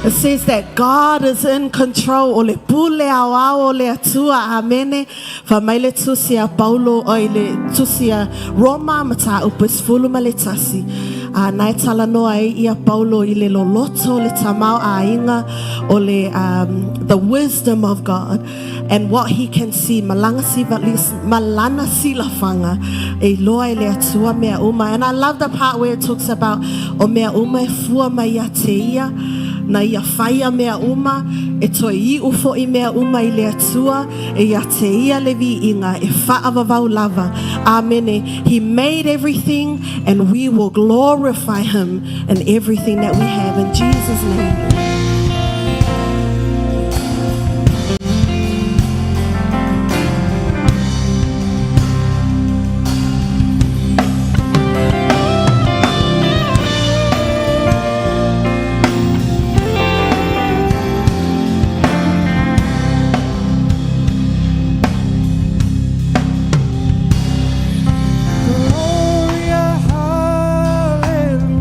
It says that God is in control. O le pule aoao o le Atua. Amene. Fai mai le tusi a Paulo, oi le tusi a Roma mataupu e 11. A na e talanoa ai ia Paulo i le loloto o le tamaoaiga o le the wisdom of God and what he can see malanga siva malana silafaga e iloa e le Atua mea uma. And I love the part where it talks about o mea uma e fua mai ia te ia, na ia faia mea uma, e toe iu foi mea uma i le Atua, e ia te ia le viiga e faavavau lava. Amene. He made everything and we will glorify him in everything that we have in Jesus' name. Gloria, hallelujah.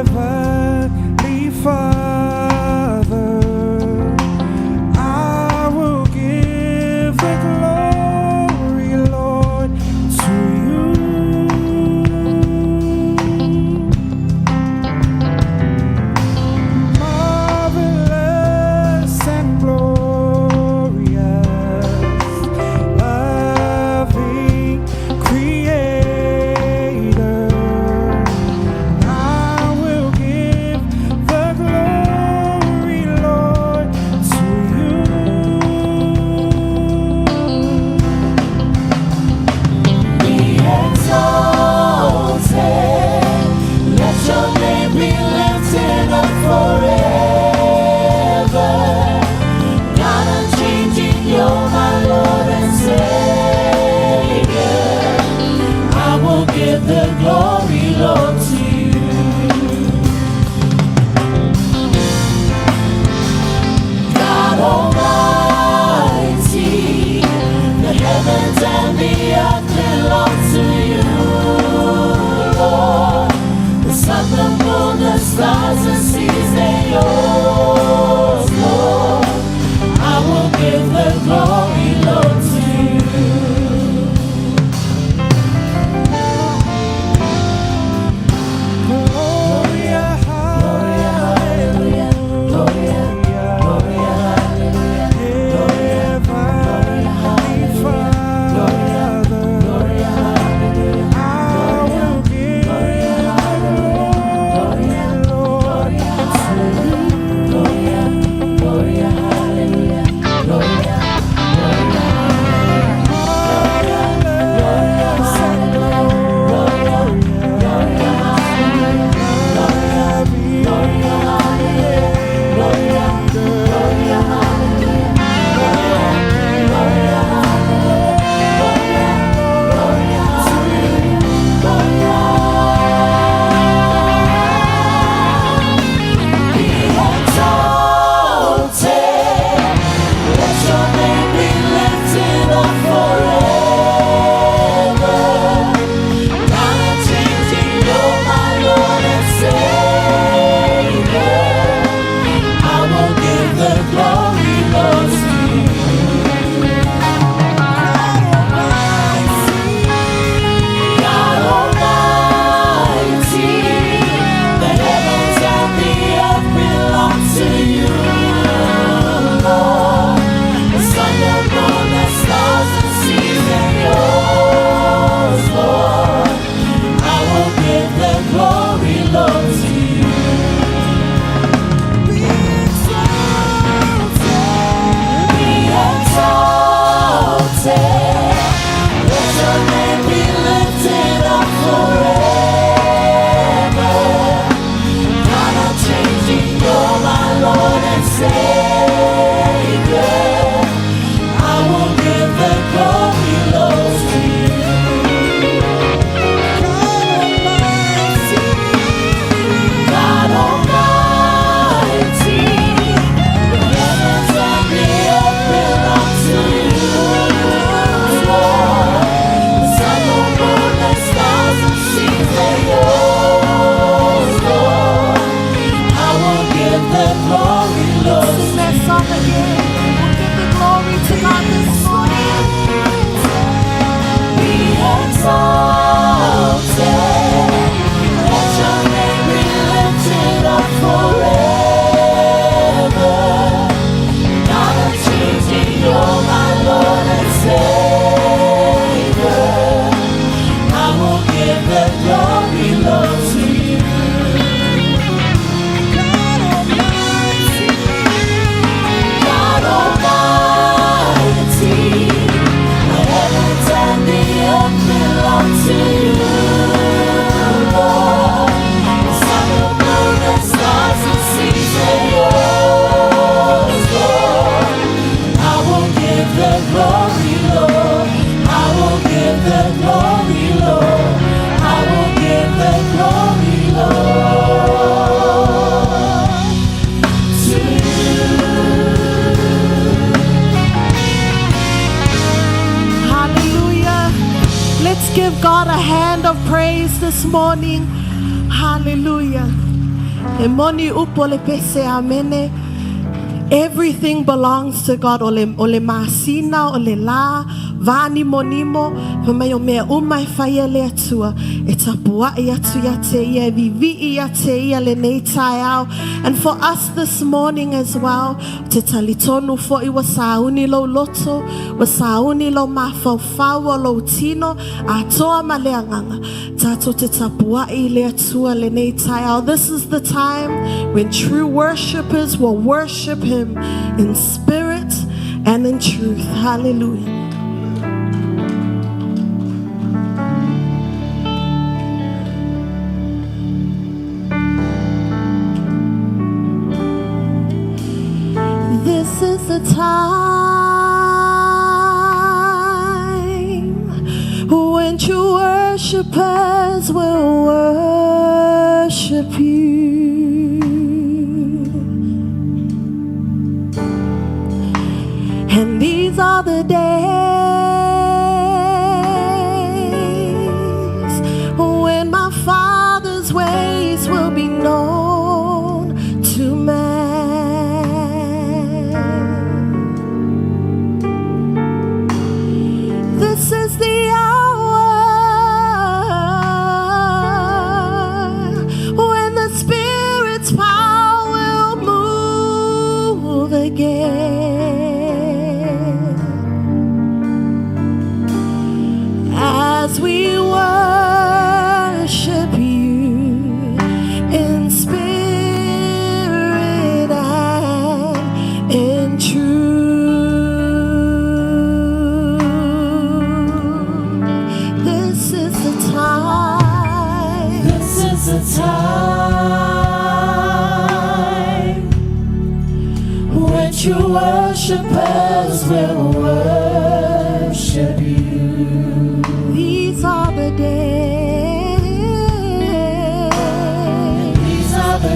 Heavenly Father, I will give the glory, Lord, to you. Marvelous and glorious, loving Creator, I will give the glory, Lord, to you. Be exalted. Let your name be lifted up forever. God unchanging, you're my Lord and Savior. I will give the glory, Lord, to you. God Almighty, the heavens and the earth belong to you, Lord. The sun, the moon, the stars, the seas, they yours, Lord. I will give the glory, Lord, to you. Gloria, Hallelujah, Gloria, Gloria, hallelujah. Heavenly Father, Gloria, hallelujah. I will give the glory, Lord, this morning. Hallelujah. E moni upu o le pese, amene. Everything belongs to God. O le, o le masina, o le la, vānimonimo, fai mai o mea uma e fai e le Atua, e tapua'i atu ia te ia, e vivii ia te ia lenei taeao. And for us this morning as well, ou te talitonu fo'i ua sauni lou loto, ua sauni lou mafaufau o lou tino, atoa ma le agaga. Tatou te tapua'i i le Atua lenei taeao. This is the time when true worshippers will worship Him in spirit and in truth. Hallelujah. This is the time when true worshipers will worship you. And these are the days when my Father's ways will be known to man. This is the hour when the Spirit's power will move again. As we worship you in spirit and in truth. This is the time. This is the time when true worshipers will worship you. These are the days. These are the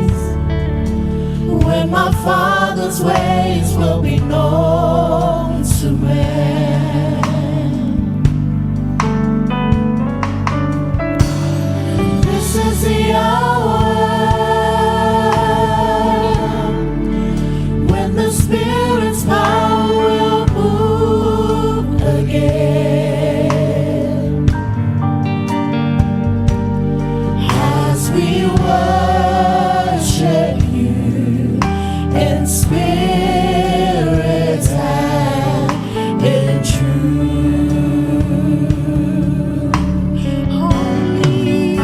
days when my Father's ways will be known to man. This is the hour when the Spirit's power will move again. As we worship you in spirit and in truth. Holy,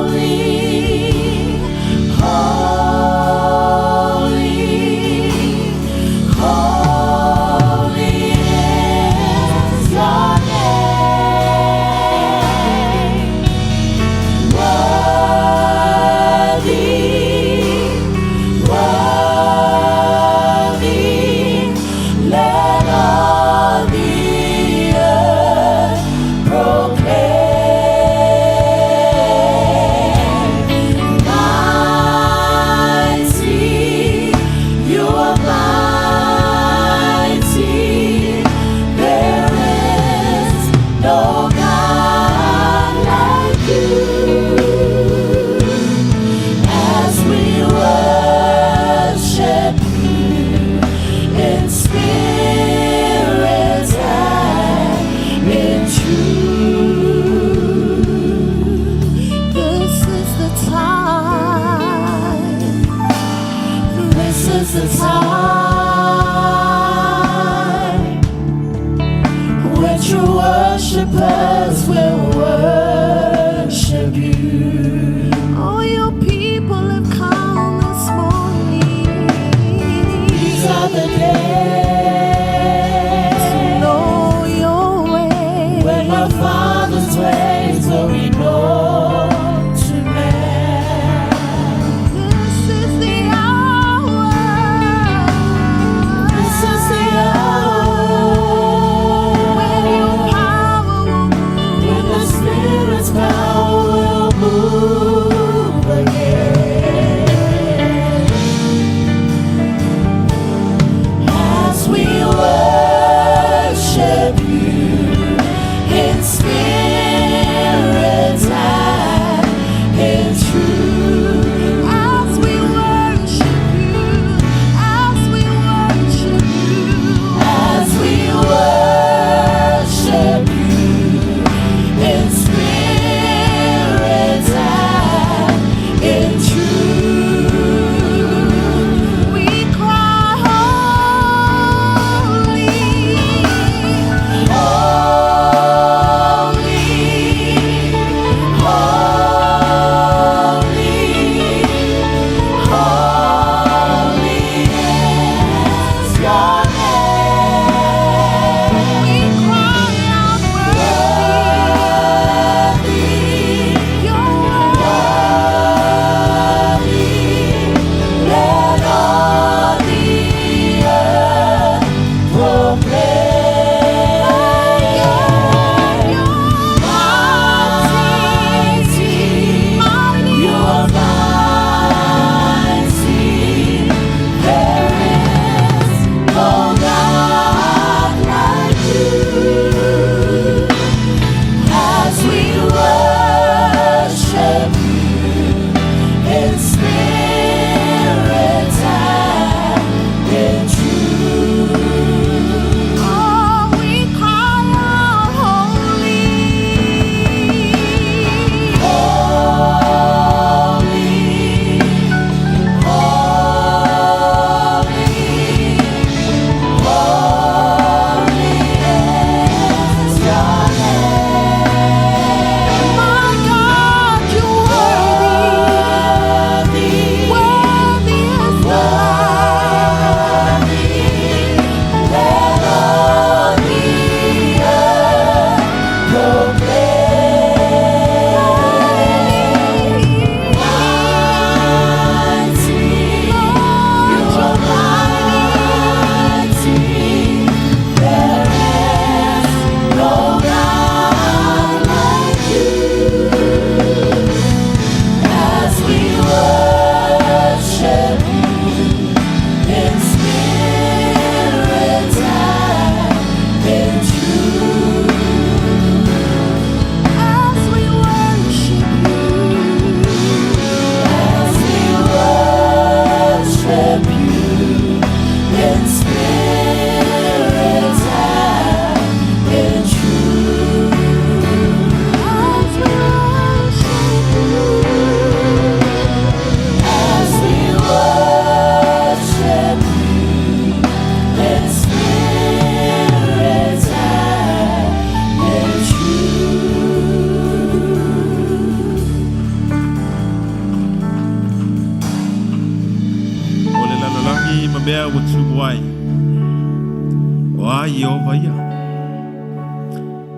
Holy, holy, holy is your name. Worthy, worthy, let all the earth proclaim. Mighty, you are mighty. There is no God like you. As we worship you in spirit and in truth. this is the time. This is the time when true worshipers will worship you. All your people have come this morning These are the to days know your way. when my Father's ways will be known to man. This is the hour. This is the hour when your power will move. when the Spirit's power will move.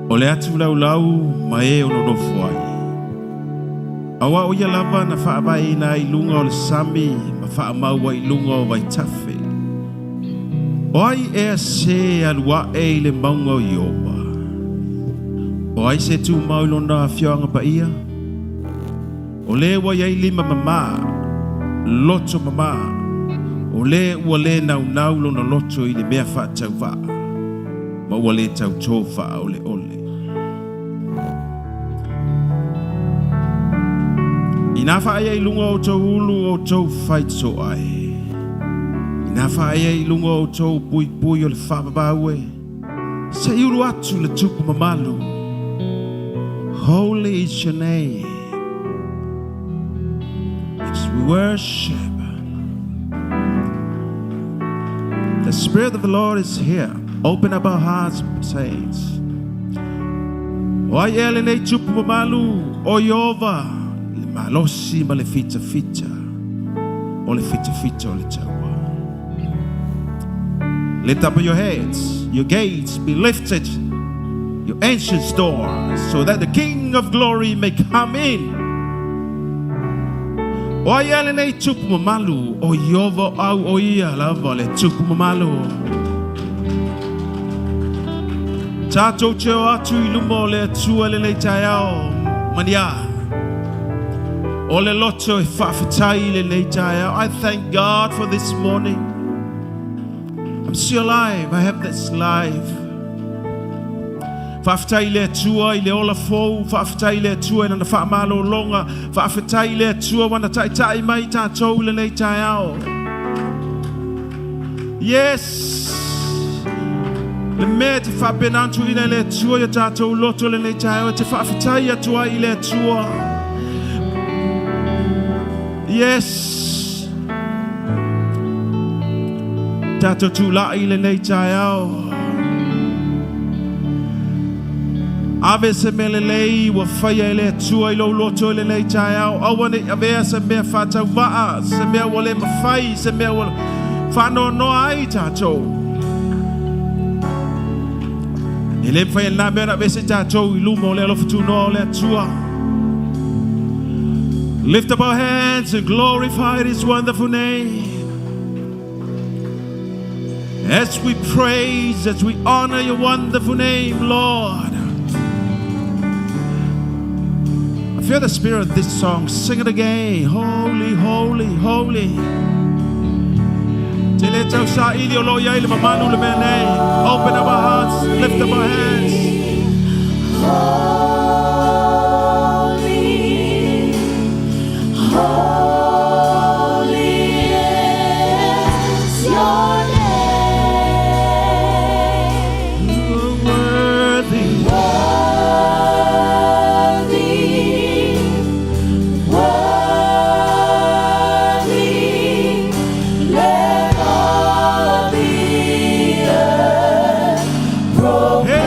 O le atu laulau ma e o nonofo ai. Aua o ia lava na faavaeina ai luga o le sami ma faamau ai i luga o vaitafe. O ai ea se alu ae i le mauga o Ieova? O ai se tumau i lona afioaga paia? O le ua i ai lima mamā, loto mamā, o le ua le naunau lona loto i le mea faatauvaa, ma ua le tautō faaoleole. Inā faaea i luga o outou ulu o outou faitotoa e. Inā faaea i luga o outou puipui o le faavavau e. Se i ulu atu le tupu mamalu. Holy is your name. As we worship, the Spirit of the Lord is here. Open up our hearts, saints. O ai ea lenei tupu mamalu o Ieova, le malosi ma le fitafita o le fitafita o le taua. Lift up your heads, your gates be lifted, your ancient doors, so that the King of glory may come in. O ai ea lenei tupu mamalu o Ieova au o ia lava le tupu mamalu. Tatou te o atu i luma o le Atua i lenei taeao, mania. O le loto e faafetai i lenei taeao. I thank God for this morning. I'm still alive. I have this life. Faafetai i le Atua i le ola fou, faafetai i le Atua i lana faamalologa, faafetai i le Atua ua na taitai mai tatou i lenei taeao. Yes! Le mea e te faapena atu ina i le Atua i o tatou loto i lenei taeao, e te faafetai atu ai i le Atua. Yes! Tatou tulai i lenei taeao. Ave se mea lelei ua faia e le Atua i lou loto i lenei taeao. Aua ne i avea se mea faatauvaa, se mea ua le mafai, se mea ua faanoanoa ai tatou. E le mafai e lena mea ona aveese tatou i luma o le alofa tunoa o le Atua. Lift up our hands and glorify His wonderful name. As we praise, as we honor your wonderful name, Lord. I feel the spirit of this song. Sing it again. Holy, holy, holy. Te le tau sa ili o lo iai le mamalu le mea nei. Open up our hearts, lift up our hands. Holy, holy is your name. Worthy, Worthy, worthy, let all the earth proclaim.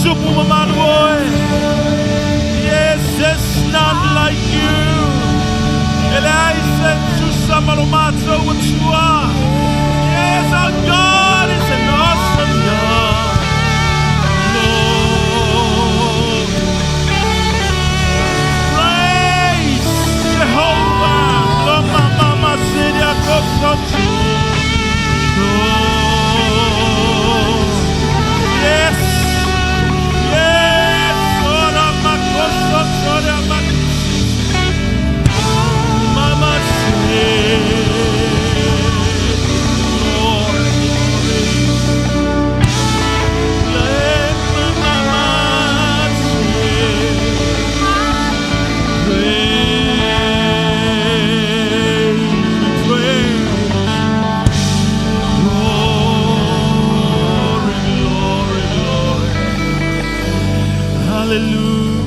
Tupu mamalu oe. Yes, there's none like you. E leai se tusa ma lo matou Atua. Yes, our God is an awesome God. Lord. Praise Jehovah. Loma mama siria kosotu. Lord. Yes. Yes. Ora makoso ora makoso. Mama say. Lord. Let mama say. Praise, we praise. Glory, glory, glory. Hallelujah.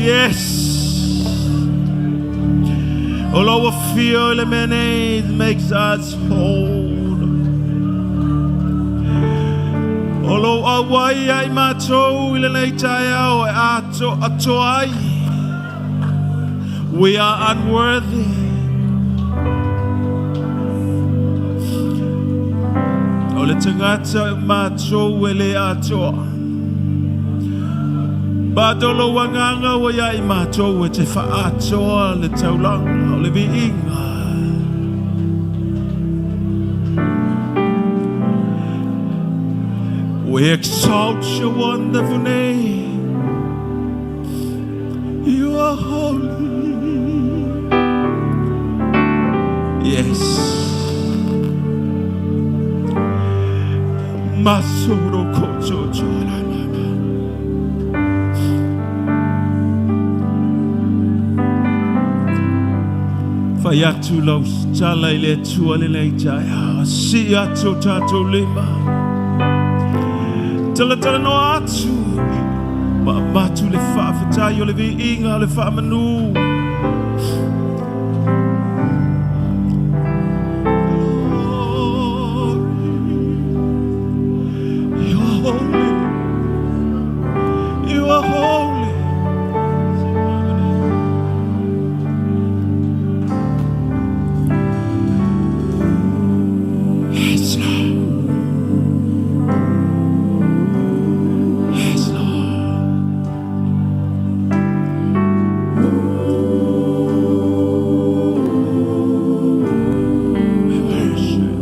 Yes. O lau afio i le mea nei makes us whole. O lou auai ia i matou i lenei taeao e atoatoa ai. We are unworthy. O le tagata matou e le atoa. But o lou agaga ua ia i matou e te faaatoa le taulaga o le viiga. We exalt your wonderful name. You are holy. Yes. Masuro kocho chora mama. Fai atu lau tala i le Atua lenei taeao. Sii atu o tatou lima. Talatalanoa atu. Ma avatu le faafetai o le viiga o le faamanu. Glory. You are holy. You are holy. Yes, Lord. Yes, Lord. We worship.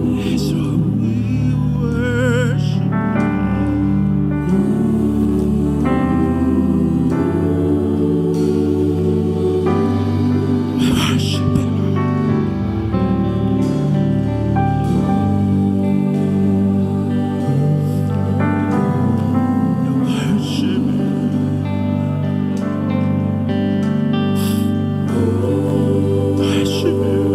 Yes, Lord, we worship. We worship you, Lord. We worship you. Worship you.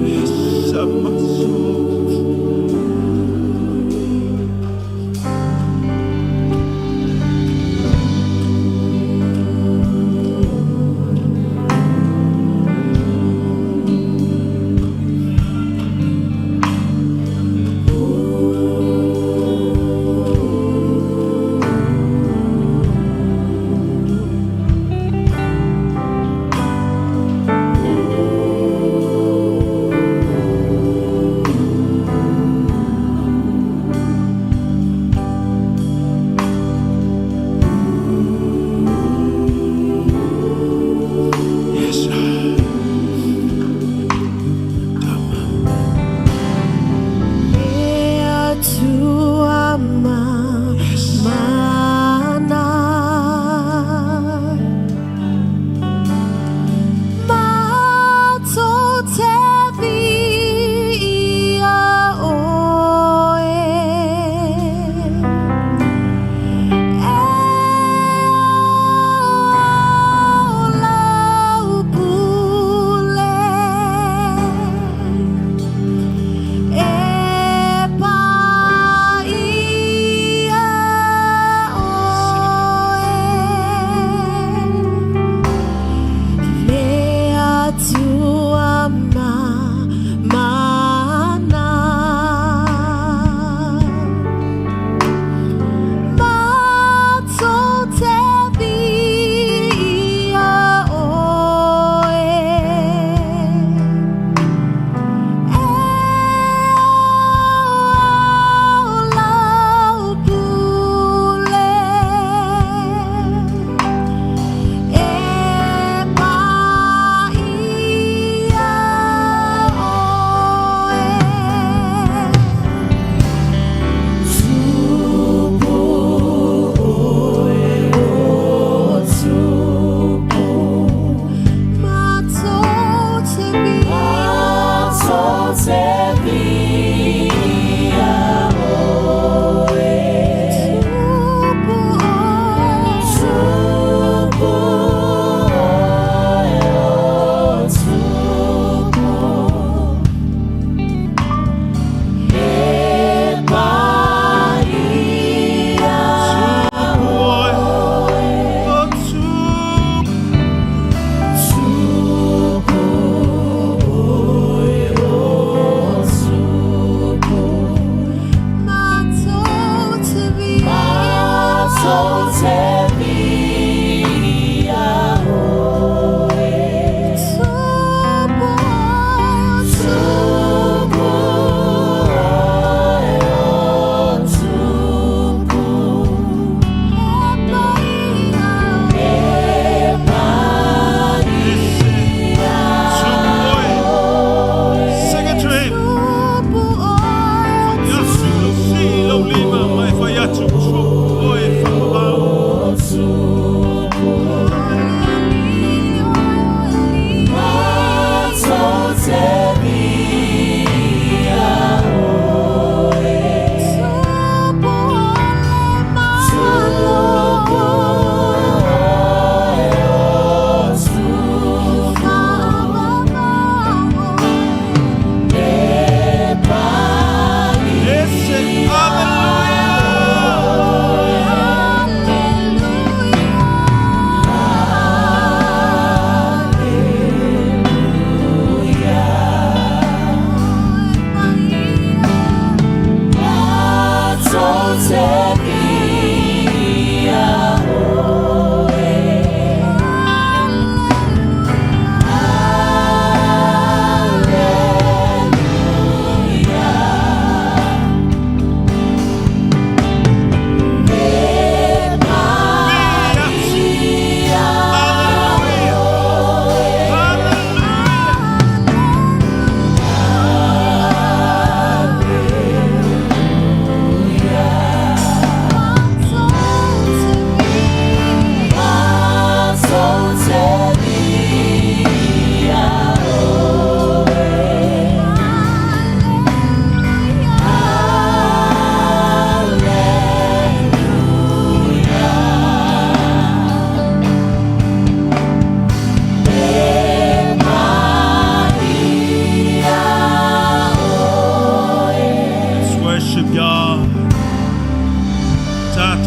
Yes,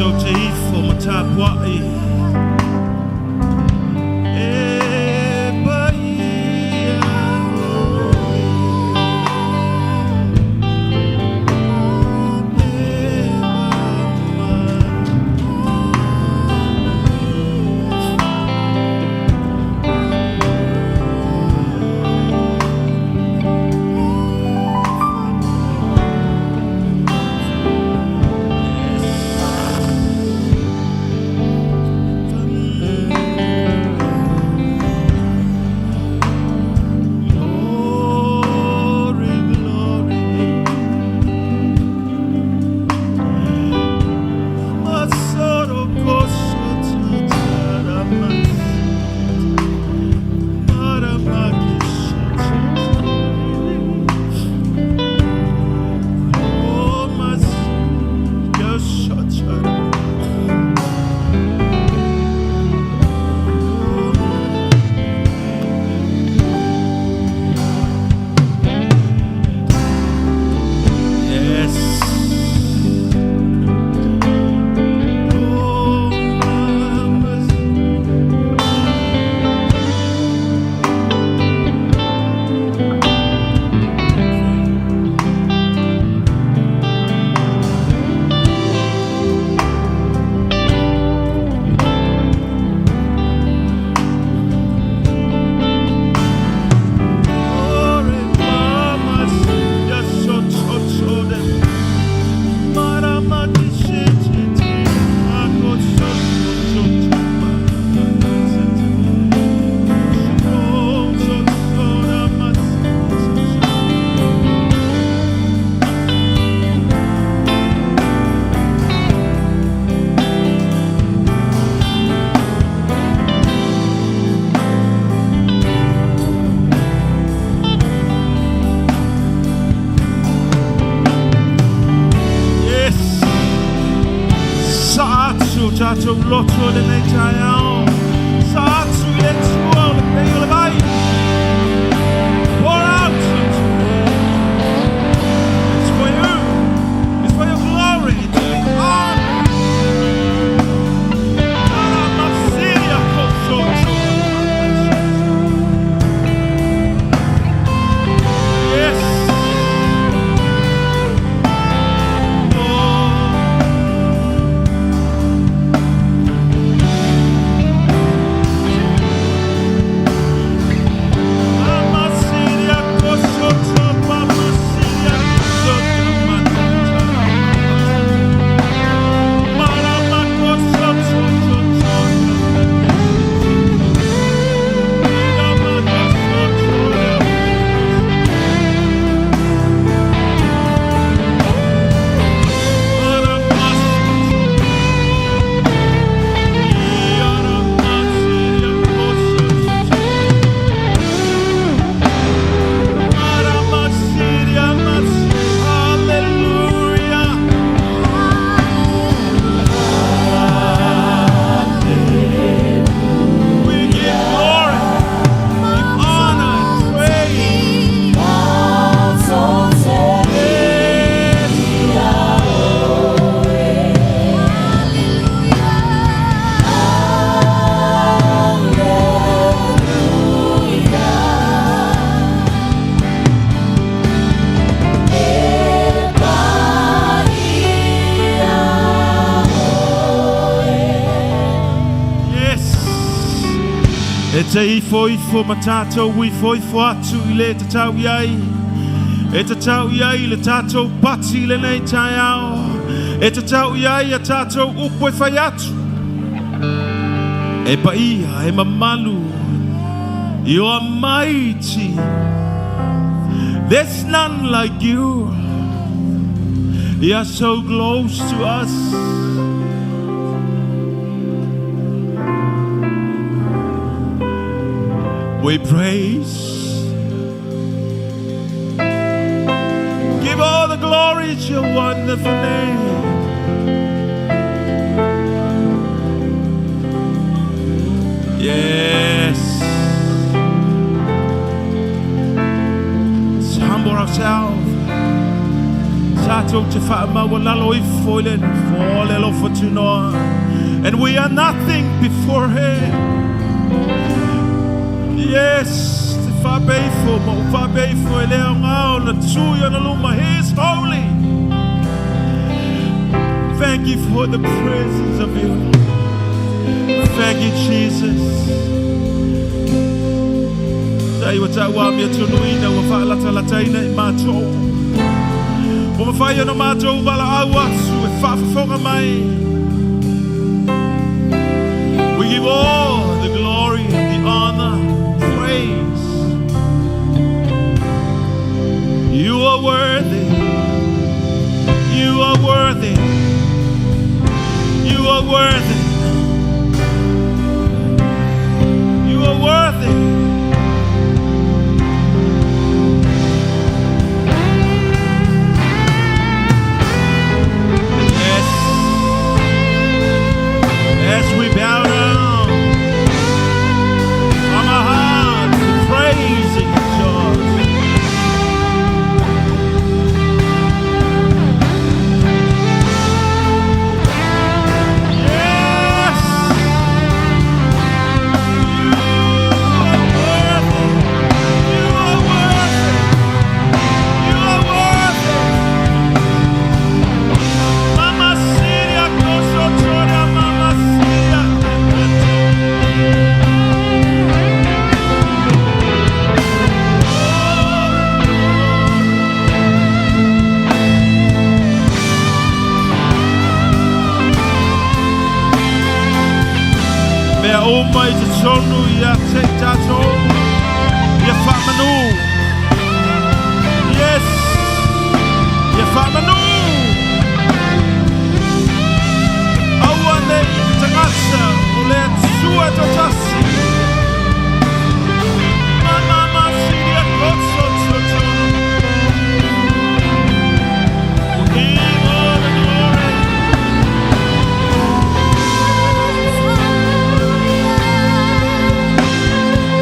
Tatou te ifo ma tapuai. E paia oe. E mama. Glory, glory. Masoro koso tataramas. Maramakisha. Oh, mas. Yoshochara. Yes. Oh, mamas. Glory, mamas. Yoshochochode. Maramakishititi. Akosochochocho. Yes. Sa atu tatou loto lenei taeao. Sa atu I le Atua o le pei o le vai. Pour out. It's for you. It's for your glory. To be honored. Aramasiria kosoto. Yes. Oh. Amasiria kosoto, pamasiria kosoto, matata. Maramakosoto, toto. Iramakosoto. Maramasoto. Iaramasia kosoto. Hallelujah. We give glory, give honor, and praise. Yes. Yes. E te ifo ifo ma tātou ifo ifo atu i le tatau i ai. E tatau i ai le tātou pati lenei taeao. E tatau i ai a tātou upu e whai atu. E paia, e mamalu. You are mighty. There's none like you. You are so close to us. We praise. Give all the glory to your wonderful name. Yes. Let's humble ourselves. Let's Tātou te whaamaua lalo ifo i le nofo le alofa tunoa. And we are nothing before him. Yes, te whaapeifo, ma o whaapeifo e leo ngao na tui ana luma. He is holy. Thank you for the presence of you. Thank you, Jesus. Tai wa tau a mea tunuina wa whaalatalataina i mātou. Wa mawhai ana mātou wala au atu e whaafafonga mai. We give all the glory and the honor, praise. You are worthy. You are worthy. You are worthy. You are worthy. Yes. As we bow down from our hearts, praising yours. Yes. You are worthy. You are worthy. Mama Siria, Koso Toria, Mama Siria. Mea o mai te tonu ia te tātou, ia whamanu. Yes, ia whamanu. Aua nei te tangata o le tua tō tasi. Mama Masiria kotso tō. We give all the glory.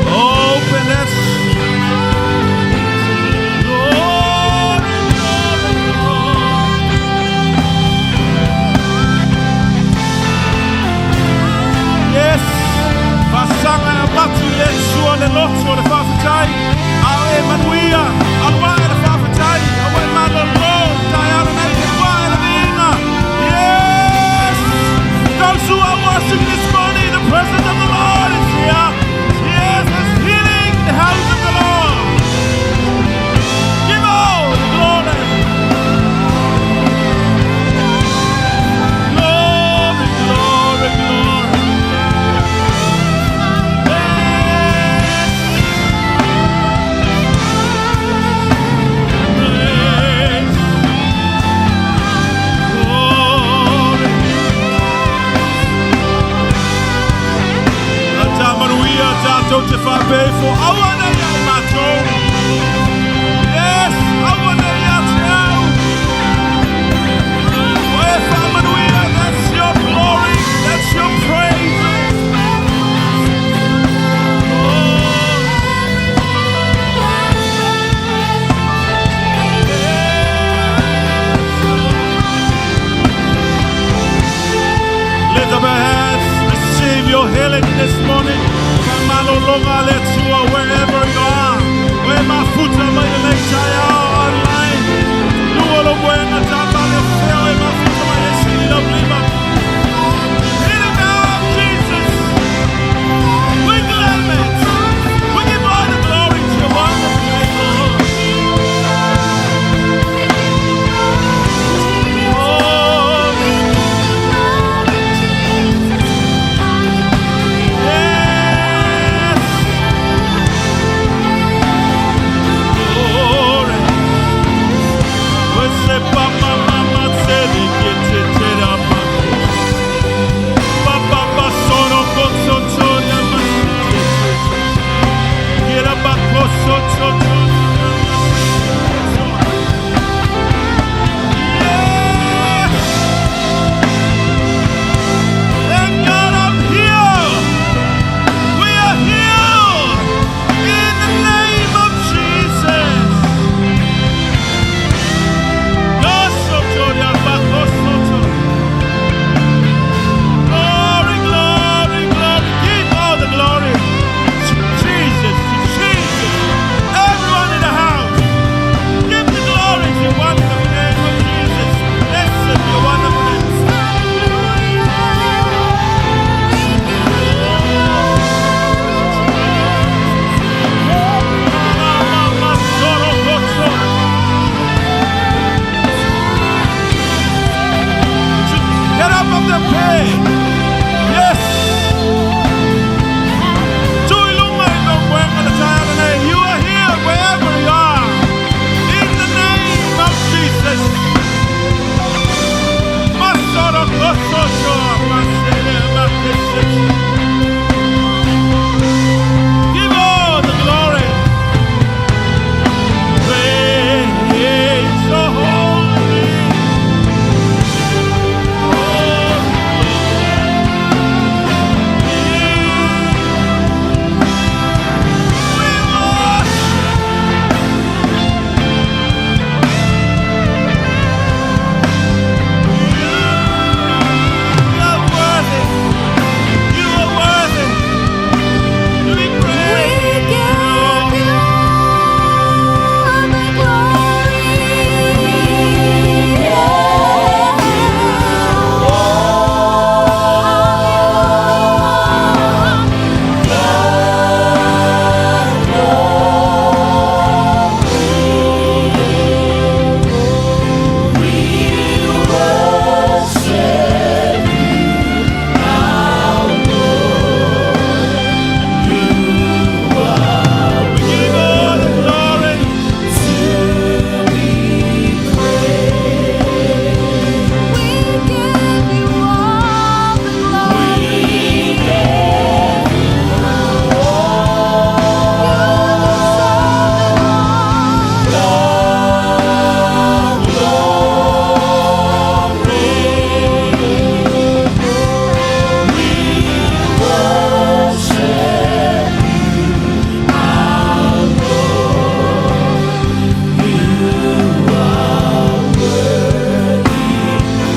Open us. Glory, glory, glory. Yes. Fasanga e matu le sua le loto le whawhitai. A e manuia. Alua e le whawhitai. A e malolo. Tai ara nei te wha e le vinga. Yes. Those who are watching this morning, the presence of the Lord is here. Yes, there's healing in the house of the Lord. Give all the glory. Glory, glory, glory. Yes. Praise. Glory. Atamaruia tātou te whāpeifo. Aua nei ai mātou. Yes, aua nei a te au. Oe whaamanuia, that's your glory, that's your praise. Oh. Yes. Lift up your hands, receive your healing this morning. Kamalolonga le tua wherever you are. Where mafuta mai le tai online. Lua lo buena tapa le feo e mafuta mai le sili lo blima. Healing now, Jesus. We claim it. We give all the glory to your wonderful name, Lord. Oh, yes. Glory. We say, Papa, Mama, sedi, che te te da, ma. Papa, pa, sono, cozzo, toria, ma, si, te, te, te. Quiera, pa, coso, to, to, Yes. Thank God I'm healed. We are healed in the name of Jesus. Give all the glory. Praise the holy. We worship. You are worthy. You are worthy to be praised. We give you the glory. We give all the glory. We give you all the glory.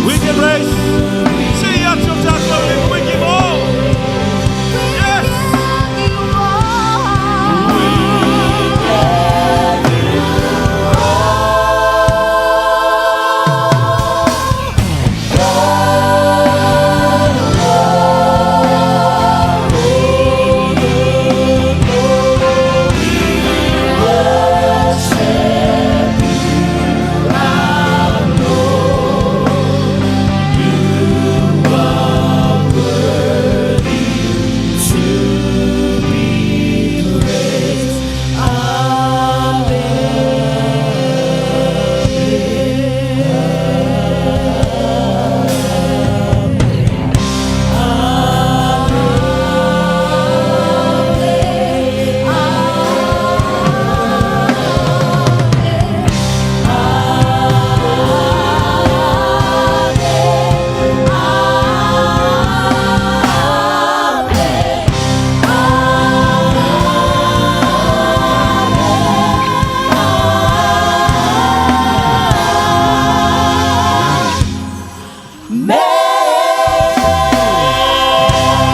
We can raise. See ya, we give all. Yes.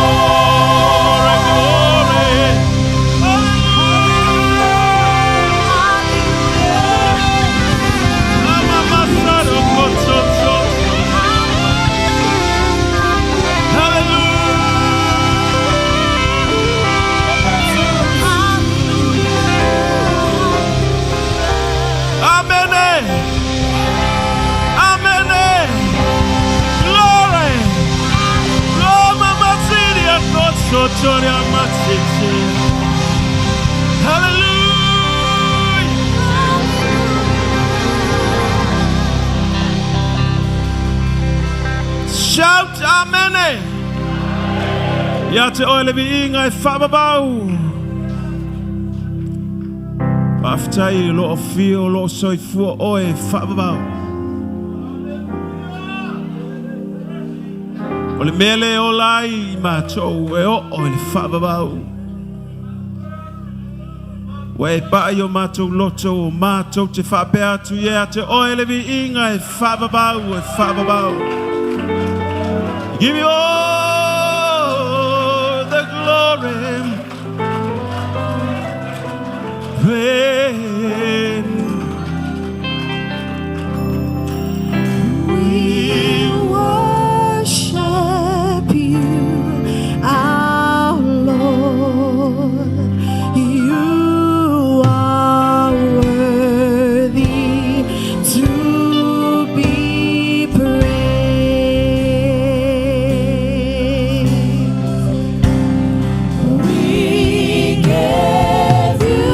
Glory, glory. Amen. Amen. Glory. Hallelujah. Shout amen. Ia te oe le viiga e faavavau. Faafetai o loo fio o loo soifua oe e faavavau. O le mea lea e ola ai i matou e oo i le faavavau. Ua e pa'i o matou loto o matou te faapea atu ia te oe le viiga e faavavau e faavavau. Give you all the glory. Praise. We worship you, our Lord. You are worthy to be praised. We give you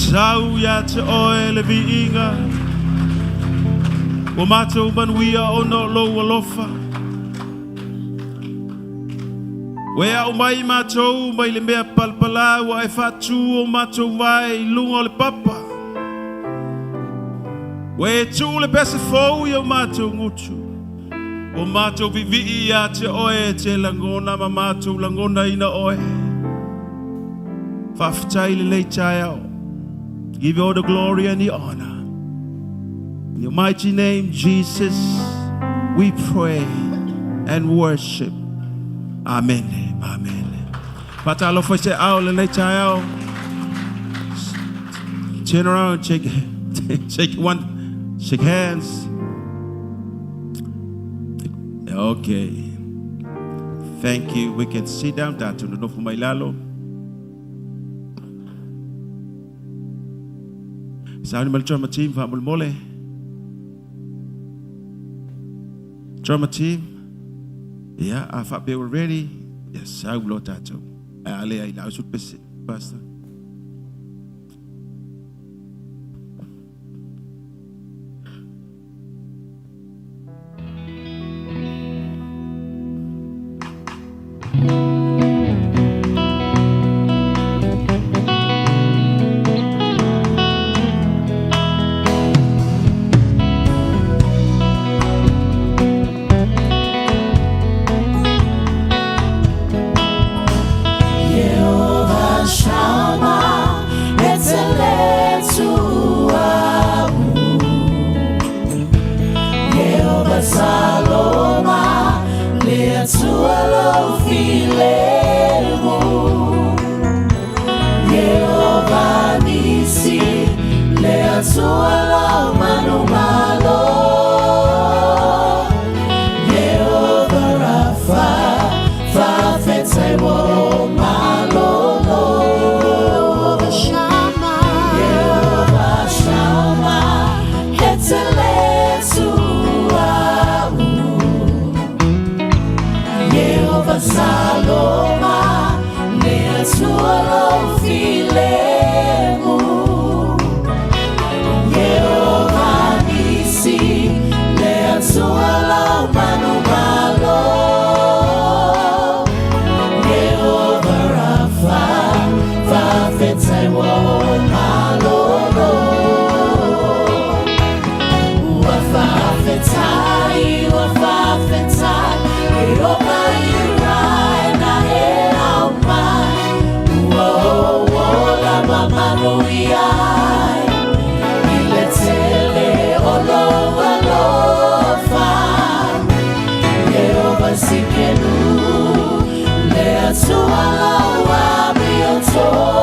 Sau ia te oe le viiga. Ua matou manuia ona o lou alofa. Ua e au mai matou mai le mea palapala ua e faatu o matou vae i luga o le papa. Ua e tuu le pese fou i o matou gutu. Ua matou viivii ia te oe e te lagona ma matou lagonaina oe. Faafetai lenei taeao. Give you all the glory and the honor. In your mighty name, Jesus, we pray and worship. Amen. Amen. Faatalofa i se ao lenei taeao. Turn around, shake, shake one, shake hands. Okay. Thank you. We can sit down. Tatou nonofo mai lalo. Sauni mai le drama team faamolemole. Drama team. Yeah, a faapea we're ready. Yes, sau loa tatou. A le ai lau su pese, pastor. Jehovah Shammah, Jehovah Saloma, le Atua lou filemu. Jehovah Nisi, le Atua lou manumalo. Jehovah Rapha, faafetai ua ou malolo. Jehovah Shammah. Jehovah Shammah, e te le Atua. Jehovah Saloma, le Atua lou filemu. Jehovah Nisi, le Atua lou manumalo. Jehovah Rapha, faafetai ua ou malolo. Ua faafetai, ua faafetai, Jehovah irai na e au mai. Ua ou ola ma manuia ai, i le tele o lou alofa. Jehovah Tsidkenu, le Atua lou amiotonu.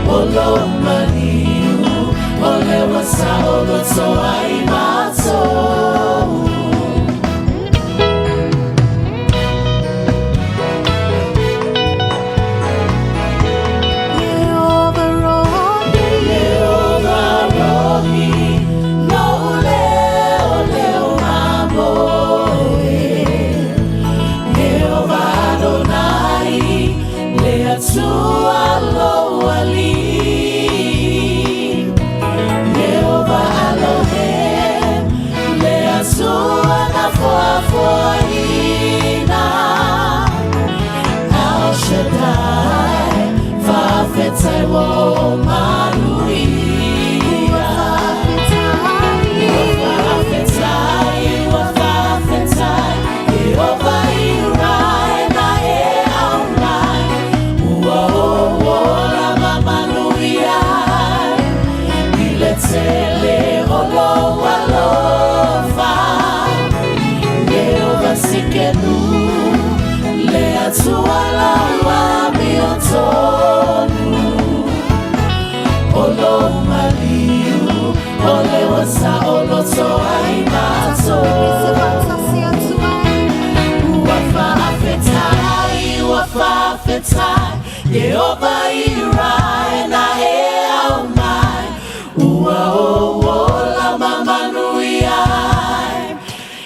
O lou maliu, o lea ua saoloto ai matou. Jehovah Rohi. Jehovah Rohi, lou leo lea ua mamoe. Jehovah Adonai, le Atua lou Alii. Jehovah Elohim, le Atua na foafoaina. El Shaddai, faafetai ua ou manuia. Faafetai, ua faafetai, Jehovah irai na e au mai. Ua ou ola ma manuia ai, i le tele o lou alofa. Jehovah Tsidkenu, le Atua lou amiotonu. O lou maliu, o lea ua saoloto ai matou. Ua faafetai, ua faafetai, Jehovah irai na e au mai. Ua ou ola ma manuia ai,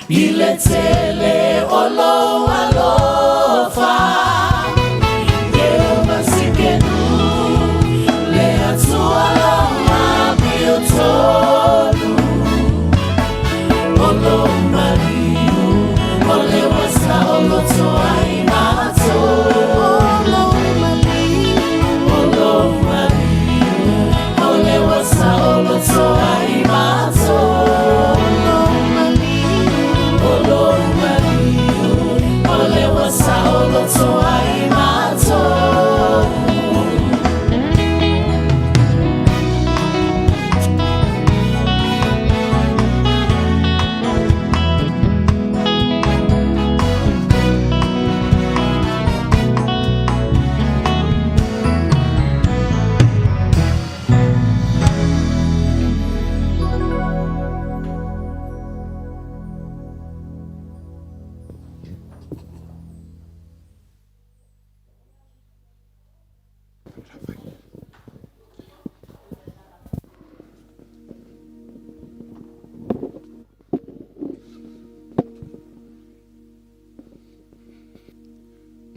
i le tele o lou alofa. Jehovah Tsidkenu,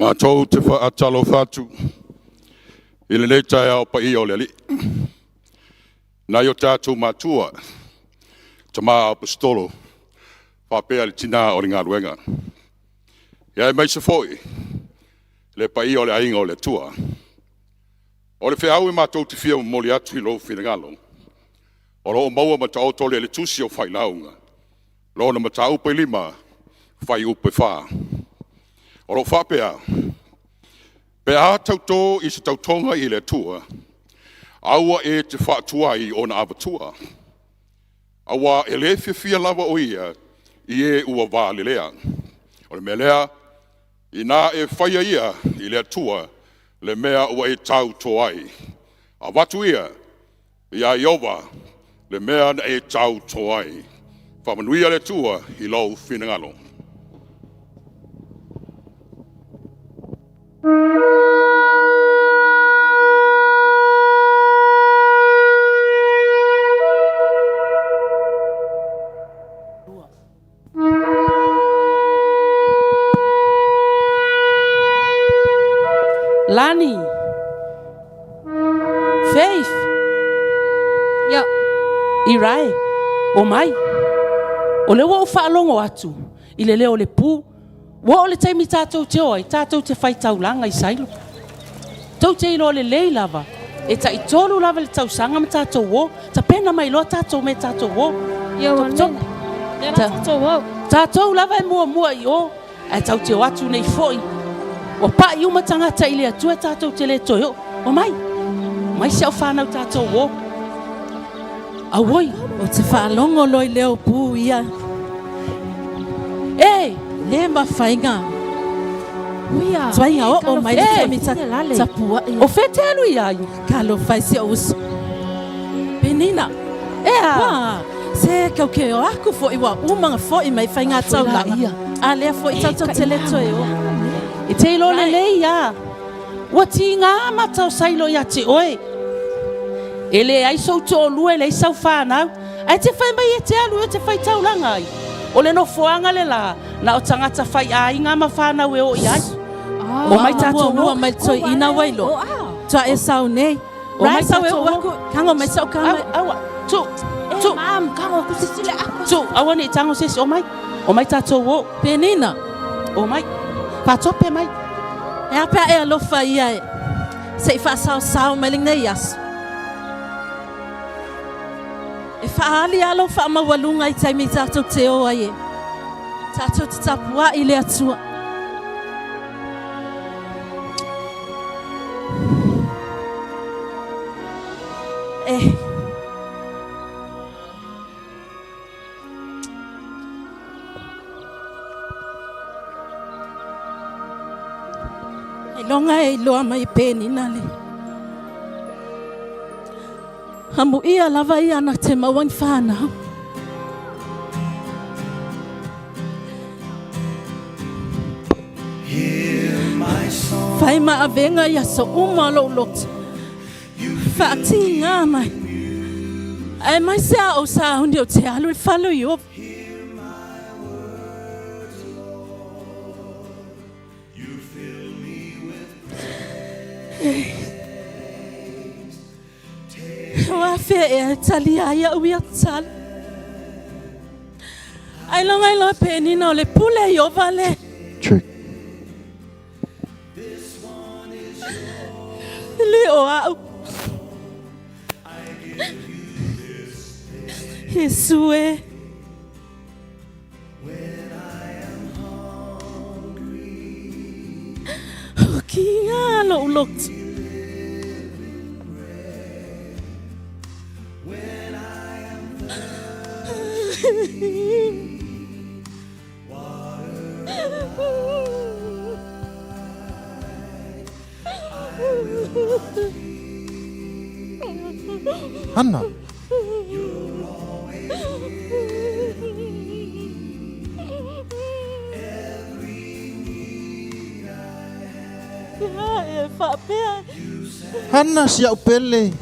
Matou te faatalofa atu i lenei taeao paia o le Alii, nai o tatou matua, tama Aposetolo faapea le tina o le galuega, aemaise foi le paia o le aiga o le Atua. O le feau e matou te fia momoli atu i lou finagalo, o lo o maua ma taoto lea i le tusi o Failauga, lona mataupu e 5, fuaiupu e 4. O lo o faapea, pe a tauto i se tautoga i le Atua, aua e te faatuai ona avatua, aua e le fiafia lava o ia i e ua valelea. O le mea lea, ina e faia ia i le Atua le mea ua e tauto ai. Avatu ia ia Ieova le mea na e tauto ai. Faamanuia le Atua i lou finagalo. Lani. Faith. Ia. Irae. O mai. O lea ua ou faalogo atu i le leo o le pu. Ua oo le taimi tatou te o ai, tatou te fai taulaga i Sailo. Tou te iloa lelei lava, e taitolu lava le tausaga ma tatou o. Tapena mai loa tatou mea tatou o. Ia ua Topu, topu. Lea la tatou o. Tatou lava e muamua i o, ae tatou te o atu nei foi. Ua pai uma tagata i le Atua tatou te le toe oo. O mai, mai si au whanau tatou o. Auoi. O te whaalongo loi leo pū ia. E! Le mawhainga. Uia. Tuainga o o mai E! le mi tapua ia. O fe te alu ia ai. Ka lo fai si o uso. Penina. E a. Wā, se kau ke o aku fo i wa umanga fo i mai whainga Foi la taulanga. ia. A lea fo i tau tau te le toe o. E te ilo le lei ia. Ua ti ngā matau sailo ia te oe. E le ai sou to'olua e leai sau fanau, ae te fai mai e te alu e te fai taulaga ai. O le nofoaga le lā, na o tagata faiaiga ma fanau e oo i ai. O mai tatou Mua o. mai toi ina wailo. Tua e sau nei. O mai Rai sau e tatou o aku. Kango mai sau ka mai. Aua, tu, tu. Mam, kango ku sisile aku. Tu, aua ne i tago se isi, o mai. O mai tatou o. Penina. O mai. Faatope mai. E apea e alofa ia e. Se i whaasao mai lenei aso. E whaali alo wha maualunga i taimi tātou te o ai e. Tātou te tapua i le atua. E. E longa e iloa mai penina le. Hamu ia lava ia na te mauan whanau. Whai ma avenga ia so uma lo loto. Whaati ngā mai. Ai mai se a o sa hundi o te alu e whalo i o. Wa fea e tali ai au ia tali. Ai longa i loa penina o le pule i o vale. Check. Le o au. Yesu e. O ki ngā lo lotu. Hanna. E whaapea. Hanna si au pele.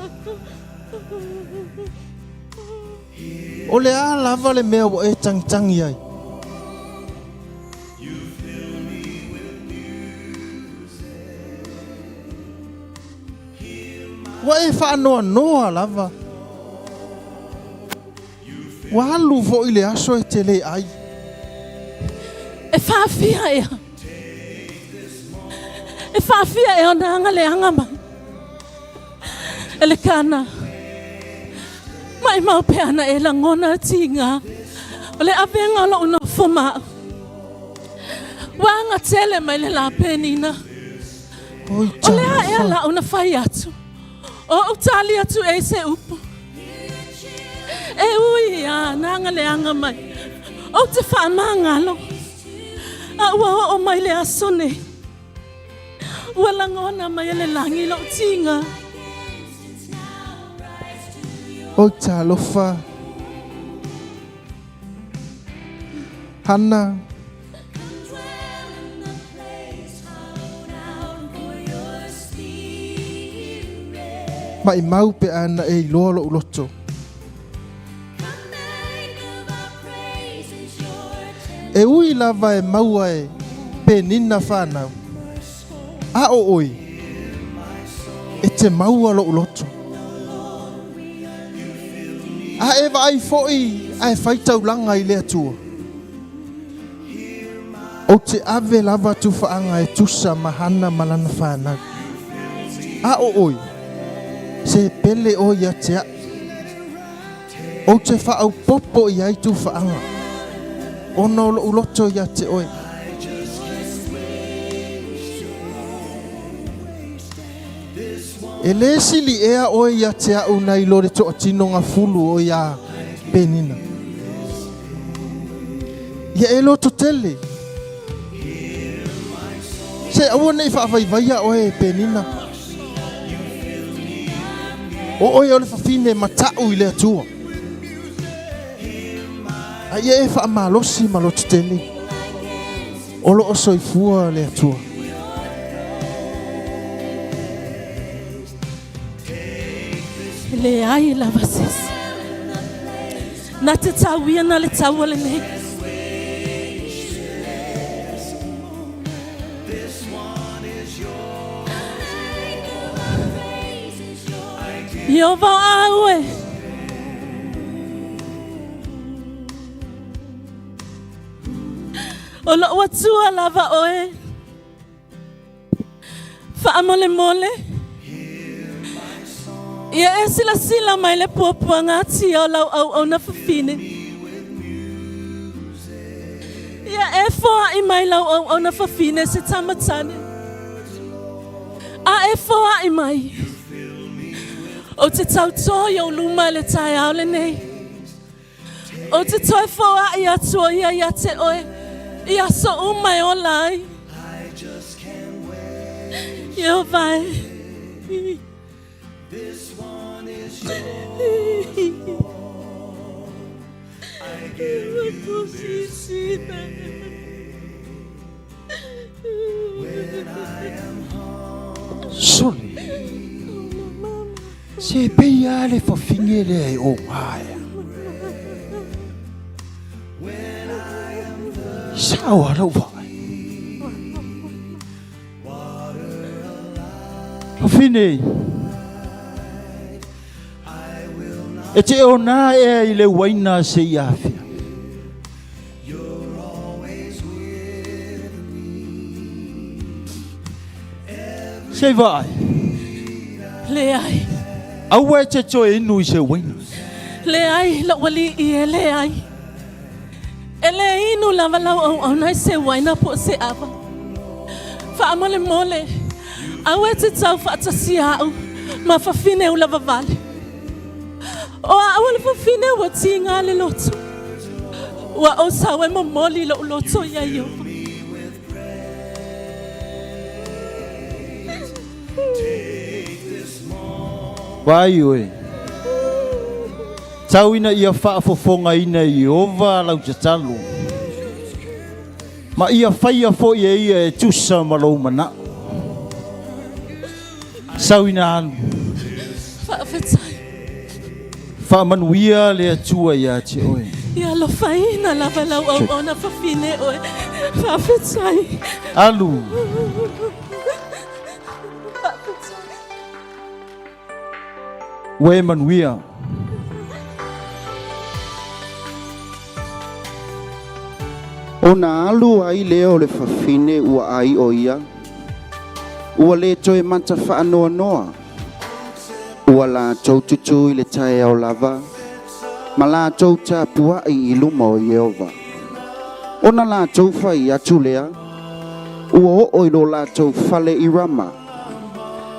O le a lava le mea ua e tangitangi ai. Ua e faanoanoa lava. Ua alu foi le aso e te le ai. E faafia ea. E faafia ea ona aga leaga mai. E le kana. Maimau pe ana e lagona tiga. O le avega o lou nofo ma au. Ua aga tele mai le la Penina. O le a ea lau na fai atu. O ou tali atu e i se upu. E ui a na aga leaga mai. Ou te faamagalo. A ua oo mai le aso nei. Ua lagona mai e le lagi lou tiga. Oi talofa. Hana. Maimau pe a na e iloa lou loto. E ui lava e maua e Penina fanau, a o oe, e te maua lou loto. A e vaai foi ae fai taulaga i le Atua. Ou te ave lava tufaaga e tusa ma Hana ma lana fanau. A o oe, se pele oe ia te a'u. Ou te faaopoopo i ai tufaaga, ona o lou loto ia te oe. E lē sili ea oe ia te a'u nai lo le toatino gafulu o iā Penina. Ia e loto tele. Se aua nei faavaivaia oe e Penina. O oe o le fafine mata'u i le Atua. A ia e faamalosi ma loto tele. O loo soifua le Atua. E leai lava se isi. Na te tauia na le taua lenei. Iova o au e. O lou Atua lava oe. Faamolemole. Ia e silasila mai le puapuaga atia o lau auauna fafine. Ia e foai mai lau auauna fafine se tama tane. A e foai mai. Ou te tautō i ou luma i le taeao lenei. Ou te toe foai atu o ia ia te oe i aso uma e ola ai. Iehova e. Sole. Se pei lava le fafine lea e oga ea. Sao a lau vaai. Fafine, e te ona ea i le uaina se i afea. Se i vaai. Leai. Aua e te toe inu i se uaina. Leai, lou alii e leai. E le inu lava lau auauna i se uaina po o se ava. Faamolemole, aua e te tau faatasia au ma fafine ulavavale. O au o le fafine ua tiga le loto. Ua ou sau e momoli lou loto iā Ieova. Vaai oe, tau ina ia faafofogaina e Ieova lau tatalo, ma ia faia foi e ia e tusa ma lou manao. Sau ina alu. Faafetai. Faamanuia le Atua ia te oe. Ia alofaina lava lau auauna fafine oe. Faafetai. Alu. Faafetai. Ua e manuia. Ona alu ai lea o le fafine ua ai o ia, ua le toe mata faanoanoa. Ua latou tutū i le taeao lava, ma latou tapuai i luma o Ieova. Ona latou fai atu lea, ua oo i lo latou fale i Rama.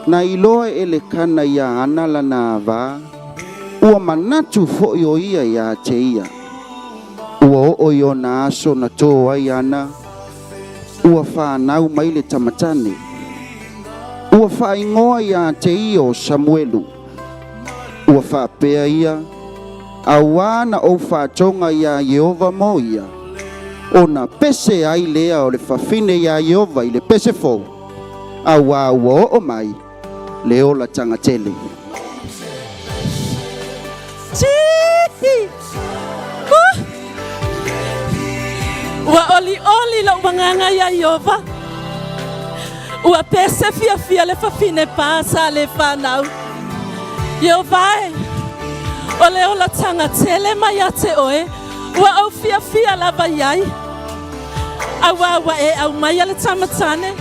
Na iloa e Elekana iā Ana lana avā, ua manatu foi o ia iā te ia. Ua oo i ona aso na tō ai Ana, ua fanau mai le tamatane. Ua faaigoa iā te ia o Samuelu. Ua faapea ia, Auā na ou faatoga iā Ieova mo ia, ona pese ai lea o le fafine iā Ieova i le pese fou, auā ua oo mai le olataga tele. Ua olioli lou agaga iā Ieova. Ua pese fiafia le fafine pā sa le fanau. Ieova e, o le olataga tele mai ia te oe, ua ou fiafia lava i ai. Auā ua e aumaia le tama tane.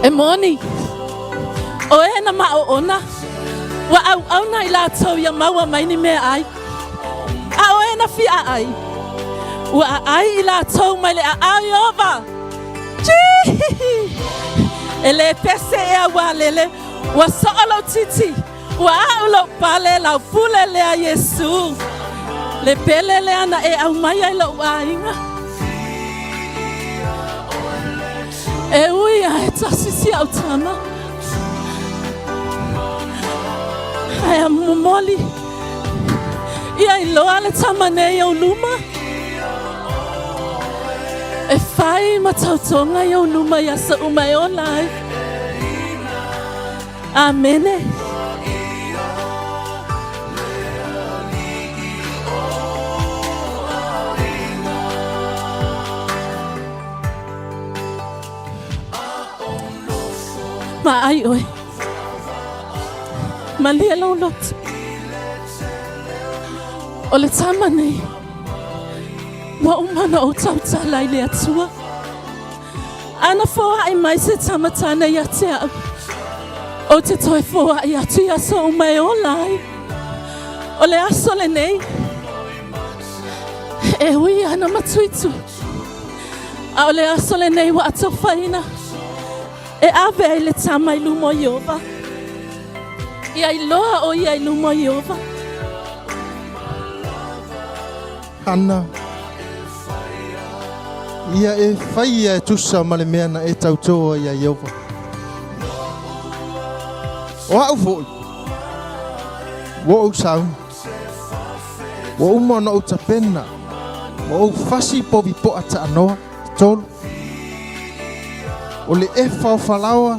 E moni, o e na maoona, ua auauna i latou ia maua mai ni meaai. A o e na fia aai, ua aai i latou mai le aao o Ieova. E le pese e aualele, ua soo lou titi, ua aʻu lou pale, lau pule lea Iesū. Le pele lea na e aumaia i lou aiga. E ui a e tasi si au tama. Ae a momoli ia iloa le tama nei i ou luma. E fai ma tautoga i ou luma i aso uma e ola ai. Amene. Ma ai oe. Malie lou loto. O le tama nei, ua uma ona ou tautala i le Atua. Ana foai mai se tama tane ia te au, ou te toe foai atu i aso uma e ola ai. O le aso lenei, e ui ana matuitui. A o le aso lenei ua atofaina e ave ai le tama i luma o Ieova. Ia iloa o ia i luma o Ieova. Ana, Ia e fai ia e tusa ma le mea na e tautō ai iā Ieova. O a'u foi, ua ou sauni, ua uma ona ou tapena, ua ou fasi povi po'a taanoa, tolu. O le efa o falaoa,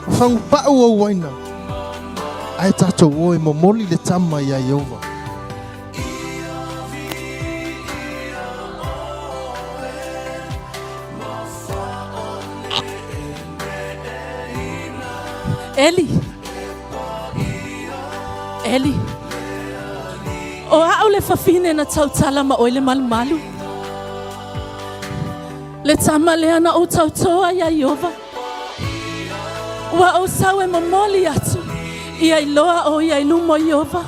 o fagupa'u o uaina, ae tatou o e momoli le tama iā Ieova. Eli. Eli. O a'u le fafine na tautala ma oe le malumalu. Le tama lea na ou tautoa iā Ieova. Ua ou sau e momoli atu ia iloa o ia i luma o Ieova.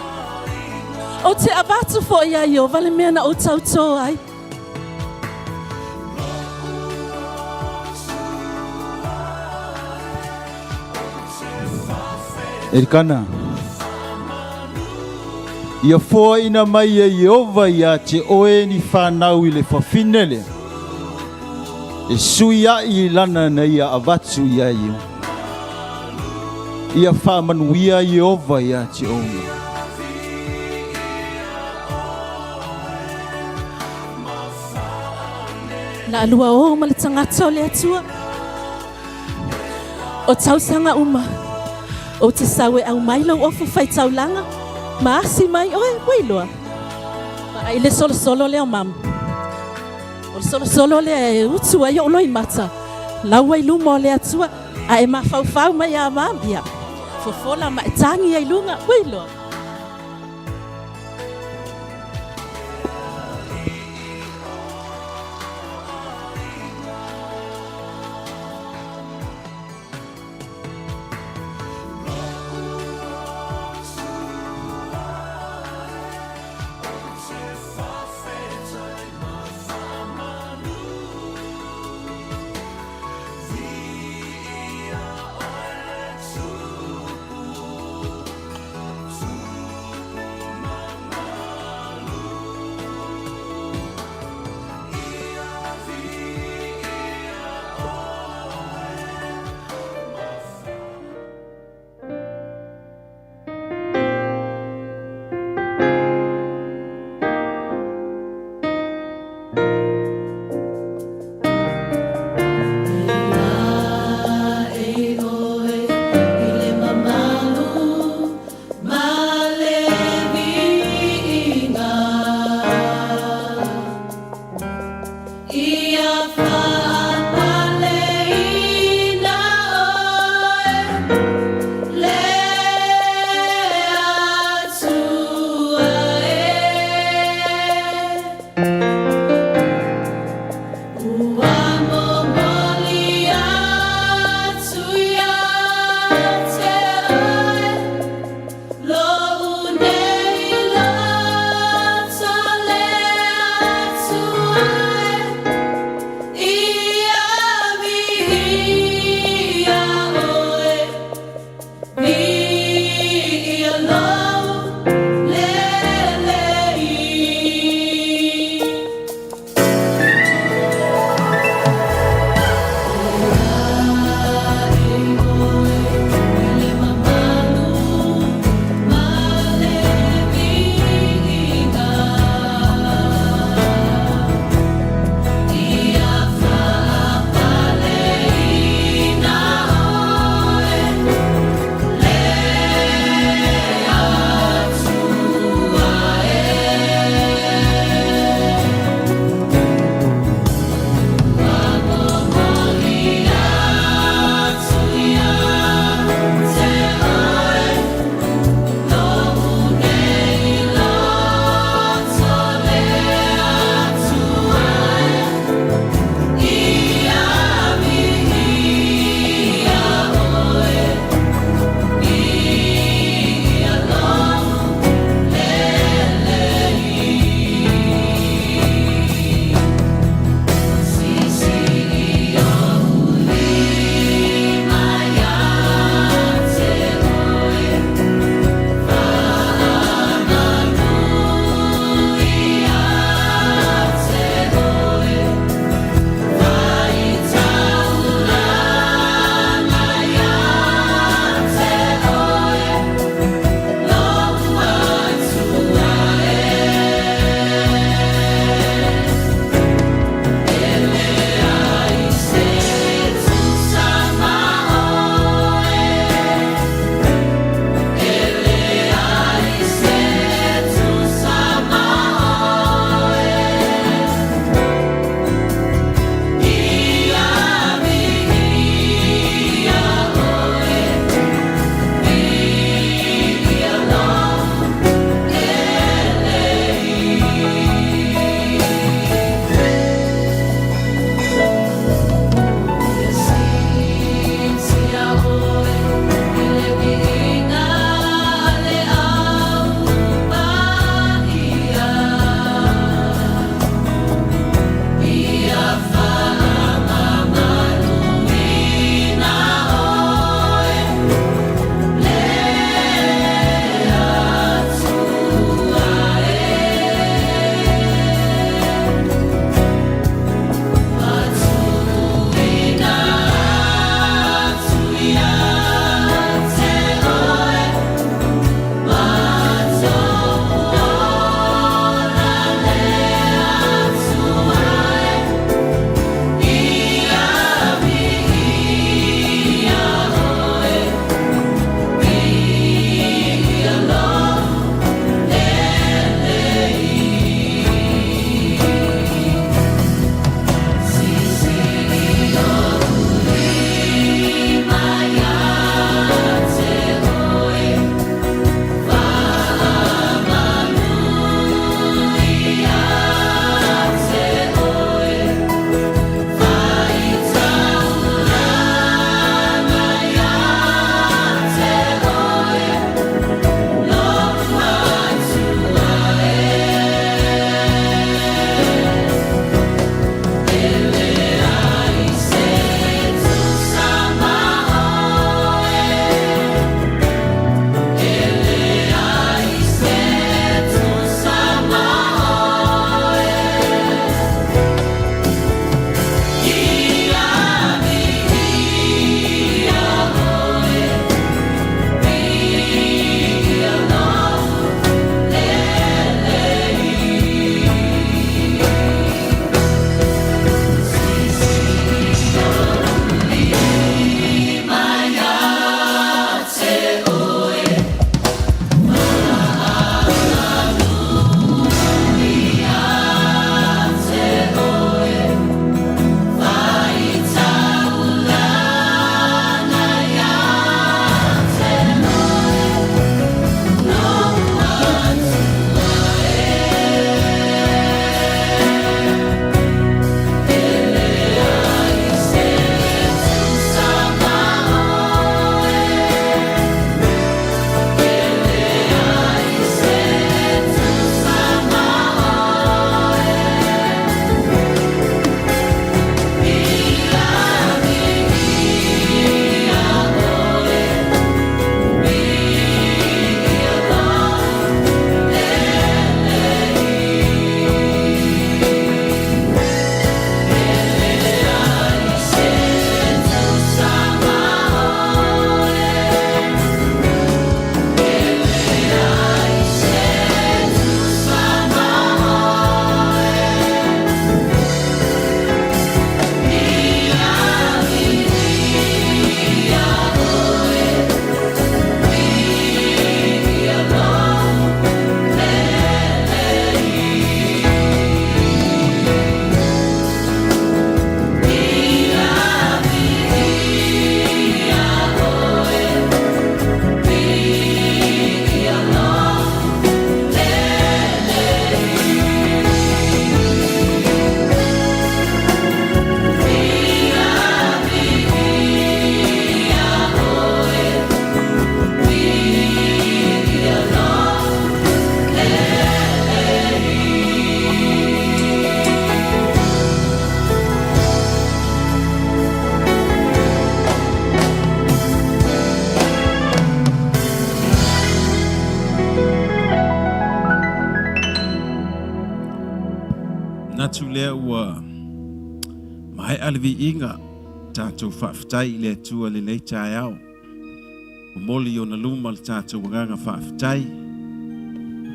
Ou te avatu foi iā Ieova le mea na ou tautō ai. Elikana. Ia foaina mai e Ieova iā te oe ni fanau i le fafine lea, e sui aʻi i lana na ia avatu iā Ieova. Ia faamanuia Ieova iā te outou. Na alua o ma le tagata o le Atua. O tausaga uma, ou te sau e aumai lou ofu faitaulaga, ma asi mai oe, ua iloa. Vaai le solosolo lea o mama. O le O le solosolo lea e utu ai o'u loimata, lau ai luma o le Atua, a e mafaufau mai ia mami, ia, fofola ma e tagi ai luga, ui loa. lea ua maea le viiga, tatou faafetai i le Atua i lenei taeao. Momoli i ona luma le tatou agaga faafetai.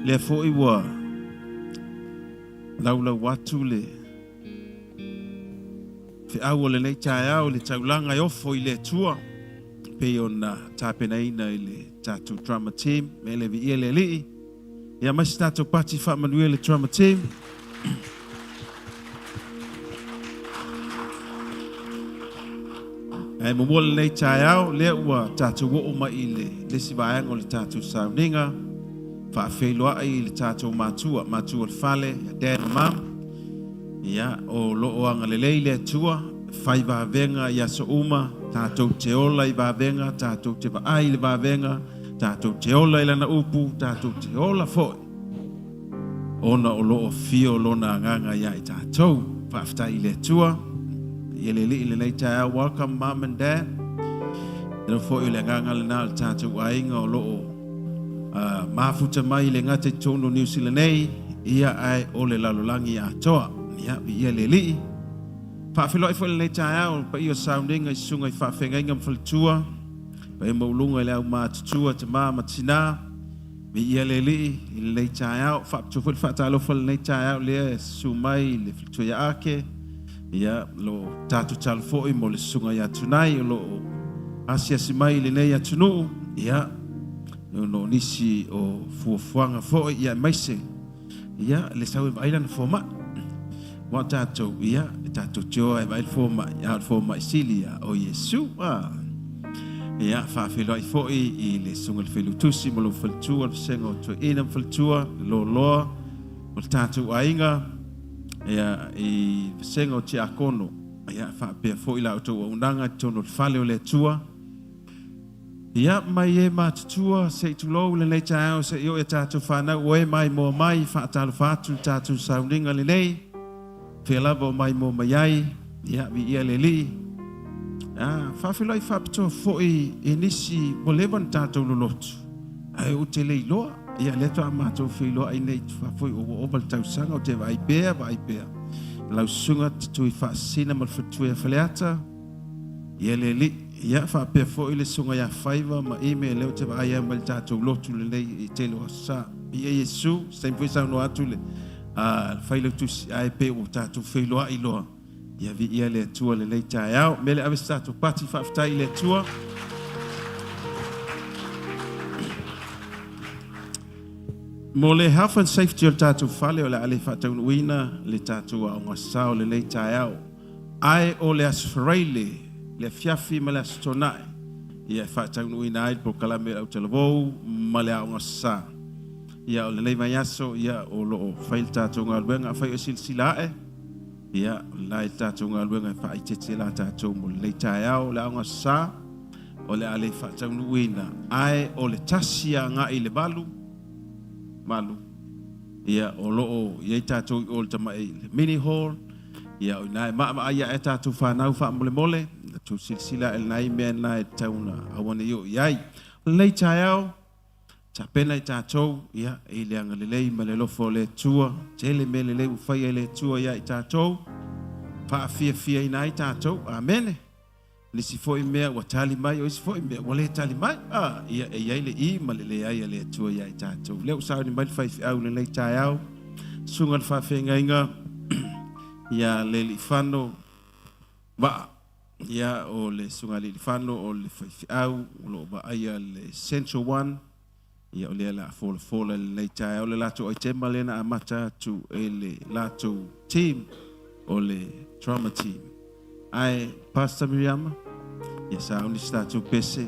Lea foi ua laulau atu le feau o lenei taeao i le taulaga e ofo i le Atua, pei ona tapenaina i le tatou drama team. Me le viia le Alii. Ia mai se tatou pati faamanuia le drama team. Ae momoli lenei taeao, lea ua tatou oo mai i le isi vaega o le tatou sauniga, faafeiloai i le tatou matua, matua o le fale, ia Dad ma Mom. Ia, o loo agalelei le Atua, fai vavega i aso uma, tatou te ola i vavega, tatou te vaai i le vavega, tatou te ola i lana upu, tatou te ola foi ona o loo afio lona agaga ia i tatou. Faafetai i le Atua. Ia le Alii lenei taeao. Welcome Mom and Dad. Elo foi o le agaga lena o le tatou aiga o loo mafuta mai i le gata i totonu o Niu Sila nei, ia ae o le lalolagi atoa. Ia, viia le Alii. Faafeiloai foi lenei taeao le paia o sauniga i susuga i faafeagaiga ma faletua, paia maualuga i le au matutua, tama ma tina. Viia le Alii i lenei taeao. Faapitoa foi le faatalofa i lenei taeao lea e susu mai i le faletua ia Ake. Ia, lo tatou talo foi mo le susuga ia Tunai o loo asiasi mai i lenei atunuu. Ia, no nisi o fuafuaga foi, ia aemaise ia le sau e vaai lana fomai. Ua tatou, ia, e tatou te o e vaai le fomai, a o le fomai sili ia o Iesu. Ia, faafeiloai foi i le susuga i le Failautusi ma lou faletua, le vasega o Toeaina ma faletua, le loaloa o le tatou aiga, ia, i vasega o Tiakono, ia, faapea foi la outou auaunaga i totonu o le fale o le Atua. Ia, mai e matutua, se i tulou lenei taeao, se i oo i a tatou fanau o e maimoa mai, faatalofa atu le tatou sauniga lenei, fea lava o maimoa mai ai, ia, viia le Alii. Faafeiloai faapitoa foi i nisi ua leva ona tatou lolotu, ae ou te le iloa, ia lea faatoa matou feiloai nei faafoi ua ova le tausaga, ou te vaai pea, vaai pea. Lau susuga Tutui Faasisina ma le faletua ia Faleata, ia le Alii. Ia faapea foi le susuga ia Faiva ma Ime, lea ou te vaai ai mai le tatou lotu lenei i tele o aso Sa. Viia Iesu, se taimi foi saunoa atu le Failautusi, ae pei ua tatou feiloai loa. Ia viia le Atua lenei taeao. Mele ave se tatou pati faafetai i le Atua. Mo le health and safety o le tatou fale, o le a le faataunuuina le tatou aoga sa o lenei taeao. Ae o le Aso Faraile, le afiafi ma le Aso Toonai, ia e faataunuuina ai le polokalame o le autalavou ma le aoga sa. Ia o lenei vaiaso, ia o loo fai le tatou galuega, afai o silasila ae, ia o lena i le tatou galuega e faaitete la tatou mo lenei taeao o le aoga sa, o le a le faataunuuina, ae o le 1 agai i le 8, 8, ia o loo i ai tatou i o le tamai le mini hall, ia o ina e maavaai ae tatou whanau whaamolemole, na tou silasila e lenai mea na e tauna aua ne i oo i ai. O lenei taeao, tapena i tatou, ia, i le agalelei ma le alofa o le Atua, tele mea lelei ua faia e le Atua ia i tatou, faafiafiaina ai tatou, amene. Nisi foi mea ua tali mai, o isi foi mea ua le tali mai. Ia, e iai le i ma le leai a le Atua ia i tatou. Lea ua sauni mai le faifeau lenei taeao, susuga le faafeagaiga, ia le Alii-fano Vaa. Ia, o le susuga Alii-fano o le faifeau, o loo vaaia le Central One. Ia, o lea la folafola i lenei taeao le latou aitema lea na amata atu e le latou team o le drama team. Ae Pastor Miriama, ia sauni se tatou pese,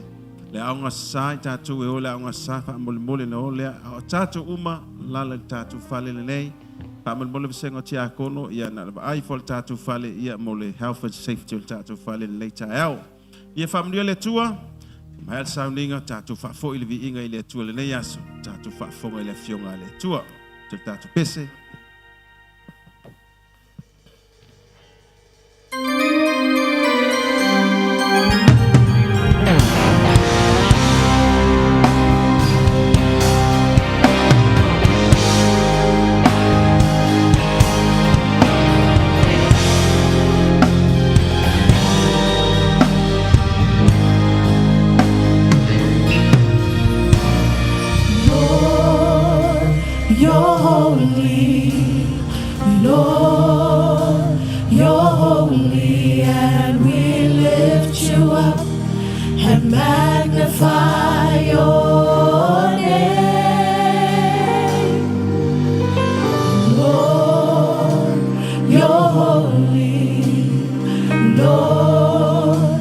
le aoga sa i tatou e o le aoga sa faamolemole na o lea, a o tatou uma lala i le tatou fale lenei, faamolemole vasega o tiakono, ia na vaai fo le tatou fale, ia mo le health and safety o le tatou fale lenei taeao. Ia faamanuia le Atua, mai le sauniga, tatou faafoi le viiga i le Atua lenei aso, tatou faafofoga i le afioga a le Atua. Te tatou pese. Lord,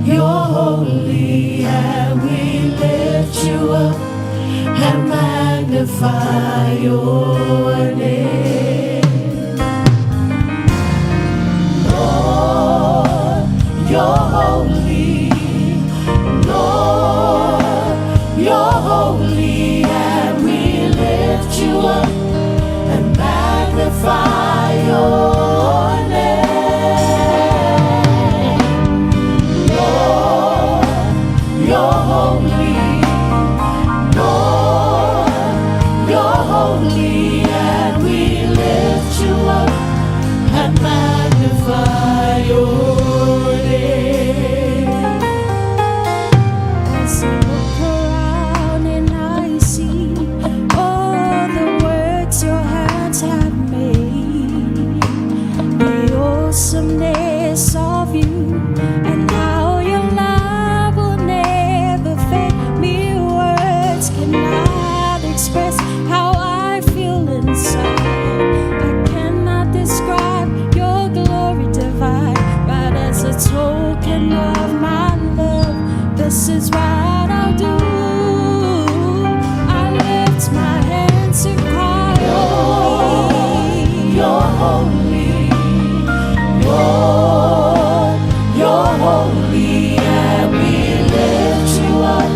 you're holy, and we lift you up and magnify your name. Lord, you're holy. Lord, you're holy, and we lift you up and magnify your name. Lord, you're holy. Lord, you're holy, and we lift you up and magnify your name. As I look around and I see all the works your hands have made, the awesomeness of you and how your love will never fade. Mere words cannot express how I feel inside. I cannot describe your glory divine, but as a token of my love, this is what I'll do. I lift my hands to cry holy. You're holy, Lord, you're holy, and we lift you up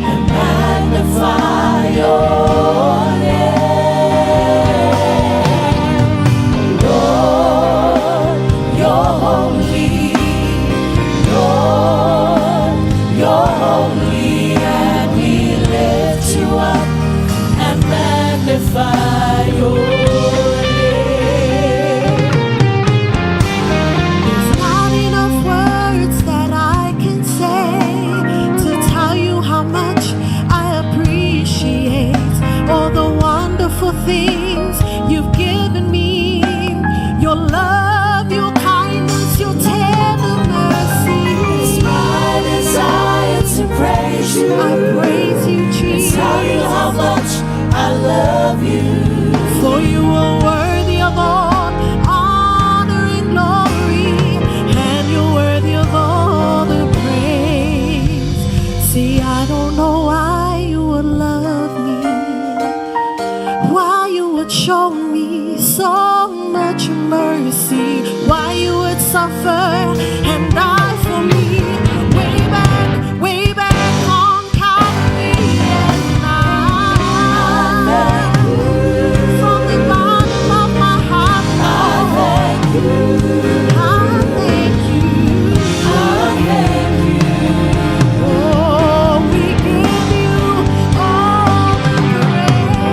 and magnify your name. Lord, you're holy, Lord, you're holy, and we lift you up and magnify your name. There's not enough words that I can say to tell you how much I appreciate all the wonderful things you've given me. Your love, your kindness, your tender mercy. It's my desire to praise you. I praise you, And Jesus. tell you how much I love you. For you are worthy of all honor and glory, and you're worthy of all the praise. See, I don't know why you would love me, why you would show me so much mercy, why you would suffer and die for me. Way back on Calvary, and I from the bottom of my heart, I thank you. I thank you. I thank you. Oh, we give you all the praise.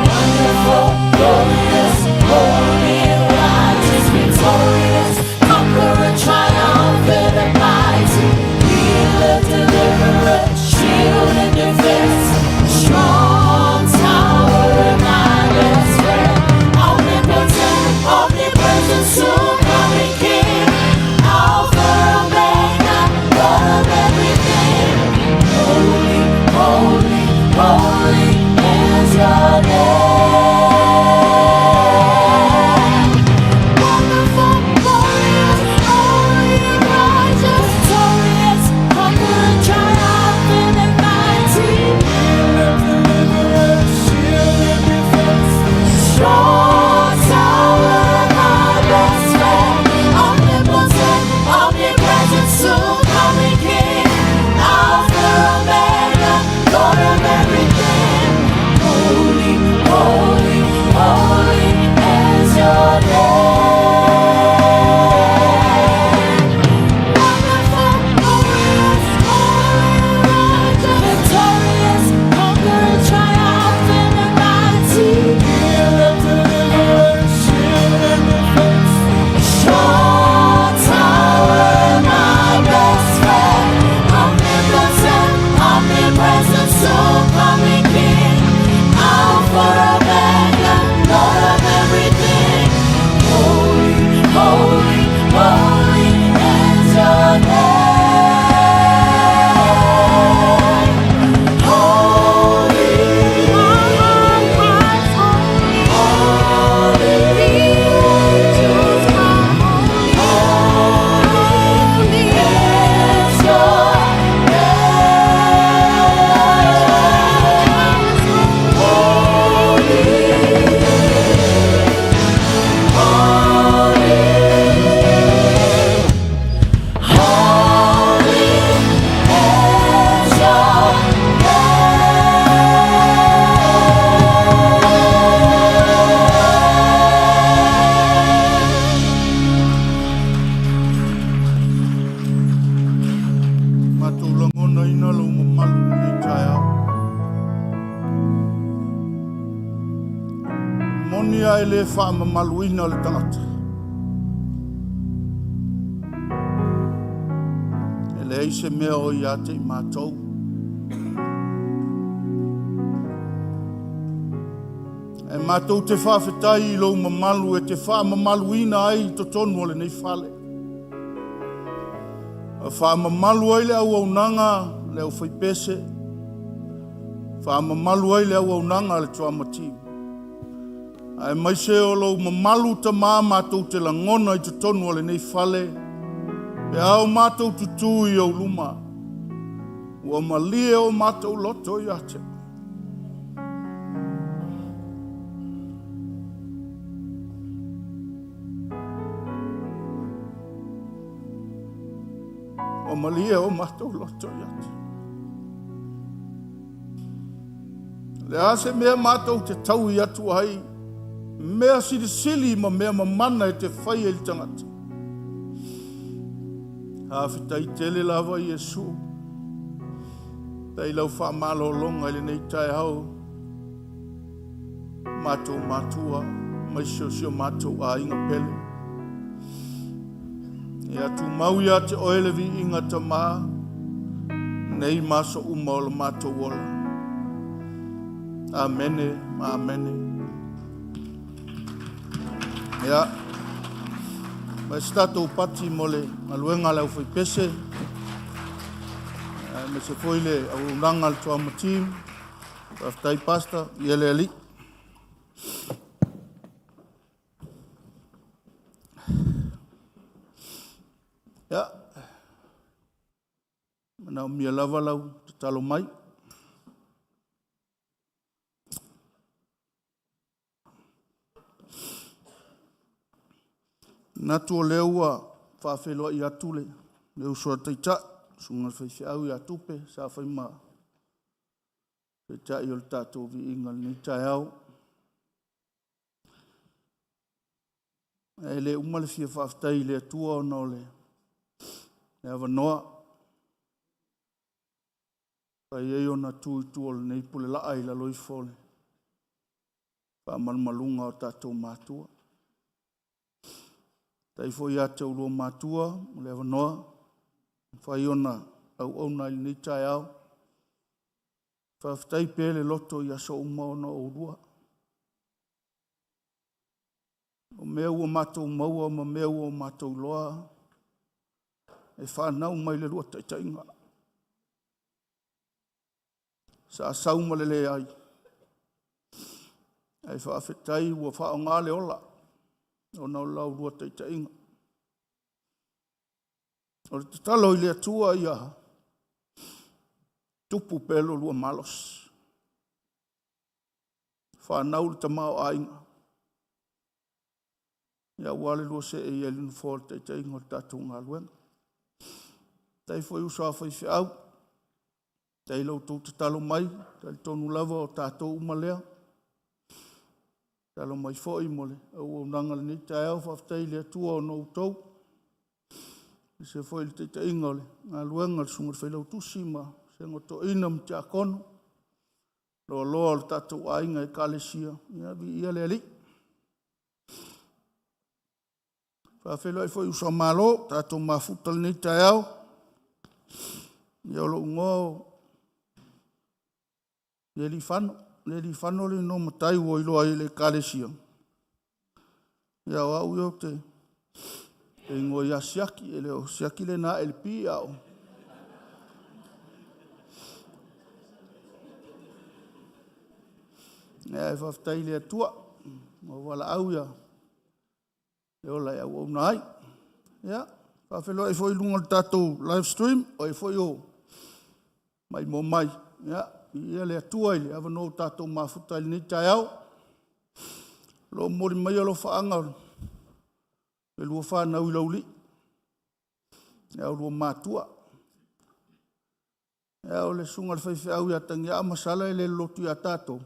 Wonderful, glorious, holy, righteous, victorious, conqueror, triumphant. ae le faamamaluina le tagata. E leai se mea o ia te i matou. E matou te faafetai i lou mamalu e te faamamaluina ai i totonu o lenei fale. Faamamalu ai le auaunaga le aufaipese, faamamalu ai le auaunaga a le drama team. Aemaise o lou mamalu Tama matou te lagona i totonu o lenei fale, pe a o matou tutū i ou luma, ua malie o matou loto ia te Oe. Ua malie o matou loto ia te Oe. Le a se mea matou te taui atu ai, mea silisili ma mea mamana e te fai e le tagata. Faafetai tele lava Iesu. Tai lau faamalologa i lenei taeao. Matou matua, mai si o si o matou aiga pele. Ia tumau ia te oe le viiga Tama, nei ma aso uma o le matou ola. Amene, amene. Ia, mai se tatou pati mo le galuega a le aufaipese, aemaise foi le auaunaga a le Drama Team. Faafetai Pastor, ia le Alii. Ia, manaomia lava lau tatalo mai. Manatu o lea ua faafeiloai atu le uso a Taitai, susuga i le faifeau ia Tupe, sa fai ma Taitai o le tatou viiga i lenei taeao. Ae le uma le fia faafetai i le Atua ona o le avanoa. Fai ai ona tu i tua o lenei pulelaa i lalo ifo o le faamalumaluga o tatou matua. Faafetai foi ia te oulua matua mo le avanoa. Mafai ona auauna i lenei taeao. Faafetai pea le loto i aso uma ona o oulua. O mea ua matou maua ma mea ua matou iloa, e fanau mai le lua taitaiga. Sa sau ma le leai, ae faafetai ua faaaoga le ola ona o la oulua taitaiga. O le tatalo i le Atua ia tupu pea lo oulua malosi. Fanau le tamaoaiga, ia aua le lua seei ai i le nofoa o le taitaiga o le tatou galuega. Faafetai foi uso a faifeau, faafetai i lo outou tatalo mai, talitonu lava o tatou uma lea. Tatalo mai foi mo le auaunaga i lenei taeao, faafetai i le Atua ona o outou. Aemaise foi le taitaiga o le galuega a le susuga i le Failautusi ma susuga toeaina ma tiakono, loaloa o le tatou aiga Ekalesia, ia viia le Alii. Faafeiloai foi uso a Malo, tatou mafuta i lenei taeao. Ia o lou igoa o Lealiifano, Lealiifano le igoa matai ua iloa ai e le Ekalesia. Ia o au ia ou te igoa ia Siaki, e le o Siaki lena LP a o Ia e faafetai i le Atua ua valaau ia e ola e auauna ai. Ia, faafeiloai foi i luga o le tatou live stream, o ai foi o maimoa mai. Ia, viia le Atua i le avanoa ua tatou mafuta ai i lenei taeao. O lo o momoli mai alofaaga o le lua fanau i Laulii, ia oulua matua. Ia o le susuga i le faifeau ia Tagiaa Masala e le lolotu ia tatou,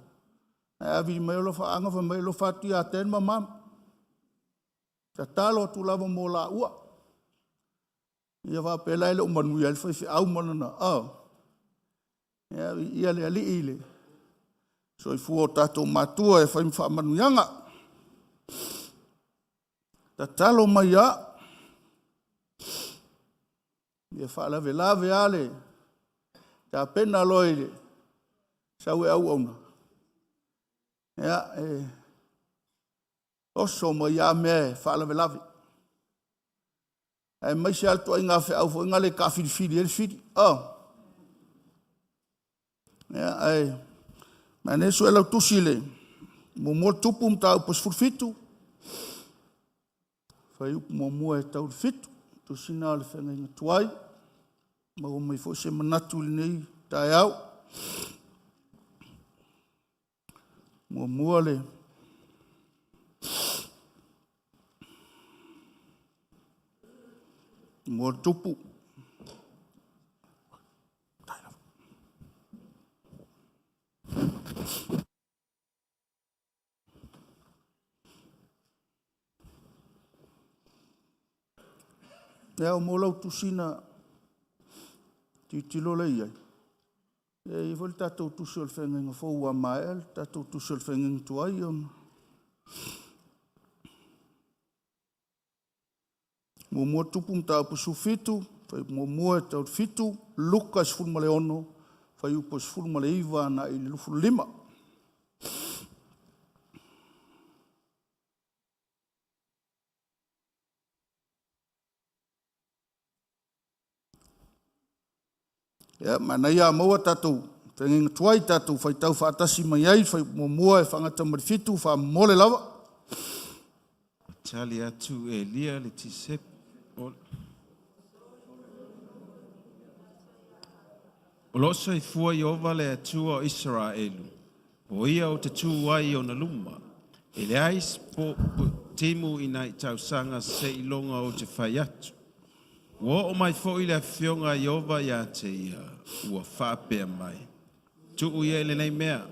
ae a vili mai alofaaga fai mai e alofa atu ia Dan ma Mom. Tatalo atu lava mo laua. Ia faapea la e le o manuia ai le faifeau ma lana, Ia, viia le Alii i le soifua o tatou matua e fai ma faamanuiaga. Tatalo mai a. Ia faalavelave a le tapena loa i le sau e auauna. Ia, e oso mai a mea e faalavelave. Ae mai se alto ai ngā wheau fo ngā le ka whiriwhiri e le whiri. Oh. Ia, ai, ma ne su e lau tusi le mo tupu mta upo sefulufitu. Fai upu muamua e tau le fitu. Tusina o le feagaiga tuai. Maua mai foi se manatu i lenei taeao. Muamua le mua tupu. Ia o mo lau tusina tilotilo lea i ai. E i ai foi le tatou tusi o le feagaiga fou ua maea le tatou tusi o le feagaiga tuai ona. Muamua tupu mataupu 17, fai muamua e tau le fitu, Luka 16, fuaiupu 19 agai i le 25. Ia, manaia a maua tatou feagaiga tuai, tatou faitau faatasi mai ai, fai muamua e faagata ma le fitu, faamomole lava. Tali atu Elia le Tisep. O lo soifua Ieova le Atua o Isaraelu. O ia o te tū ai o na luma. E le ai po, po, timu i nai tausaga seiloga o te fai atu. Ua oo mai foi le afioga a Ieova ia te ia, ua faapea mai. Tuu ia i lenei mea,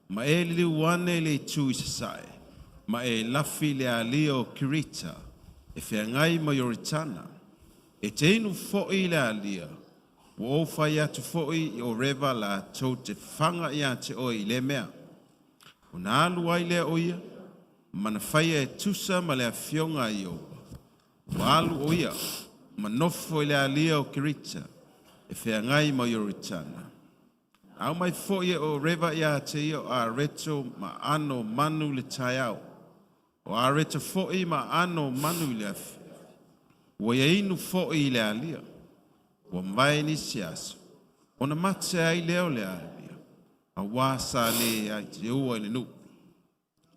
ma e liliu ane i le itu i sasae, ma e lafi le alia o Kerita, e feagai ma Ioritana. E te inu foi i le alia, ua ou fai atu foi i o reva latou te faga ia te oe i le mea. O na alu ai lea o ia, ma na faia e tusa ma le afioga a Ieova. Ua alu o ia, ma nofo i le alia o Kerita, e feagai ma Ioritana. Au mai foi e o reva ia te ia o areto ma ano manu le taeao. O areto foi ma ano manu i le afi. Ua ia inu foi i le alia. Ua mavae nisi aso. Ona mate ai lea o le alia. Auā sa le ai te ua i le nuu.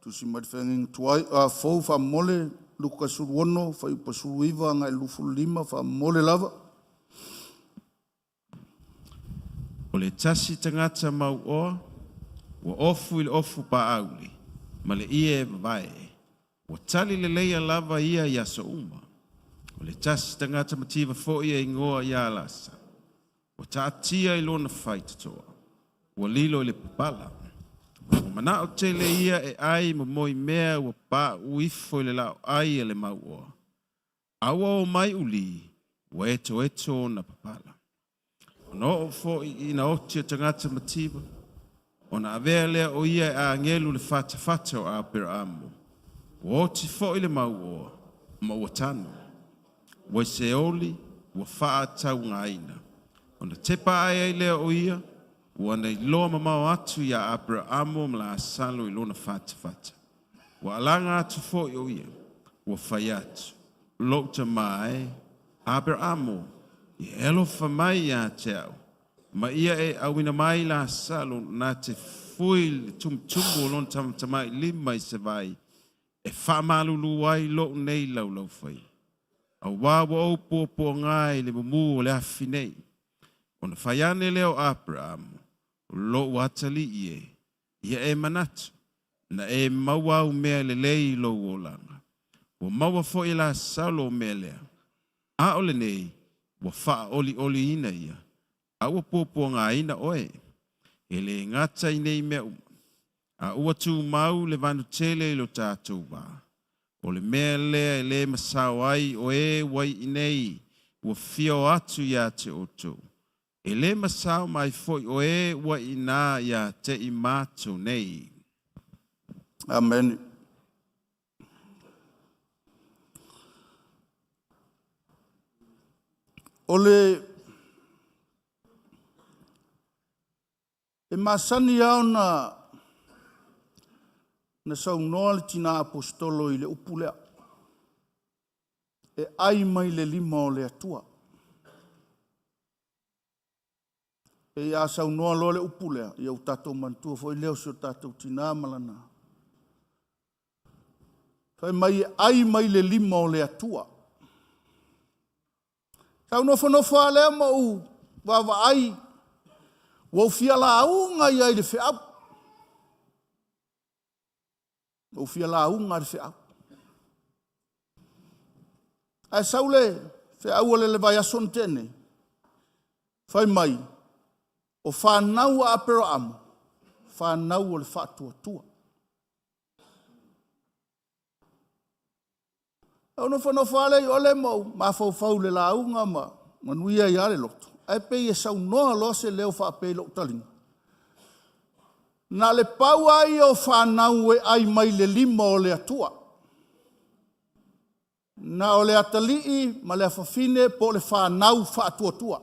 Tusi mai le feagaiga tuai, a fou faamomole, Luka 16, fuaiupu 19 agai i le 25, faamomole lava. O le tasi tagata mauoa, ua ofu i le ofu paauli, ma le ie e vavae. Ua tali leleia lava ia i aso uma. O le tasi tagata mativa foi e igoa ia Lasalo. Ua taatia i lona faitotoa. Ua lilo i le papala. Ua manao tele ia e ai ma moi mea ua pau ifo i le laoai a le mauoa. A ua o mai uli, ua etoeto ona papala. Ona oo foi ina oti o tagata mativa, ona avea lea o ia e agelu le fatafata o Aperamo. Ua oti foi le mauoa, ma ua tanu. Ua i Seoli, ua faataugaina. Ona tepa ai ai lea o ia, ua na iloa mamao atu ia Aperamo ma Lasalo i lona fatafata. Ua alaga atu foi o ia, ua fai atu, lou tamā e, Aperamo, ia e alofa mai ia te au. Ma ia e auina mai Lasalo na te fui le tumutumu o lona tamatamailima i se vai, e faamalulu ai lou nei laulaufai. Auā ua ou puapuaga i le mumu o le afi nei. Ona fai ane lea o Aperamo, lou atalii e, ia e manatu, na e maua au mea lelei i lou olaga. Ua maua foi e Lasalo o mea lea. A o lenei, ua faaolioliina ia, a ua puapuagaina oe. E le gata i nei mea uma. A ua tumau le vanu tele i lo tatou vā. O le mea lea e le masao ai o e ua i nei, ua fia o atu ia te outou. E le masao mai foi o e ua i nā ia te i mātou nei. Amen. O le e masani lava ona na saunoa le tina aposetolo i le upu lea, e ai mai le lima o le Atua. E a saunoa loa le upu lea, ia ua tatou manatua foi lea o si o tatou tina ma lana. Fai mai e ai mai le lima o le Atua. Sa ou nofonofo lava lea ma ou vaavaai, ua ou fia lauga ia i le feau. Ua ou fia lauga i le feau. Ae sau le feau o le vaiaso na tea nei, fai mai, o fanau a Aperaamo, fanau o le faatuatua. Ou nofonofo lava lea i ole ma ou mafaufau i le lauga ma manuia ai lava le loto, ae pei e saunoa loa se leo faapea i lou taliga. Na le pau lava ia o fanau e ai mai le lima o le Atua. Na o le atalii ma le afafine po o le fanau faatuatua.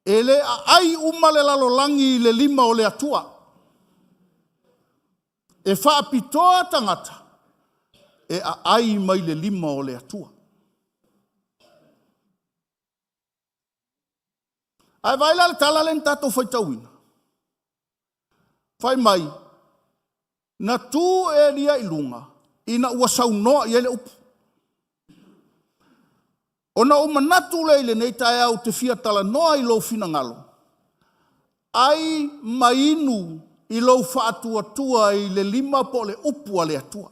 E le aai uma le lalolagi i le lima o le Atua. E faapitoa tagata e aai mai le lima o le Atua. Ae vaai la le tala lea na tatou faitauina. Fai mai, na tu Elia i luga ina ua saunoa i ai le upu. Ona ou manatu lea i lenei taeao ou te fia talanoa i lou finagalo, ai ma inu i lou faatuatua i le lima po o le upu a le Atua.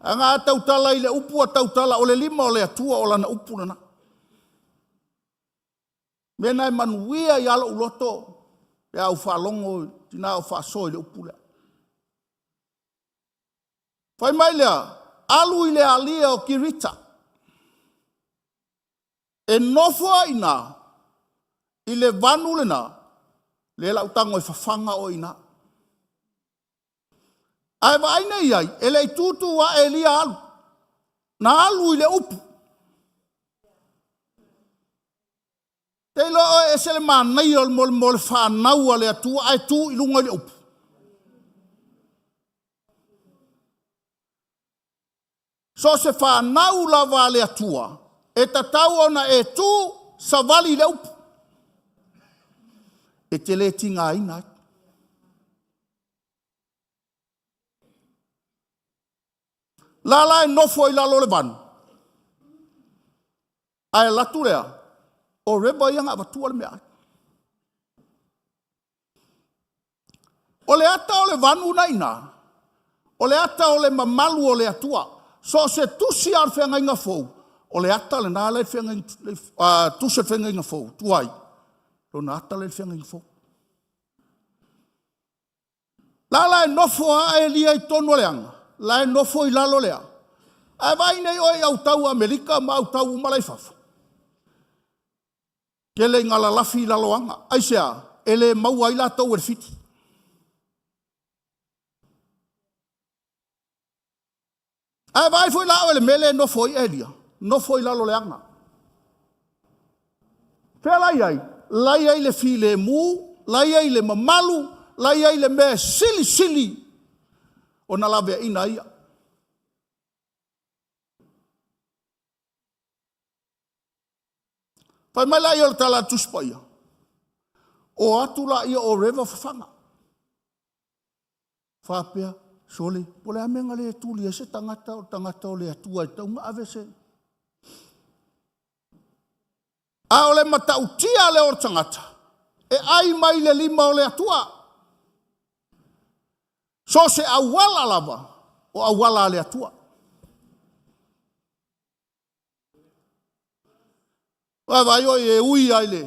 Aga a tautala i le upu a tautala o le lima o le Atua o lana upu lena. Mea na e manuia i alo uloto pe a ou faalogo tina o faasoa i le upu lea. Fai mai lea, alu i le alia o Kirita. E nofo ai ina i le vanu lena, le lau tago e fafaga o ina. Ae vaai nei ai, e le i tutu a Elia alu. Na alu i le upu. Te iloa oe e ese le manaia o le mo le whanau a le Atua ae tu i lunga i le upu. So se whanau lava a le Atua, e tatau ona e tu savali i le upu. E te le tinga ina ai. La la e nofo i lalo o le vanu. Ae latu lea, o reba ia ngā vatua le mea ai. O le ata o le vanu na ina, o le ata o le mamalu o le Atua. So se tusi a le whengainga fou, o le ata le nā le whengainga, tusi le whengainga fou, tuai. Lona ata le whengainga fou. La la e nofo a Elia i tonu o le anga, la e nofo i lalo lea. Ae vai nei oe i au tau Amerika ma au tau umala i fafo. Ke le ngala lafi i lalo anga. Ai sea, e le maua i la tau e fiti. Ae vai foi la o le mele nofo i Elia, nofo i lalo le anga. Fea lai ai, lai ai le file mu, lai ai le mamalu, lai ai le mea sili sili o na lave ina ia. Fai mai la ia o le tala tuspa ia. O atu la ia o rewa fafaga. Whapea, sole, po le amenga le tuli e se tangata o tangata o le atua e taunga ave se. A o le matautia le o le tangata, e ai mai le lima o le atua. So se awala lava, o awala a le atua. Vai vai o e ui ai le.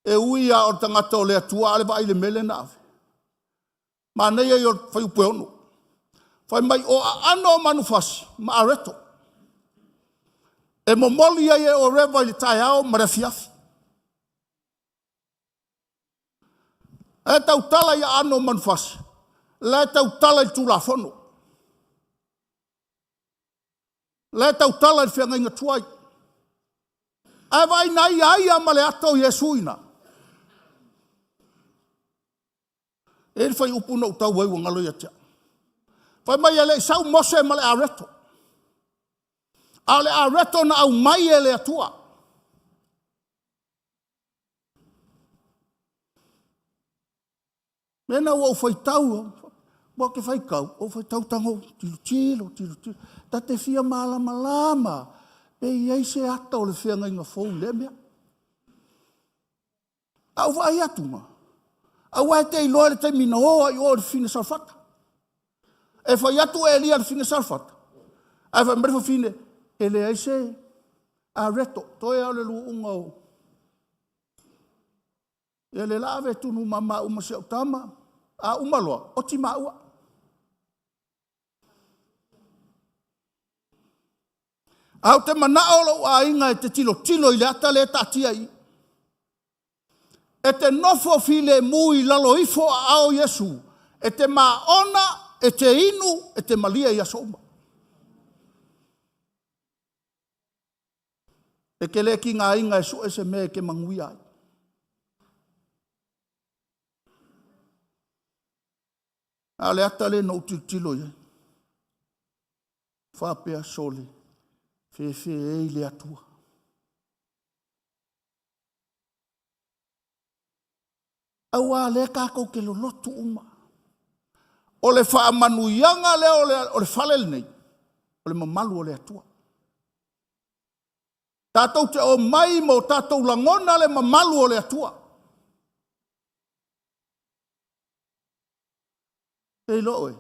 E ui a o le tangata o le atua, ale vai le mele na ave. Mana ia i o whai upe ono. Whai mai o a ano manufasi, ma areto. E momoli ai e o rewa i le tae ao ma le afiafi. E tautala i a ano manufasi, la e tautala i tulafono. La e tautala i le feagaiga tuai. Ae vaai na ia ia ma le ata o Iesu i ina. E i ai le fuaiupu na ou tau ai ua galo ia te au. Fai mai e le i sau Mose ma le areto. A o le areto na aumai e le Atua. Mea na ua ou faitau, ua te faitau, ou faitau tago, tilo, tilo, tilo, tilo. Ta te fia malamalama, pe i ai se ata o le feagaiga fou i lea mea. A ou vaai atu ma, aua e te iloa i le taimi na o ai o i le fafine Sarefata. E fai atu Elia i le fafine Sarefata, ae fai mai le fafine, e leai se areto, toe lava o le luuga o... Ia le la ave tunu mama uma si au tama, a uma loa, oti maua. A ou te manao lou aiga e te tilotilo i le ata le taatia i. E te nofo filemu i lalo ifo o aao o Iesu, e te maona, e te inu, e te malie i aso uma. E te le tigaina e sue se mea e te manuia ai. A o le ata le na ou tilotilo i ai. Faapea sole, fefe e i le Atua. Aua lea tatou te lolotu uma. O le faamanuiaga lea o le fale lenei, o le mamalu o le Atua. Tatou te o mai ma o tatou lagona le mamalu o le Atua. E iloa oe,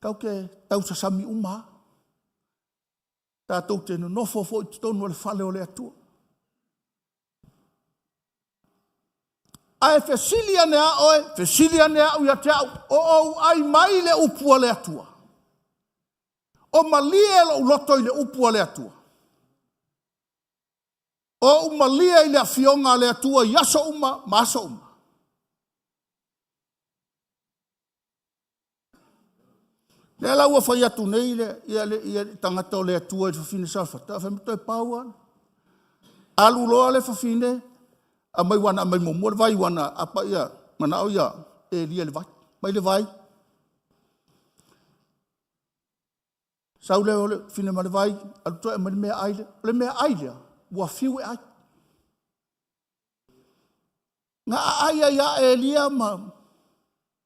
tau te tausasami uma a. Tatou te nonofo foi i totonu o le fale o le Atua. Ae fesili ane a oe, fesili ane au ia te au, o ou ai mai le upu a le Atua. O malie lou loto i le upu a le Atua. O ou malie i le afioga a le Atua i aso uma ma aso uma. Lea la ua fai atu nei le, ia le, ia le tagata o le Atua i le fafine Sarefata, fai mai toe pau lava. Alu loa le fafine, aumai wana aumai muamua le vai wana apa ia, manao ia Elia le vai. Mai le vai. Sau lea o le fafine ma le vai, alu toe aumai le mea ai lea. O le mea ai lea, ua fiu e ai. Na aai ai a Elia ma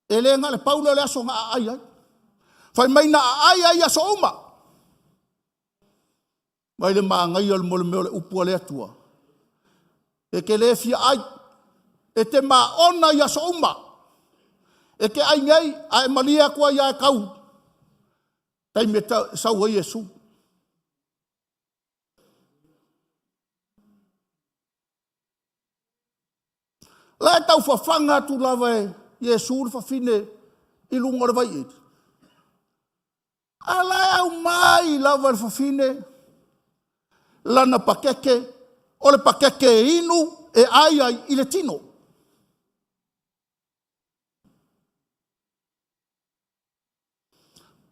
e le na le pau lea o le aso na aai ai. Fai mai na aai ai aso uma. Mai le manaia o le mole mea o le upu a le Atua. E te le fia ai. E te maona i aso uma. E te ai nei, a e malie atu ai a e tau. Taimi e sau ai Iesu. La e tau fafaga atu lava e Iesu le fafine i luga o le vai eli. A la e au mai lava le fafine, lana pakeke, o le pakeke e inu, e ai ai i le tino.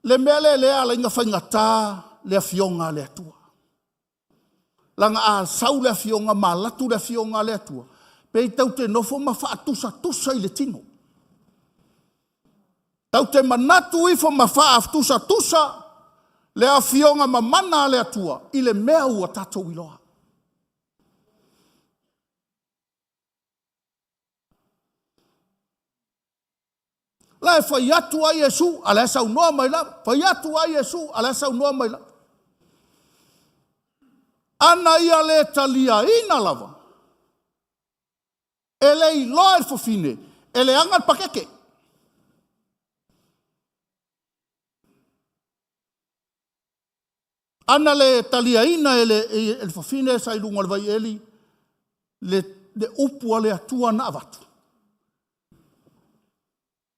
Le mea lea lea ala ina faigata le afioga a le Atua. Langa a sau le afioga, ma latu le afioga a le Atua, pe i tau te nofo ma faatusatusa i le tino. Tau te manatu ifo ma faatusatusa le afioga mamana a le Atua i le mea ua tatou iloa. La e fai atu ai Iesu, a le saunoa mai la, fai atu ai Iesu, a le saunoa mai la. Ana ia le talia ina lava. E le iloa e le fafine, e le anga le pakeke. Ana le talia ina e le fafine sa i lunga o le vai eli, le upu a le Atua na avatu.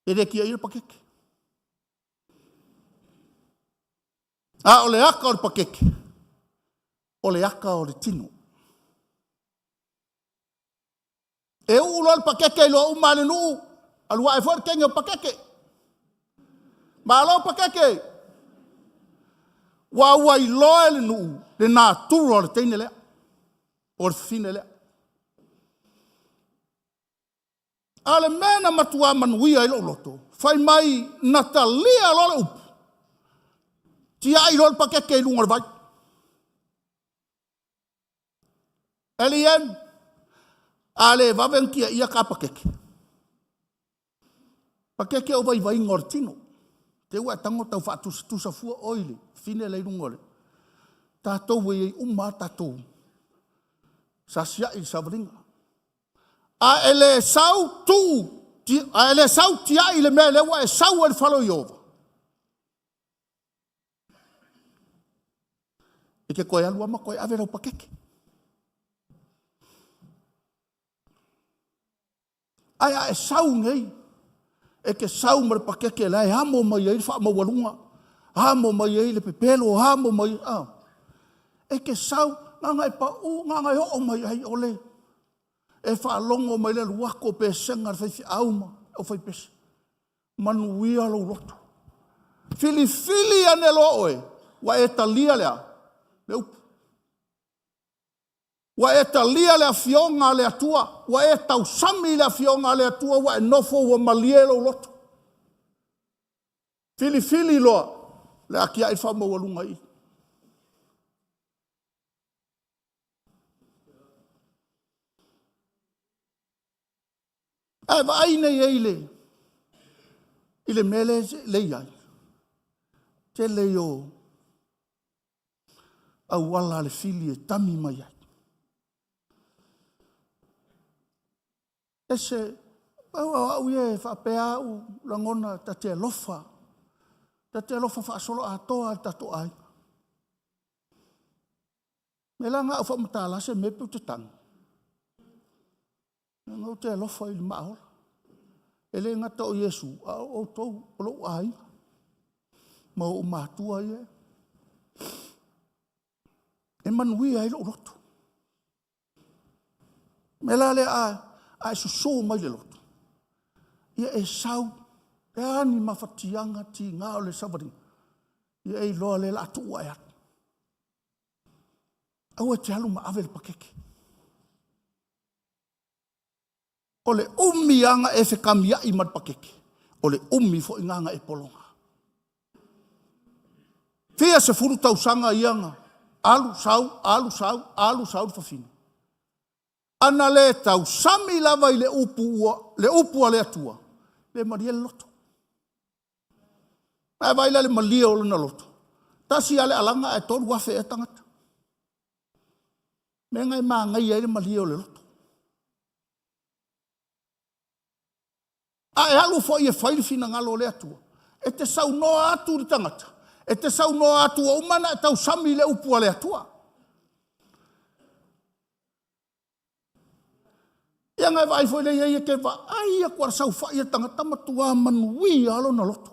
E le tia i le pakeke. A o le aka o le pakeke, o le aka o le tino. E uu loa le pakeke i loa uma le nuu, alua e foi le kenge o pakeke. Malo pakeke. Ua ua iloa e le nuu le natura o le teine lea, o le fafine lea. A o le mea na matua manuia ai lou loto, fai mai na talia loa le upu, tiai loa le pakeke i luga o le vai. LEM, a le vave ona tiaia ta pakeke, pakeke o vaivaiga o le tino. Te ua e tago tau faatusatusa fua oe i le fafine la e i luga o le... Tatou e i ai uma lava tatou sa siai i le savaliga. A e le sau tuu, a e le sau tiai le mea lea ua e sau ai i le fale o Ieova, e te toe alu lava ma toe ave lau pakeke. Ae a e sau nei, e te sau ma le pakeke la e amo mai ai le faamaualuga, amo mai ai le pepelo, amo mai ai, E te sau, na ona e pau, na ona e oo mai ai o le, e faalogo mai le alu atu o pesega a le faifeau ma le aufaipese. Manuia lou loto. Filifili ane loa oe, ua e talia le a? Le upu. Ua e talia le afioga a le Atua, ua e tausami i le afioga a le Atua, ua e nofo ua malie lou loto. Filifili loa le atiae faamaualuga i i. Ae vaai nei i ai i le mea lea e i ai, tele ia o auala a le fili e tami mai ai. Ese, aua o au ia e faapea lava au lagona, ta te alofa, ta te alofa faasoloatoa lava i o tatou aiga. O le mea la lena a ou faamatala se mea e pei ou te tagi, leaga ou te alofa i le maa ola. E le gata o Iesu, a o outou o lou aiga ma ou matua ia e manuia ai lou loto. O le mea la lea, a e susu mai le loto, ia e sau, o a ni mafatiaga tiga o le savaliga, ia e iloa o lea o le a tuu lava e alu. Aua e te alu ma ave le pakeke. O le umi lava ona e fetamiai ma le pakeke, o le umi foi lena ona e pologa. Fia sefulu tausaga ia na alu sau, alu sau, alu sau le fafine. A na le tausami lava i le upu a le Atua, le malie le loto. Ae vaai la i le malie o lona loto? Tasi lava le alaga ae 3,000 ea tagata. O le mea lena e manaia ai le malie o le loto. A e alu foi e fai le finagalo o le Atua, e te saunoa atu i le tagata, e te saunoa atu ua uma ona e tausami i le upu a le Atua. Ia ona e vaai foi lea i ai, e te vaai atu lava i le saofai a le tagata, matua manuia lava lona loto.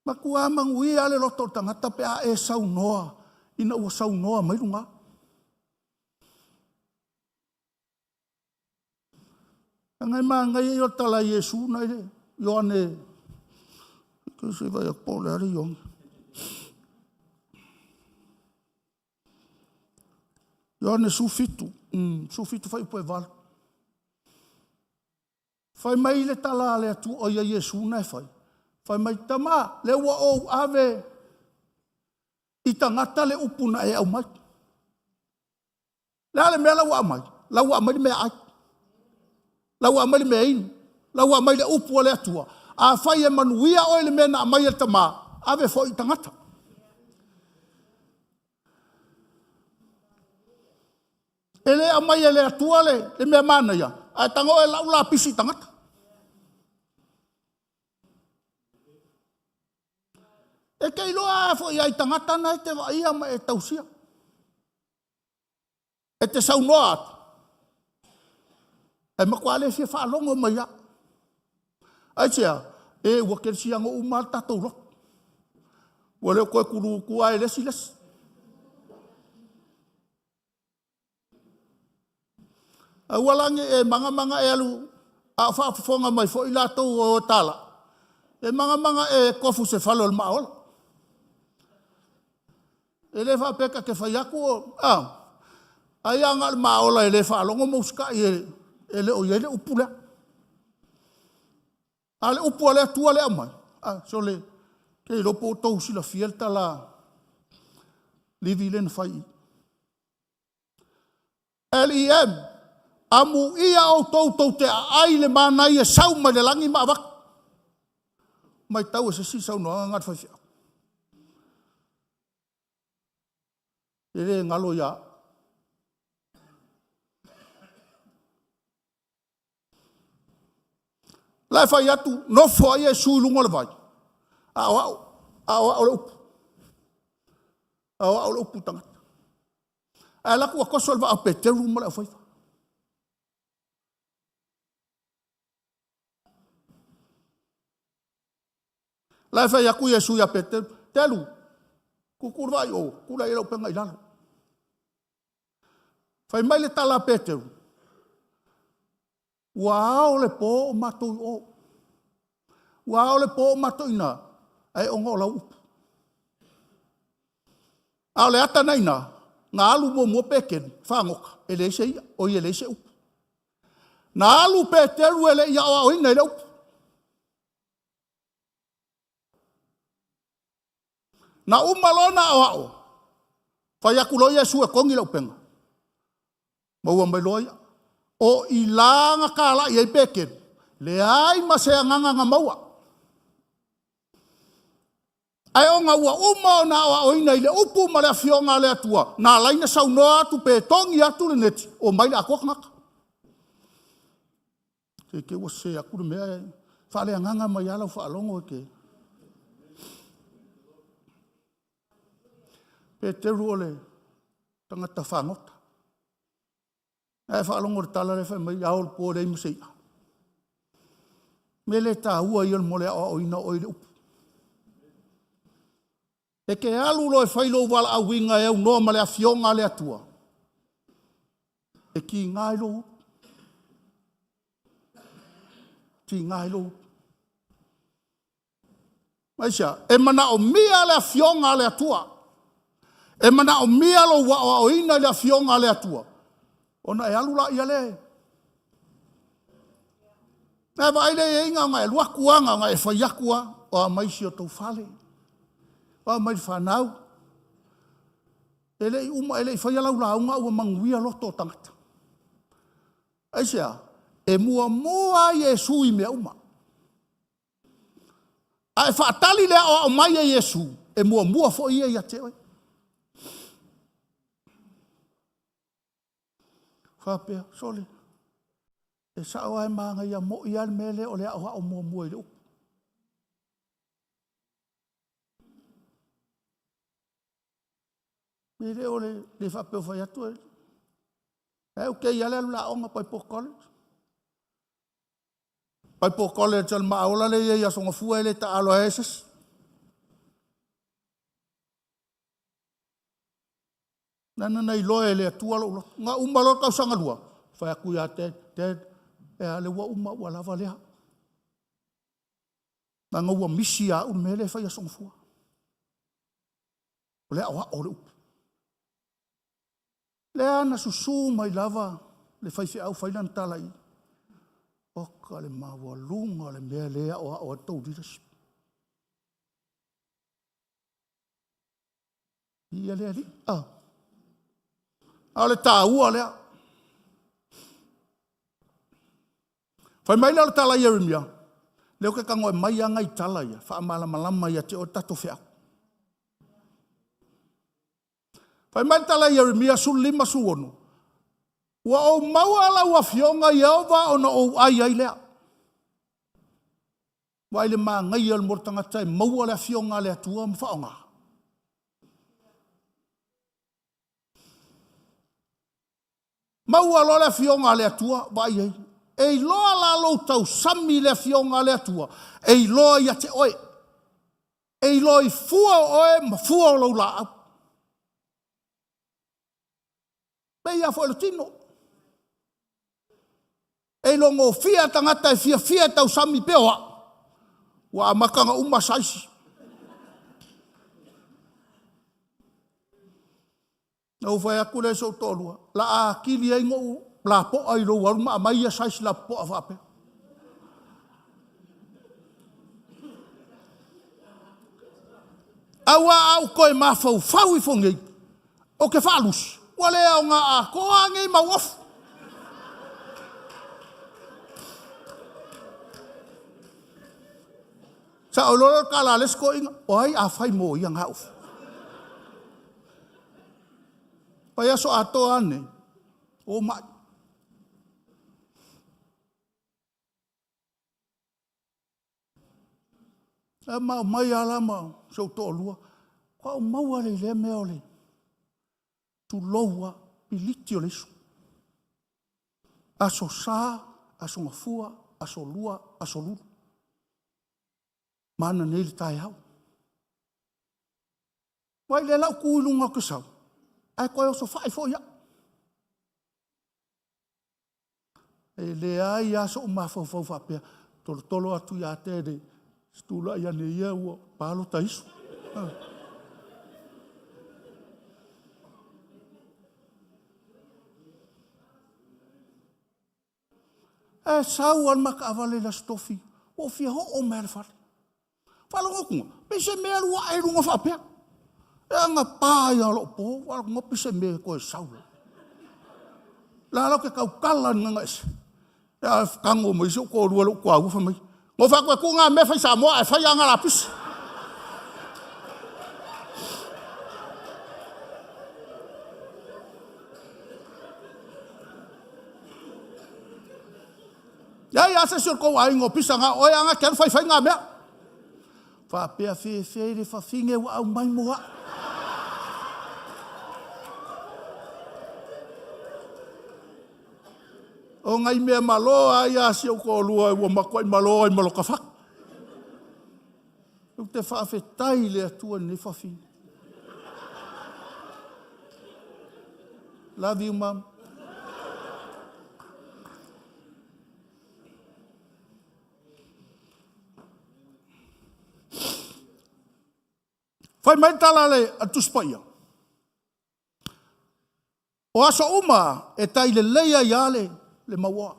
Matua manuia lava le loto o le tagata pe a e saunoa ina ua saunoa mai luga. Leaga e manaia ia o le tala a Iesu na i le Ioane, se i vaai atu po o le a le Ioane. Ioane 17, 17 fuaiupu e 8. Fai mai le tala a le Atua, o ia Iesu na e fai. Fai mai, Tama, lea ua ou ave i tagata le upu na e aumai. Le a le mea la ua aumai? La ua aumai le meaai. La ua aumai le meainu. La ua aumai le upu a le Atua. Afai e manuia oe i le mea na aumai e le Tama, ave foi i tagata. E le aumai e le Atua le mea manaia, ae tago e lau lapisi i tagata. E te iloa lava foi i tagata na e te vaaia ma e tausia. E te saunoa atu, e matua le fia faalogo mai lava. Aisea? E ua kerisiano uma lava le tatou lotu. Ua le o toe tulu i tua e le isi le isi. Aua la ne i e maga ma e alu, a o faafofoga mai foi latou o e talai, E magamaga e kofu se fale o le maaola. E le faapea ta te fai atu o, a, ai a na o le maaola e le faalogo ma usitai e, e le o i ai le upu lea. A le upu a le Atua lea aumai, a, sole, ke iloa po o tou silafia le tala livi lea na fai i. LEM, amuia outou tou te aai le mana e sau mai le lagi ma avatu. Mai tau e se isi saunoaga na le faifeau. E le galo ia La e fai atu, nofo ai Iesu i luga o le vai. A o au, a o au le upu. A o au le upu tagata. Ae alu atu ua toso le vaa o Peteru ma le aufaiva. La e fai atu Iesu ia Peteru, Telu, tutu le vaa i o, tulai ai lau upega i lalo. Fai mai le tala a Peteru, ua ao le po o matou i o. Ua ao le po o matou i ina, ae ona o lau upu. A o le ata na ina, na alu muamua Peteru, fagota, e leai se ia, oi e leai se upu. Na alu Peteru e le i aoaoina i le upu. Na uma loa ona aoao, fai atu loa Iesu e togi le upega. Maua mai loa ia. O i la na talai ai Peteru, leai ma se agaga na maua. Ae ona ua uma ona aoaoina i le upu ma le afioga a le Atua, na ala ai ona saunoa atu pe togi atu le neti, o mai le atoa tagata. Te i te i ua sese atu le mea, e faaleagaga mai lava lau faalogo e te... Peteru o le tagata fagota. Ae faalogo i le tala lea fai mai, ao le po e leai ma se i'a. Me le taua ia mo le aoaoina o oe i le upu. E te alu loa e fai lou valaauina e aunoa ma le afioga a le Atua, e tiga ai lou upu. Tiga ai lou upu. Aisea? E manaomia le afioga a le Atua. E manaomia lou aoaoina i le afioga a le Atua. Ona e alu la ia le. E vaai le i ai na ona e alu atu lava, na ona e fai atu lava, o a mai si o tou fale, o a mai le fanau. E le i uma, e le i faia lau lauga ua manuia loto o tagata. Aisea? E muamua Iesu i mea uma. A e faatali le aoao mai e Iesu, e muamua foi ia ia te oe. Faapea, sole, e sao lava e manaia moi lava le mea lea o le aoao muamua i le upu. E le o le, le faapea o fai atu e, e u te i ale alu le aoga Bible College. Bible College al maaola le ia i aso gafua e le taalo ai se isi. Nana na iloa e le Atua lou loto. Na uma loa le tausaga lua, fai atu ia Dad, Dad, e a le ua uma ua lava lea. Leaga ua misi ia au le mea lea e fai aso gafua. O le aoao o le upu. Lea na susu mai lava le faifeau fai lana tala i oka le maualuga o le mea lea aoao ai le tou leadership. Ia le alii. Ah. A o le taua lea. Fai mai lea o le tala a Ieremia, lea ou te tago e mai lava nai tala ia, faamalamalama ia te oe tatou feau. Fai mai le tala a Ieremia 15, 16, ua ou maua lau afioga Ieova ona ou ai ai lea. Vaai le manaia o le mo tagata e maua le afioga a le Atua ma faaaoga. Maua loa le afioga a le Atua, vaai ai. E iloa la lou tausami i le afioga a le Atua, e iloa ia te oe. E iloa i fua o oe ma fua o lou laau. Pei lava foi o le tino. E iloa gofie tagata e fiafia e tausami pea o au. Ua amata ona uma saisi. Na ou fai atu lea i so'u toalua, la a atili ai ona ou lapoa i lou alu ma aumai ia size lapopoa faapea. Aua a ou toe mafaufau ifo nei, ou te faalusi, ua le aoga atoa lava nei mau ofu. Sao loa lea o le tala a le isi toeaina, o ai a fai mo ia na ofu? Vaiaso atoa lava lenei, ua ou mai. Ae ma omai lava la ma si ou toalua, faatoa ou maua lea i lea mea o le, tulou lava, piliti o le isu. Aso Sa, Aso Gafua, Aso Lua, Aso Lulu ma ananei i le taeao. Vaai o lea la a ou tu i luga ou te sau, ae toe osofai foi au. E leai lava sou mafaufau faapea, tolotolo atu ia Tea se i tulai ane ia ua pa lo ta isu. Ae sau lava le ma taavale i le Aso Tofi, ua ou fia oo mai lava i le fale. Faalogo atu, pei se mea ua ae i luga faapea. Ia na pa ai lava o lou po, ou faalogo atu pei se mea toe sau. O la la ou te tautala i le Gagaese, ae tago mai si ou toalua i lou tuaua fai mai, na ou fai atu e tuu na mea e fai Samoa ae fai aga lapisi. Leai lava se isi o le tou aiga o pisa na o oe lava na te alu faifai na mea. Faapea fefe le fafine ua aumai mo au. O nai mea malo lava ia a si ou toalua ua matuai malo ai ma lota fatu. Ou te faafetai i le Atua i lenei fafine. Love you, mom. Fai mai le tala a le Tusi Paia, o aso uma e tai lelei ai lava le mauoa.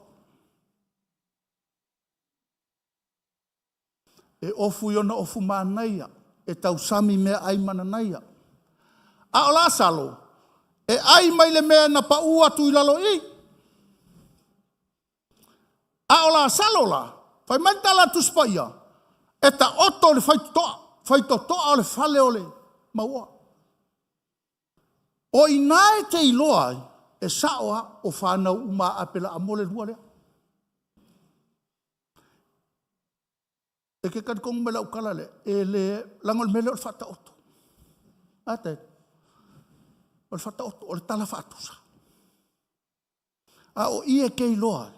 E ofu i ona ofu manaia, e tausami meaai mananaia. A o Lasalo, e ai mai le mea na pau atu i lalo i i. A o Lasalo la, fai mai le tala a le Tusi Paia, e taoto i le faitotoa, faitotoa o le fale o le mauoa. O i ina e te iloa ai, e sao lava, o fanau uma a Aperaamo le lua lea. E te talitonu mai lau tala lea, e le, leaga o le mea lea o le faataoto. A ta o le faataoto, o le tala faatusa. A o i e te iloa ai,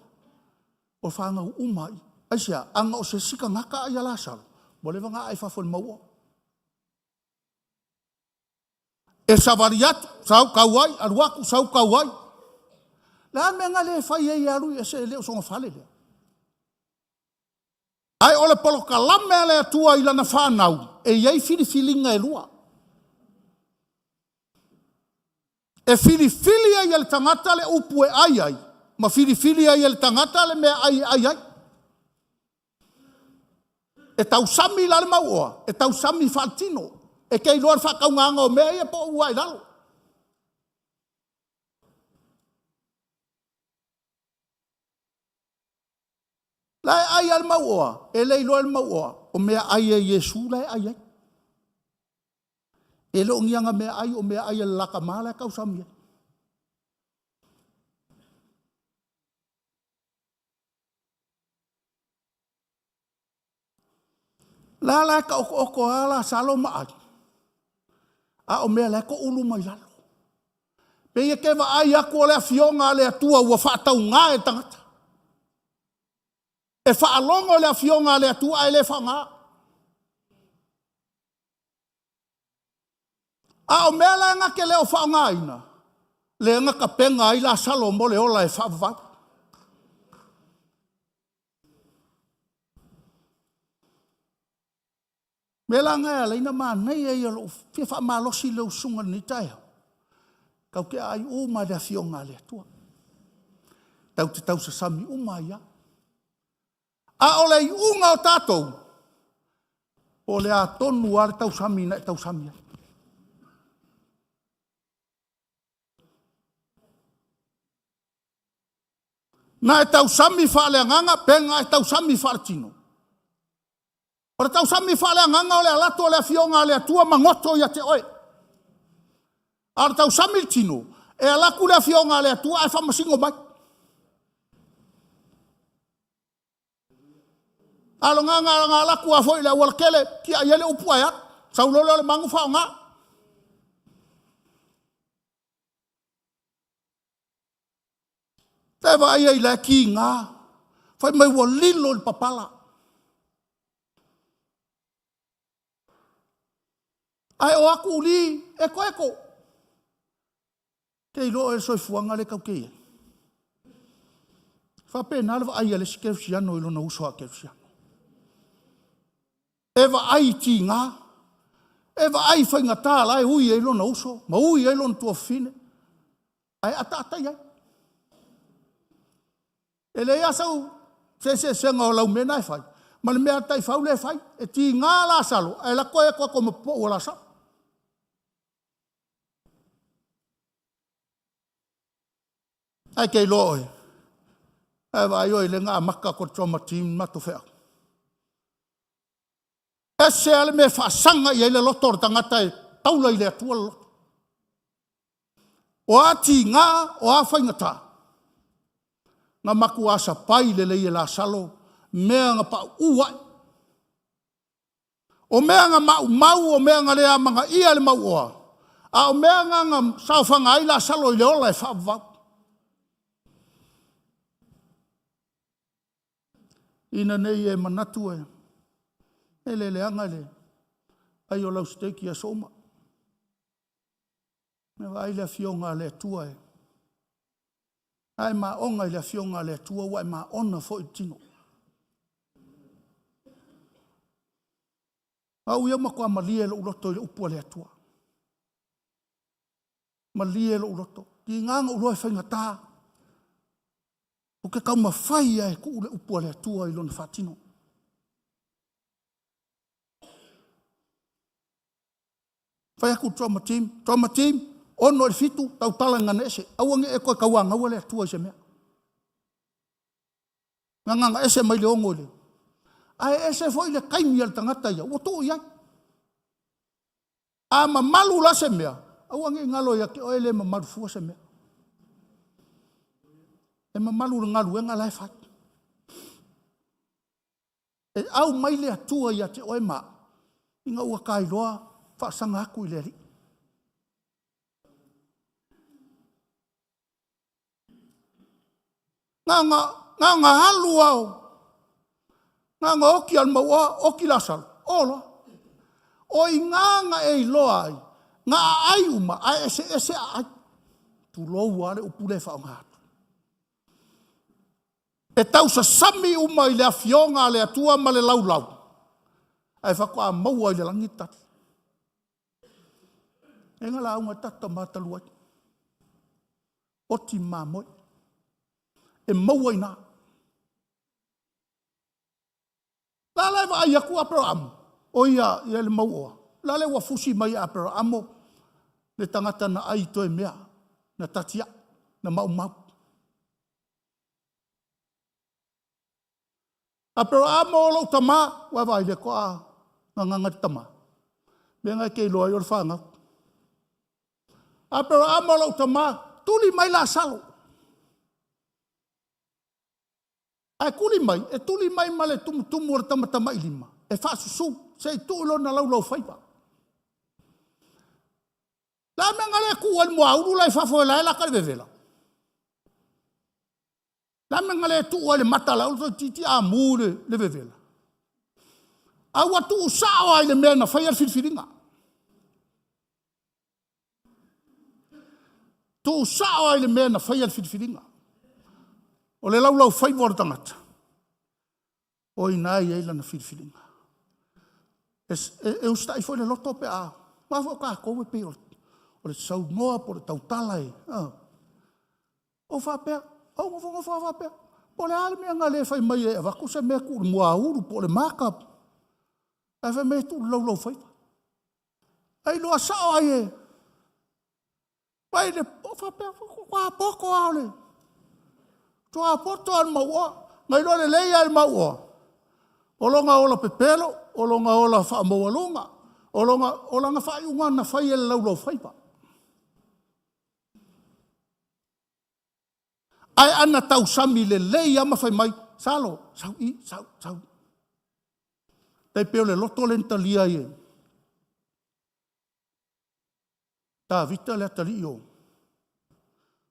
o fanau uma ia. Aisea? Ana o se isi tagata ia Lasalo, ua leva ona ae i fafo i le mauoa. E savali atu, sau tau ai, alu atu, sau tau ai. Le a le mea na le fai ai e alu ese e le o sona fale lea? Ae o le polokalame a le Atua i lana fanau, e i ai filifiliga e lua. E filifili ai e le tagata le upu e ai ai, ma filifili ai e le tagata le mea ai e ai ai. E tausami la le mauoa, e tausami faaletino. E te iloa le faataugaga o mea ia po o ua i lalo. La e ai lava le mauoa, e le iloa e le mauoa, o mea ai a Iesu la e ai ai. E le o ni ana mea ai, o mea ai a le la tama la e tausami ai. La la e taotooto lava Lasalo ma ai, a o mea la e toulu mai lalo. Pei e te vaai atu o le Afioga a le Atua ua faatauga e tagata. E faalogo i le Afioga a le Atua ae le faaaoga. A o mea la na te le o faaaogaina, lea na tapena ai Lasalo mo le ola e faavavau. Mea la na e ala ai ona manaia ia o lou fia faamalosi i lau susuga i lenei taeao, tatou te aai uma i le Afioga a le Atua. Tatou te tausasami uma ai lava. A o le iuga o tatou, po o le a tonu lava le tausami na e tausami ai. Na e tausami faaleagaga pe na e tausami faaletino. O le tausami faaleagaga o le alu atu o le Afioga a le Atua ma goto ia te oe. A o le tausami i le tino, e alu atu le Afioga a le Atua ae faamasino mai. A o lena na alu atu lava foi i le aualatele, tiai ai le upu ae alu, sau loa lea o le manu faaaoga. E vaai ai o la e tiga, fai mai ua lilo i le papala. Ae o atu li, eto eto. Te iloa oe i le soifuaga lea tatou te i ai. E faapena le vaai a le isi kerisiano i lona uso a kerisiano. E vaai i tiga, e vaai i faigata la e ui ai lona uso ma ui ai lona tuafafine, ae ataata i ai. E leai lava sau feeseeseaiga o lau mea lena e fai ma le mea a le taifau lea e fai. E tiga Lasalo, ae alu atu oe etoeto ma popou o Lasalo. Ae te iloa oe, ae vaai oe lea na amata atu e le trauma team le matou feau. Ese lava le mea e faasaga i ai le loto o le tagata e taula i le Atua le loto. O a tiga, o a faigata, na matua sapai lelei e Lasalo mea na pauu ai. O mea na maumau, o mea na le amanaia e le mauoa, a o mea na na saofaga ai Lasalo i le ola e faavavau. Ina ne i e manatu e le leaga le ai o lau steak i aso uma. E vaai le Afioga a le Atua e a e maona i le Afioga a le Atua, ua e maona foi i le tino. Au ia matua malie lou loto i le upu a le Atua. Malie lou loto. Tiga na ou iloa e faigata. Ou te taumafai lava e tuu le upu a le Atua i lona faatino. Fai atu le trauma team, trauma team, 6 i le 7, tautala i Gagaese. Aua ne i e toe tauanauina le Atua i se mea. Na gagaese mai le 6 i le... Ae ese foi le taimi a le tagata ia, ua tuu i ai. A mamalu la se mea, aua ne i galo ia te oe e le mamalu fua se mea. E mamalu le galuega la e fai. E au mai le Atua ia te oe ma au, ina ua ta iloa faasaga atu i le Alii. Na ona alu lava, na ona oti lava o le mauoa, oti Lasalo, o loa. O i ina na e iloa ai, na aai uma, ae eseese aai. Tulou lava le upu lea e faaaoga atu. E tausasami uma i le Afioga a le Atua ma le laulau, ae faatoa maua i le lagi le tali. E na lauga ai le tatou tama talu ai. Oti mamoe. E maua i ina. La la e vaai atu Aperamo, o ia, ia le mauoa, la le ua fusi mai e Aperamo le tagata na ai toe mea, na tatiai, na maumau. Aperamo o lou tama, ua vaai le toa gagaga le tama. Mea na e te iloa ai o le fanau. Aperamo o lou tama, tuli mai Lasalo. Ae tuli mai, e tuli mai ma le tumutumu o le tamatamailima, e faasusu, se i tuu lona laulaufaiva. Le a mea na le tuu ai le muaulu la i fafo e la e lata le vevela? Le a le mea na le tuu ai le mata a Laauli toeitiiti a mu le vevela? A ua tuu sao lava i le mea na faia le filifiliga. Tuu sao lava i le mea na faia le filifiliga. O le laulaufaiva o le tagata, o i ina e i ai lana filifiliga. E usitai foi le loto pe a, aua foi o tatou e pei o le saunoa po o le tautala e, Ou faapea, ou nofonofo lava faapea, po o le a le mea na le fai mai ai e avatu se mea tuu i le muaulu po o le mata, ae fai mai e tuu i le laulaufaiva. Ae iloa sao ai e, vaai le, ou faapea, matua poto lava o le, matua poto lava o le mauoa. Na iloa lelei lava e le mauoa, o lona ola pepelo, o lona ola faamaualuga, o lana faaiuga na fai e le laulaufaiva. Ae a na tausami lelei lava ma fai mai, salo, sau i, sau, sau. E tai pei o le loto lea na talia ai e Tavita le atalii o,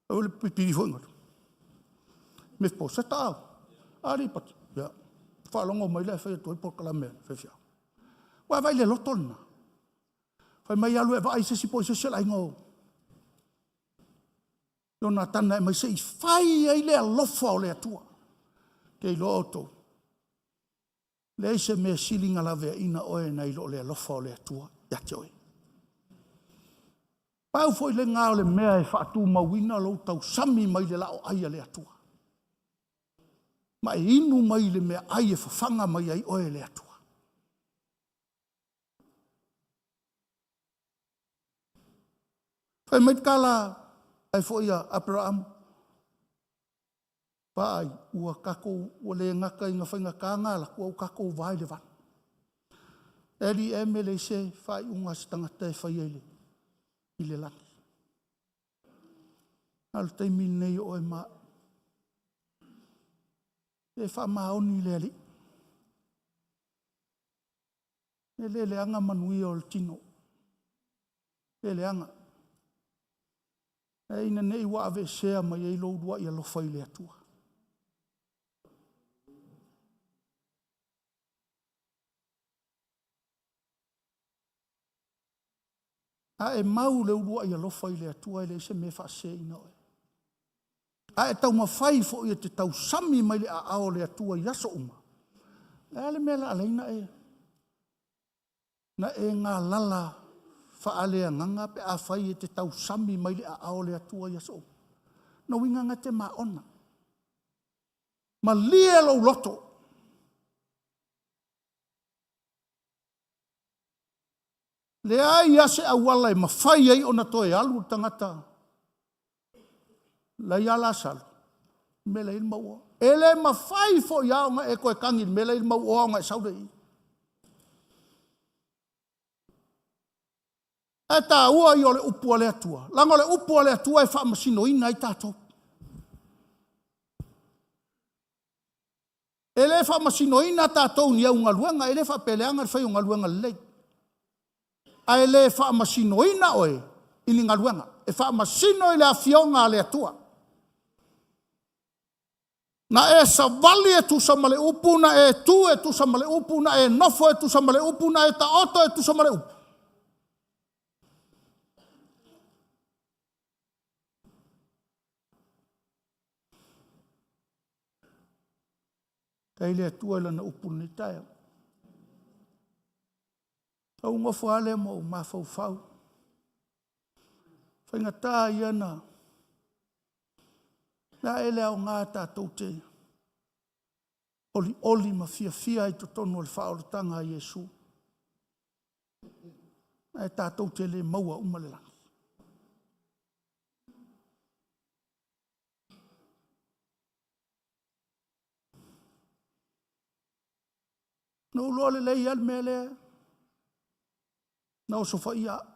o le pipii foi Mepiposeta. A, ia faalogo mai la e fai atu ai le polokalame a le faifeau. Ua e vaai i le loto lena? Fai mai alu e vaai se isi po o ai se isi o le aiga o Ionatana e aumai se i fai ai le alofa o le Atua. Ou te iloa outou, leai se mea e sili ona laveaiina oe nai lo le alofa o le Atua ia te oe. Pau foi lena o le mea e faatumauina lou tausami mai le laoai a le Atua, ma e inu mai le meaai e fafaga mai ai oe e le Atua. Fai mai le tala ai foi a Aperamo, vaai, ua tatou, ua le gata ina faigata ona alu atu, ae ua tatou va i le vanu. E alii e, e leai se faaiuga a se tagata e faia i le lagi. A o le taimi lenei o oe ma au, e faamaoni i le Alii. E le leaga manuia o le tino, e le leaga. Ae ina ne i ua aveesea mai ai lou uluai alofa i le Atua. A e mau i le uluai alofa i le Atua, e leai se mea e faaseseina oe. A e taumafai foi e te tausami mai le aao o le Atua i aso uma, o le a le mea o le a ala ai ona e galala faaleagaga pe afai e te tausami mai le aao o le Atua i aso uma? O lona uiga na e te maona. Malie lou loto, leai lava se auala e mafai ai ona toe alu le tagata la e ia Lasalo i le mea la e i ai le mauoa. E le mafai foi lava ona e toe tagi i le mea la e i ai le mauoa ona e sau lea i i. Ae taua ia o le upu a le Atua, leaga o le upu a le Atua e faamasinoina ai tatou. E le faamasinoina tatou i ni au galuega, e le faapea e leaga le fai o galuega lelei. Ae le faamasinoina oe i ni galuega, e faamasino i le afioga a le Atua. Na e savali e tusa ma le upu, na e tu e tusa ma le upu, na e nofo e tusa ma le upu, na e taoto e tusa ma le upu. Faafetai i le Atua i Lana upu i lenei taeao. Ona ou nofo lava lea ma ou mafaufau, o le faigata ia ona... E a ea le aoga tatou te olioli ma fiafia ai i totonu o le faaolataga a Iesu, ae tatou te le maua uma le lagi. Na ou iloa lelei lava le mea lea, na osofaia au.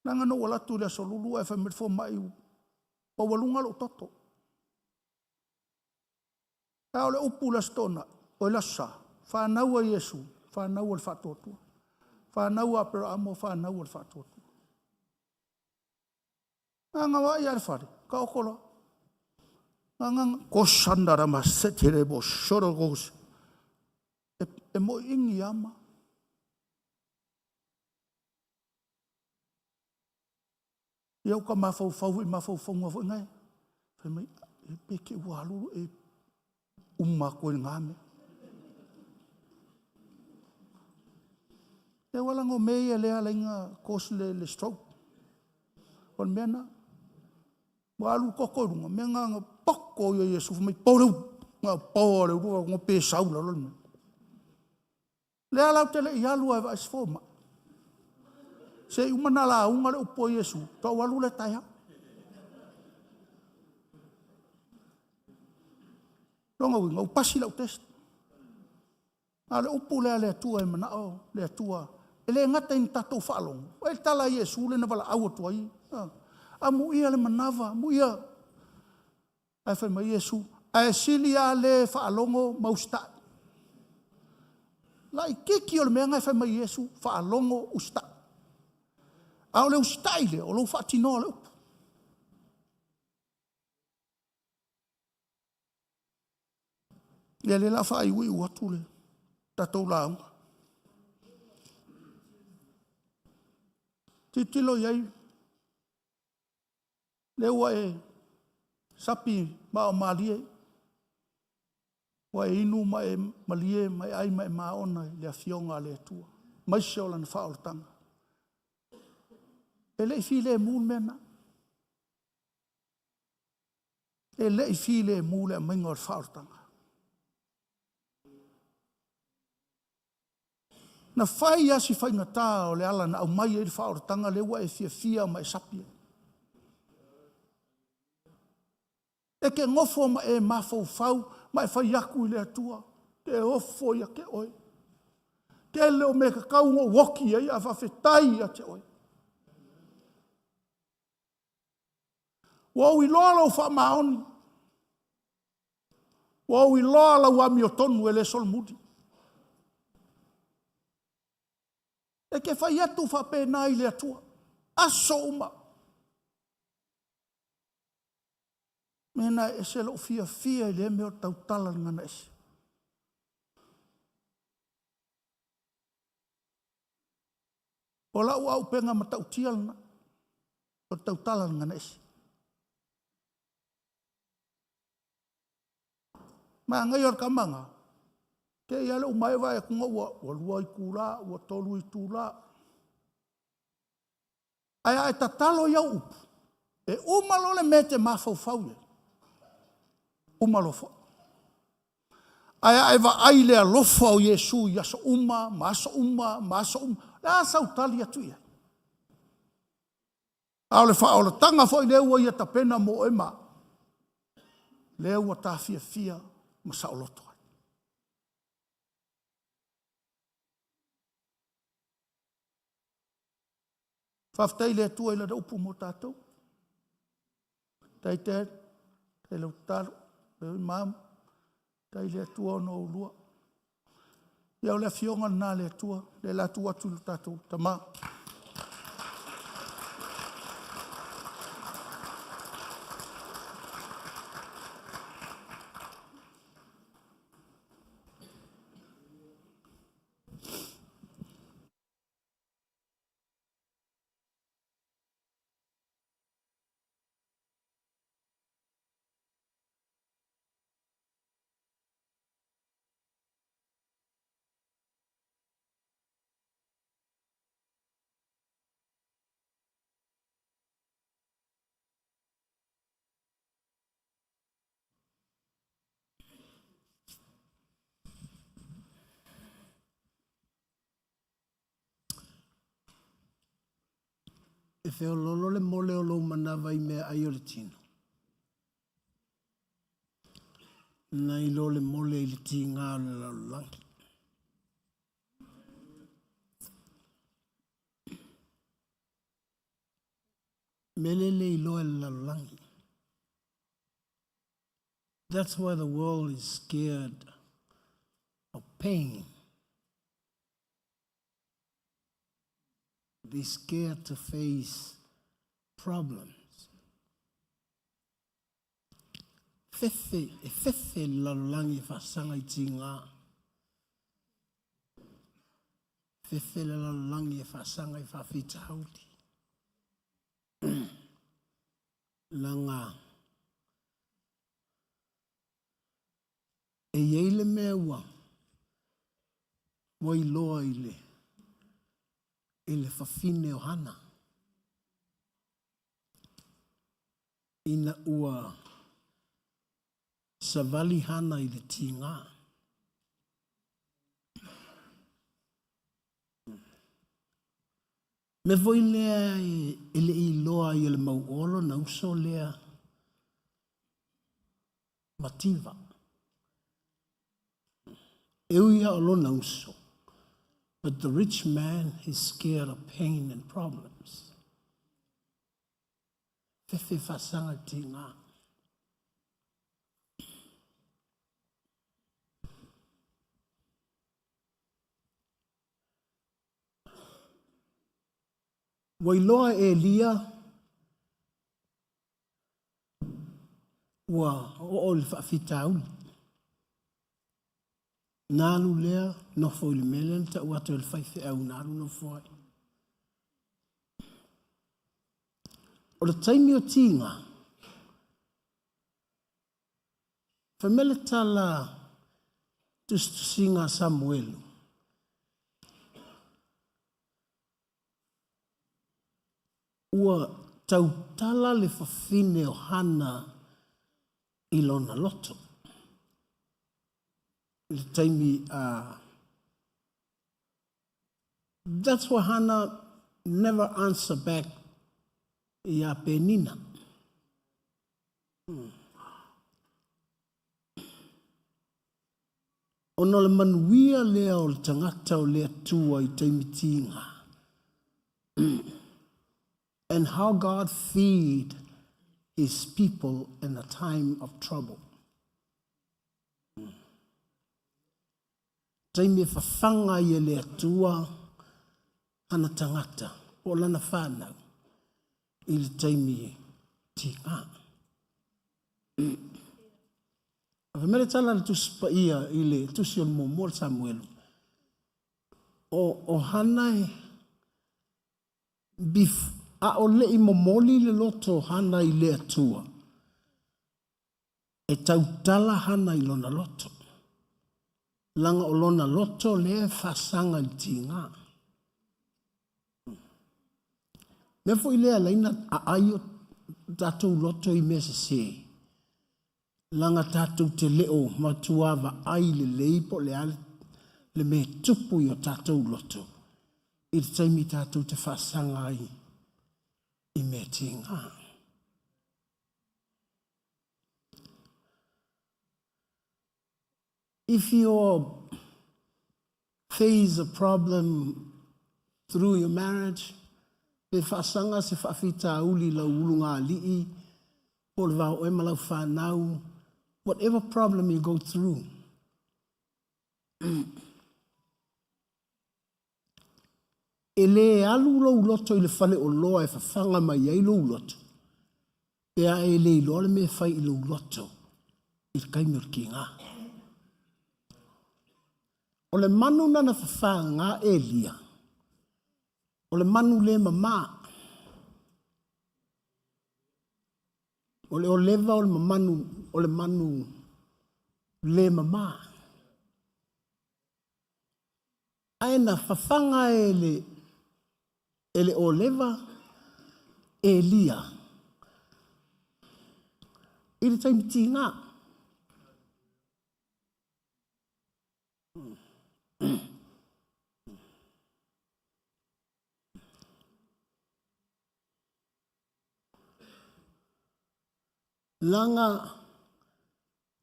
Leaga na ou alu atu i le Aso Lulu ae fai mai le fomai ua maualuga lou toto. A o le upu i le Aso Toonai, oi le Aso Sa, fanau a Iesu, fanau a le faatuatua. Fanau a Aperamo, fanau a le faatuatua. Na ona o ai lava i le fale, taoto loa. E moiini lava ma... Ia ua ta mafaufau foi i mafaufauga foi nei, fai mai, pe te i ua alu e uma atu ai i lena mea. Lea ua laga o mea ia lea e ala ai ona cause le stroke. O le mea lena. Ua alu le toto i luga, o mea na na poko ia o Iesu fai mai po le ulu. Na o po lava o le ulu vaai atu pesau i lalo le mea. Lea la ou te le i alu lava e vaai se fomai. Se i uma ona lauga le upu a Iesu, faatoa ou alu lea taeao. Lona uiga, ua pasi lau test. A o le upu lea a le Atua e manao le Atua, e le gata ina tatou faalogo, vaai i le tala a Iesu lea na valaau atu ai, amuia le manava, amuia. Ae fai mai Iesu, ae sili lava le faalogo ma usitai. Laitiiti o le mea lena e fai mai ai Iesu, faalogo, usitai. A o le usitai lea, o lou faatinoa o le upu. Ia lea o le a faaiuiu atu le tatou lauga. Tilotilo i ai, lea ua e sapi maa o malie, ua e inu ma e malie ma e ai ma e maona i le Afioga a le Atua, aemaise o Lana faaolataga. E le i filemu le mea lena. E le i filemu le aumaiga o le faaolataga. Na fai lava si faigata o le ala na aumai ai le faaolataga lea ua e fiafia ma e sapi ai. E te nofo ma e mafaufau ma e fai atu i le Atua, ou te ofo ia te oe. Tele o mea e tatau ona ou oti ai, ae faafetai ia te oe. Ua ou iloa lou faamaoni, ua ou iloa lau amiotonu e le solomuli. E te fai atu faapena i le Atua, aso uma. O le mea lena e ese lou fiafia i lea mea o le tautala i le Gagaese. O lau auupega matautia lena, o le tautala i le Gagaese. Manaia o le tama lena, te i lava le uma ae vaai atu ua 2 itula, ua 3 itula. Ae a e tatalo i au upu, e uma loa le mea e te mafaufau i ai, uma loa foi. Ae a e vaai i le alofa o Iesu i aso uma ma aso uma ma aso uma, o le a sau tali atu i ai? A o le faaolataga foi lea ua Ia tapena mo oe ma au, lea ua ta fiafia ma saoloto ai. Faafetai i le Atua i Lana upu mo tatou. Faafetai Dad, faafetai i lau tatalo, Mom, faafetai i le Atua ona o oulua. Ia o le Afioga lena a le Atua, lea o le a tuu atu i le tatou Tama. E feoloolo le mole o lou manava i meaai o le tino, nai lo le mole i le tiga o le lalolagi. Mele le iloa e le lalolagi. That's why the world is scared of pain. They scared to face problems. Fefe, e fefe le lalolagi e faasaga i tiga. Fefe le lalolagi e faasaga i faafitauli. Leaga e i ai le mea ua iloa i le i le fafine o Hana. Ina ua savali Hana i le tigā. Mea foi lea e le i iloa ai e le mauoa lona uso lea mativa. E ui lava o lona uso, but the rich man is scared of pain and problems. Fefe faasaga i tiga. Ua iloa e Elia ua oo i le faafitauli. Na alu lea nofo i le mea lea na tau atu e le faifeau na alu nofo ai. O le taimi o tiga, fai mai le tala tusitusiga a Samuelu, Ua tautala le fafine o Hana i lona loto. I le taimi a That's why Hana never answer back iā Penina. Ona o le manuia lea o le tagata o le Atua i taimi tiga. And how God feed his people in a time of trouble. Taimi e fafaga ai e le Atua ana tagata po o lana whanau i le taimi tiga. Fai mai le tala a le Tusi Paia i le Tusi o le Muamua o le Samuelu, o Hana e, bef, a o le i momoli le loto o Hana i le Atua, e tautala Hana i lona loto. Laga o lona loto lea e faasaga i le tiga. Mea foi lea laina aai o tatou loto i mea sese. Laga tatou te leo matua vaai lelei po o le a le mea e tupu i o tatou loto i le taimi tatou te faasaga ai i mea tiga. If you face a problem through your marriage, pe faasaga se faafitauli i lau ulugalii, po o le va o oe ma lau fanau, whatever problem you go through, e le alu lou loto i le faleoloa e fafaga mai ai lou loto, pe a e le iloa le mea e fai i lou loto i le taimi o le tiga. O le manu na na fafaga Elia, o le manu le mama. O le oleva o le mamanu, o le manu le mama. Ae na fafaga e le, e le oleva Elia i le taimi tiga. Laga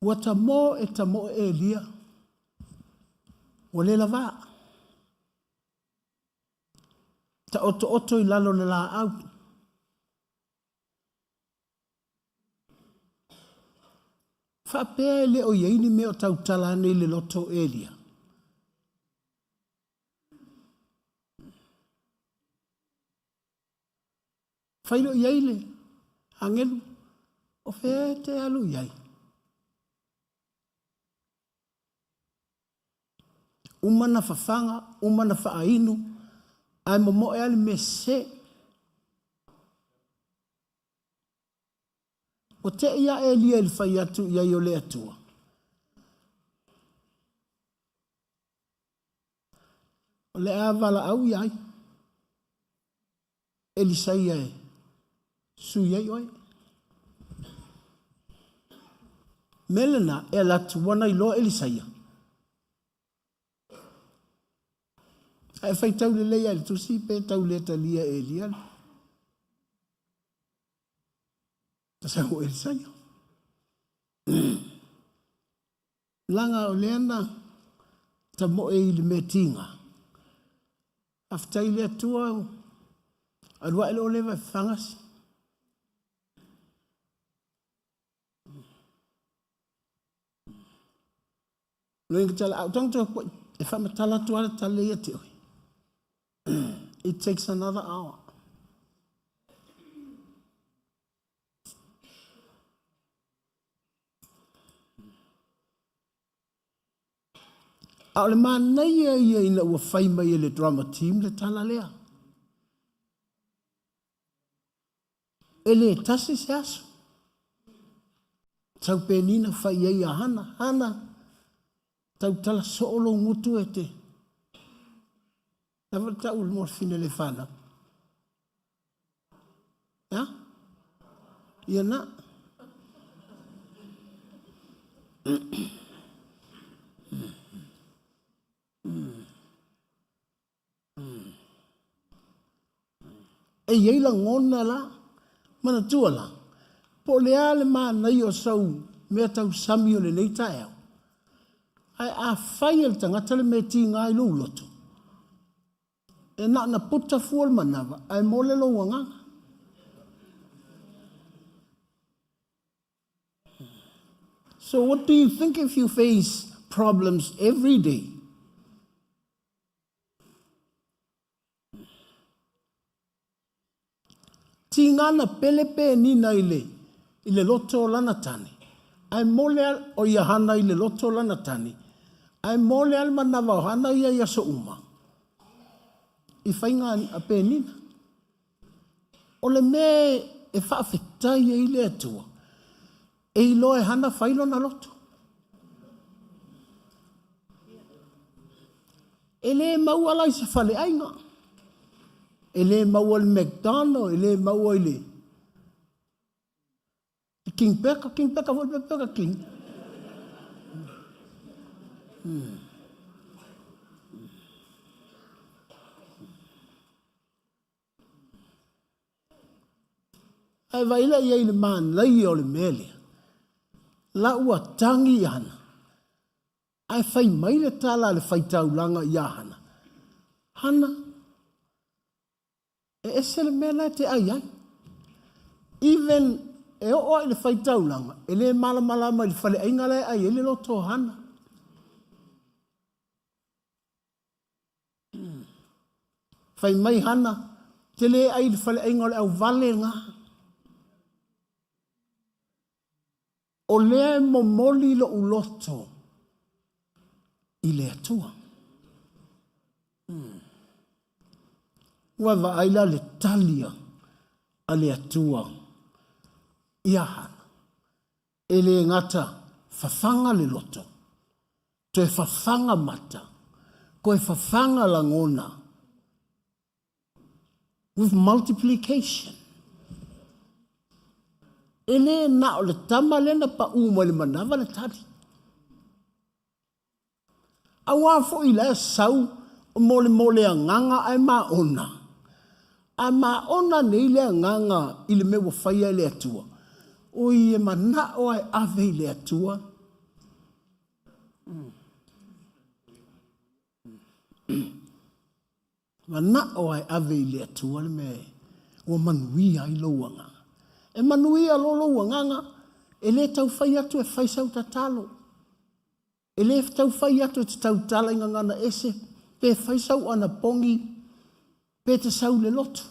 ua tamō e tamō e Elia, ua le lavā. Taotooto i lalo o le laau. Faapea e le o i ai ni mea o tautala ane i le loto o Elia. Fai loa i ai le agelu, o fea e te alu i ai? Uma na fafaga, uma na faainu, ae momoe lava le mea sese. Ua te i a Elia i le fai atu i ai o le Atua. O le a valaau i ai. Elisaia e sui ai oe. Mea lena e ala atu ua na iloa Elisaia. Ae faitau lelei lava i le tusi pe tau le talia e Elia le sau o Elisaia. Leaga o lea na tamoe i le mea tiga. Faafetai i le Atua, alu ae le o leva e fagasi. Loinga tala au tanga toi e whamatala atu ala tale ia te oe. It takes another hour. A o le manaia ia ina ua fai mai e le drama team le tala lea. E le tasi se aso. Tau penina fai ai a Hana. Hana, tautala soo lou gutu e te. Lava le tau le morfine le whanau. Ja? Ia na. E i ai lagona la, manatua la, po o le a le manaia o sau mea tausami o lenei taeao, ae afai e le tagata le mea e tiga i lou loto, e na ona puta fua le manava ae mole lou agaga. So what do you think if you face problems every day? Tiga na pele penina i le, i le loto o lana tane. Ae mole al, o ia hana i le loto o lana tane. Ae mole al manawa o hana ia i aso uma. I whainga a penina. O le mea e faafetai ai le Atua, e iloa e hana fai lona loto. E le maua la i se faleaiga, e le maua i le McDonald, e le maua i le King Burger, King Burger foi le Burger King. Ae vaai la i ai i le manaia o le mea lea. La ua tagi i Hana. Ae fai mai le tala a le faitaulaga iā Hana, Hana, e ese le mea la e te ai ai. Even e oo lava i le faitaulaga, e le malamalama i le faleaiga la e ai ai le loto o Hana. Fai mai Hana, te le ai i le faleaiga o le auvale lena. O lea e momoli lou loto i le Atua. Ua vaai la le tali a le Atua iā Hana. E le gata fafaga le loto, toe fafaga mata, toe fafaga lagona. With multiplication. E le na o le tama lea na pau mai le manava le tali. Auā foi la e sau o molemole agaga ae maona. A maona nei le agaga i le mea ua faia e le Atua, oi e manao ae ave i le Atua. Manao ae ave i le Atua le mea ua manuia ai lou agaga. E manuia loa lou agaga, e le tau fai atu e fai sau tatalo. E le tau fai atu e te tautala i gagana ese, pe fai sau anapogi, pe te sau i le lotu.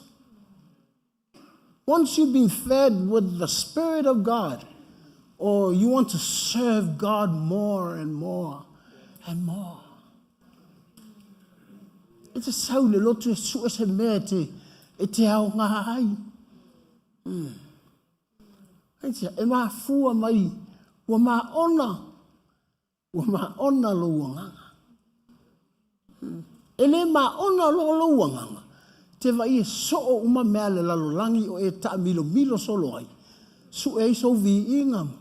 Once you've been fed with the Spirit of God, or you want to serve God more and more and more. E te sau le lotu e sue se mea e te, e te ao ngā ai. Aitia, e mafua mai, ua maona, ua maona lou agaga. E le maona loa lou agaga, Te vaai e soo uma mea a le lalolagi o e taamilomilo solo ai, sue ai sou viiga ma.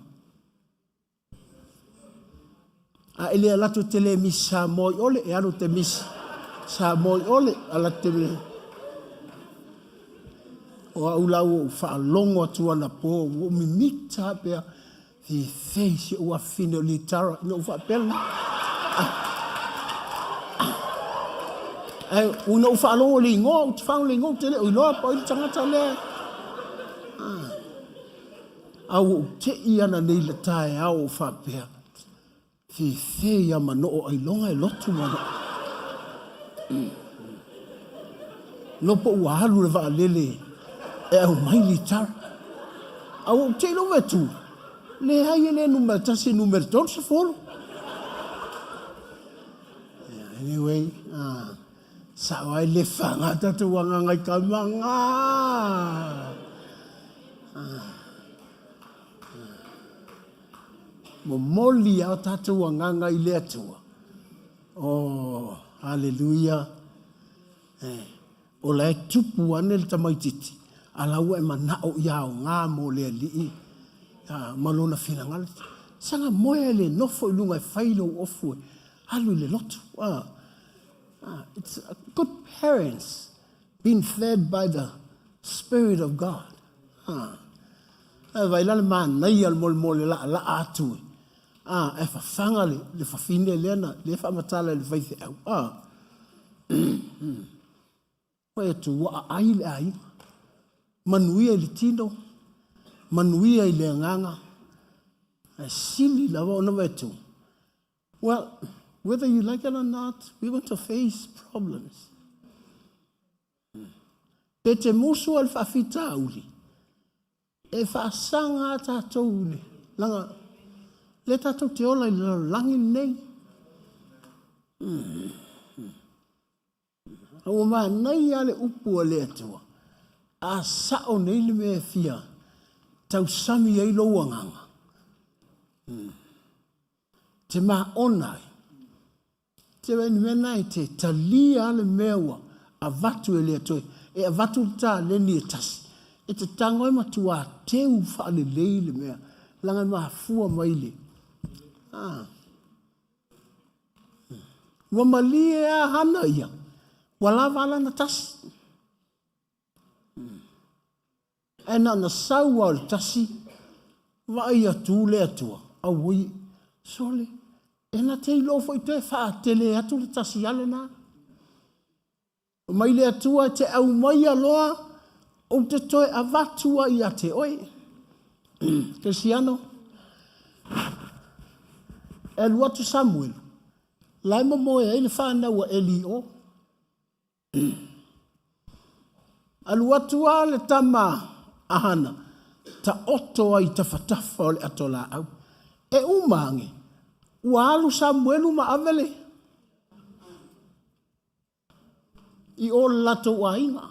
A e le alu atu e te le misi Samoa i ole, e alu e te misi Samoa i ole, alu atu te le. O au la ua ou faalogo atu anapo, ua ou mimita lava pea, fefe i si ou afafine o Litara, ina ou faapea lena. Ae ina ou faalogo i le igoa, ou te faalogo i le igoa, ou te le o iloa po o ai le tagata lea. A ua ou tei ananei i le taeao o faapea, fefe ia manoo ailoga e lotu manoo. Iloa po ua alu le vaalele e aumai litara. A ua ou te i lou atu, leai e le numera tasi e numera 30. Anyway, sao ai le faga tatou agaga i ka maga. Momoli a tatou agaga i le Atua. Oh, haleluia. Eh, o la e tupu ane le tamaititi, a la ua e manao ia aoga mo le Alii ma lona finagalo. Saga moe ai le nofo i luga e fai lou ofu e alu i le lotu. It's a good parents being fed by the Spirit of God. Ae vaai la le manaia o le molemole laalaa atu e. Ae fafaga le fafine lea na lea faamatala i le faifeau. Fai atu ua aai le aiga. Manuia i le tino, manuia i le agaga, ae sili lava ona vaai atu, well, whether you like it or not, we're going to face problems. Pe te musu a le faafitauli, e faasaga a tatou i le laga, lea tatou te ola i le lalolagi lenei. A ua manaia lava le upu a le Atua, a sao nei le mea e fia tausami ai lou agaga, te maona ai. Te vaai i le mea lena e te talia lava le mea ua avatu e le Atua, e avatu le taleni e tasi, e te tago ai matua teu faalelei le mea, leaga e mafua mai le, a. Ua malie lava hana ia, ua lava a lana tasi. Ae na ona sau lava o le tasi, vaai atu le Atua, auoi, sole, e na te iloa foi toe faatele atu le tasi ale na. Mai le Atua e te aumaia loa, ou te toe avatu ai ia te oe. Kerisiano, e alu atu Samuelu, la e momoe ai le fanau a Eli i o. Alu atu lava le tama a Hana, taoto ai i tafatafa o le ato laau. E uma age, ua alu Samuelu ma ave le i o le latou aiga.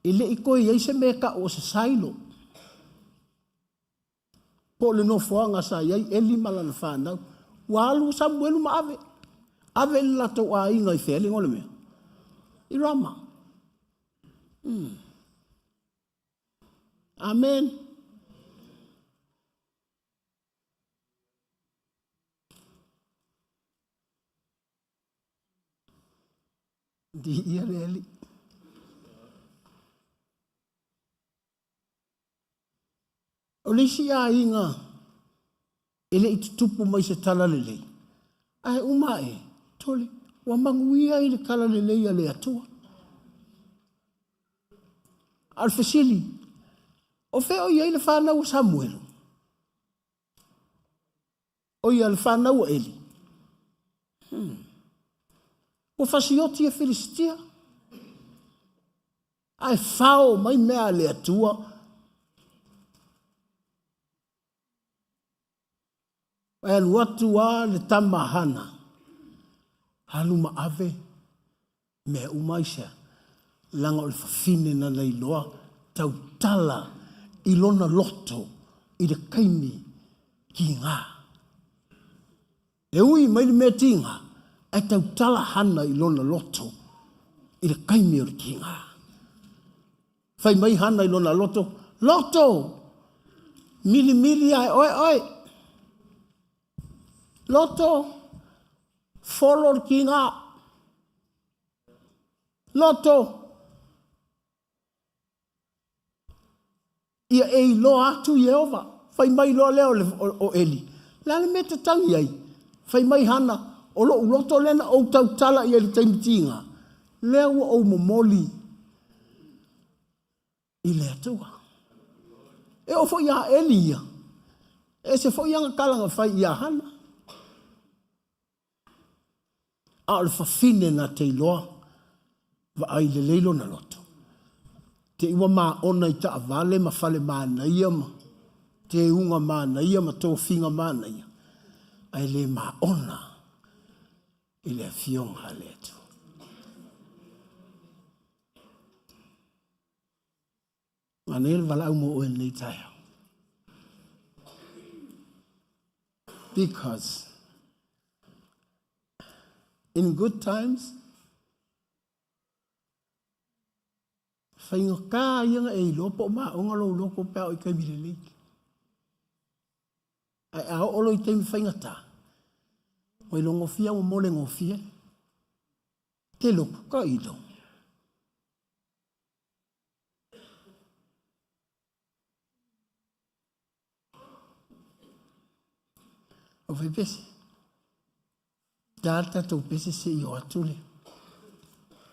E le i toe i ai se mea e tau o se Sailo, po o le nofoaga sa i ai Eli ma lana fanau. Ua alu Samuelu ma ave, ave i le latou aiga i fea le igoa o le mea? I Rama. Amen. Viia le Alii. O le isi aiga e le i tutupu mai se talalelei, ae uma ae, tole, ua manuia i le talalelei a le Atua. A o le fesili, o fea o i ai le fanau a Samuelu? O ia le fanau a Eli. Ua fasioti e Filistia. Ae fao mai mea a le Atua. Ae alu atu a le tama a Hana, alu ma ave mea uma aisea? Leaga o le fafine nana iloa tautala i lona loto i le taimi tiga. E ui mai le mea tiga, ae tautala Hana i lona loto. I le taimi o le tiga. Fai mai Hana i lona loto, loto! Milimili ae oe oe. Loto, folo le tiga. Loto, ia e iloa atu Ieova. Fai mai loa lea o, le, o, o Eli. Le a le mea e te tagi ai? Fai mai Hana, o lo'u loto lea na ou tautala i ai i le taimi tiga, lea ua ou momoli i le Atua. E oo foi ia Eli ia, e ese foi ana tala na fai ia Hana. A o le fafine na te iloa, vaai lelei lona loto. Te i ua maona i taavale ma fale manaia ma teuga manaia ma tofiga manaia, ae le maona i le Afioga a le Atua. Manaia le valaau mo oe lenei taeao. Because in good times, faigata ia na e iloa po o maoga lou loto pe a oo i taimi lelei. Ae a oo loa i taimi faigata, ua ilogofia ua mole gofie. Te loku ka ilo. Au fai pese. Ta le tatou pese se i o atu le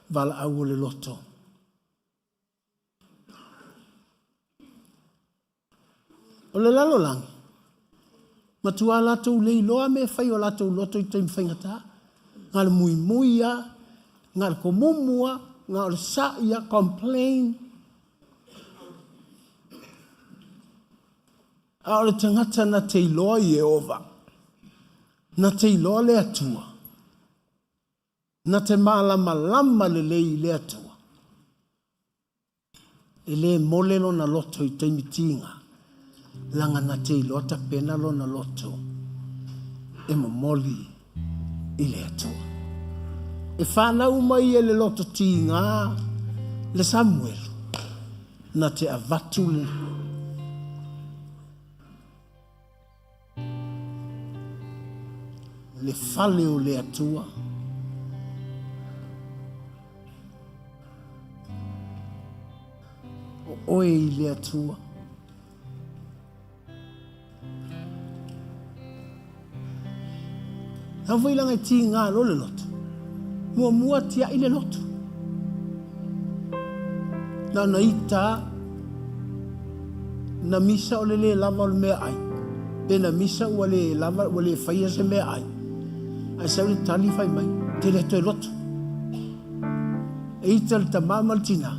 valaau o le loto. O le lalolagi, matua latou le iloa mea e fai o latou loto i taimi faigata. Na o le muimui lava, na o le tomumu lava, na o le sa'i lava, complain. A o le tagata na te iloa Ieova, na te iloa le Atua, na te malamalama lelei i le Atua, e le mole lona loto i taimi tiga, laga na te iloa tapena lona loto e momoli i le Atua. E fanau mai e le loto tiga le Samuelu, na te avatu le le fale o le Atua. O oe i le Atua. Au foi laga e tiga loa le loto. Muamua tiai le loto. Na ona ita na misa o le le lava o le meaai, pe na misa ua le lava ua le faia se meaai, ae sau le tali fai mai, te le toe loto. E ita le tama ma le tina,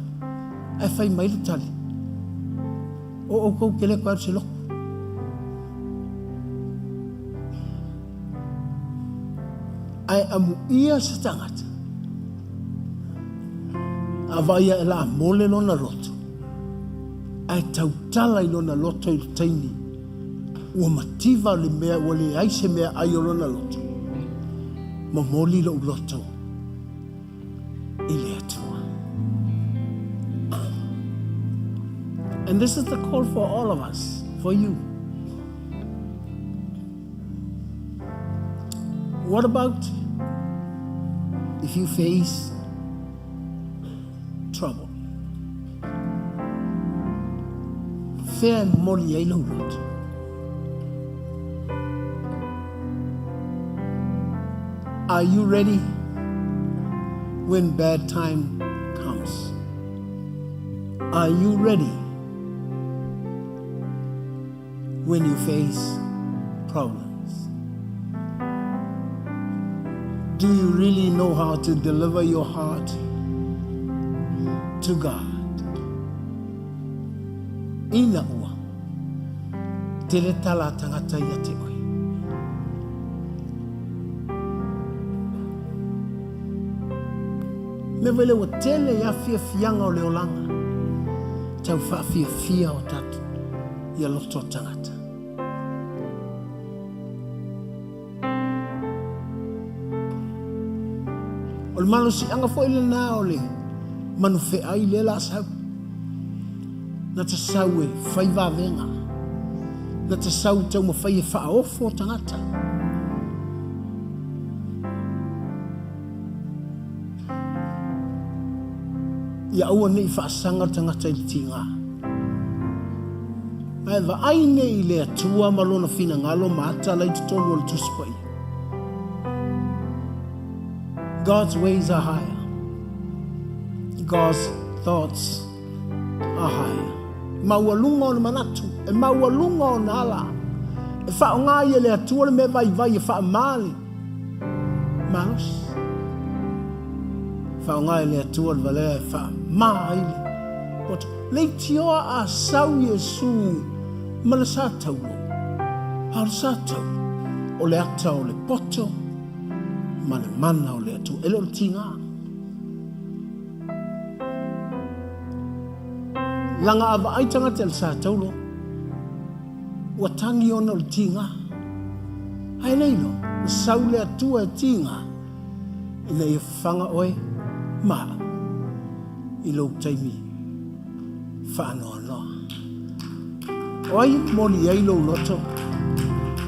ae fai mai le tali, o outou ke le toe alu se loto. Ae amuia se tagata, a vaai ae la mole lona loto, ae tautala i lona loto i le taimi ua mativa le mea ua leai se meaai o lona loto, momoli lou loto i le Atua. And this is the call for all of us, for you. What about if you face trouble? Fea e momoli ai lou loto? Are you ready when bad time comes? Are you ready when you face problems? Do you really know how to deliver your heart to God? Ina ua, tele tala tangata ia te oe. Me wele ua tele ia fiafiaga o le olaga, tau faafiafia o tatou ia loto o tagata. O le malosiaga foi lena o le Manufeai lea la sau. Na te sau e whai wawenga. Na te sau te umawhai e whaofo o tangata. Ia aua nei whaasanga tangata i tinga. Ae va ai nei i le atua ma lona fina ngalo ma ata lai te tolu o le tusipai. God's ways are higher. God's thoughts are higher. Maualunga o le manatu, e maualunga o na ala. E whao ngā i le atua le me vai vai e wha mali. Malos. Whao ngā i le atua le valea e wha maa ile. Poto, le tioa a sau Iesu ma le sa taulo. A le sa taulo. O le ata o le poto ma le mana o le atua. E le o le tinga. Langa ava ai tangata le sa taulo. Ua tangi ona o le tinga. Ai leilo, le sau le atua e tinga. Ina ia whanga oe, ma i lou taimi whaanoa noa. O ai moli ai lou loto,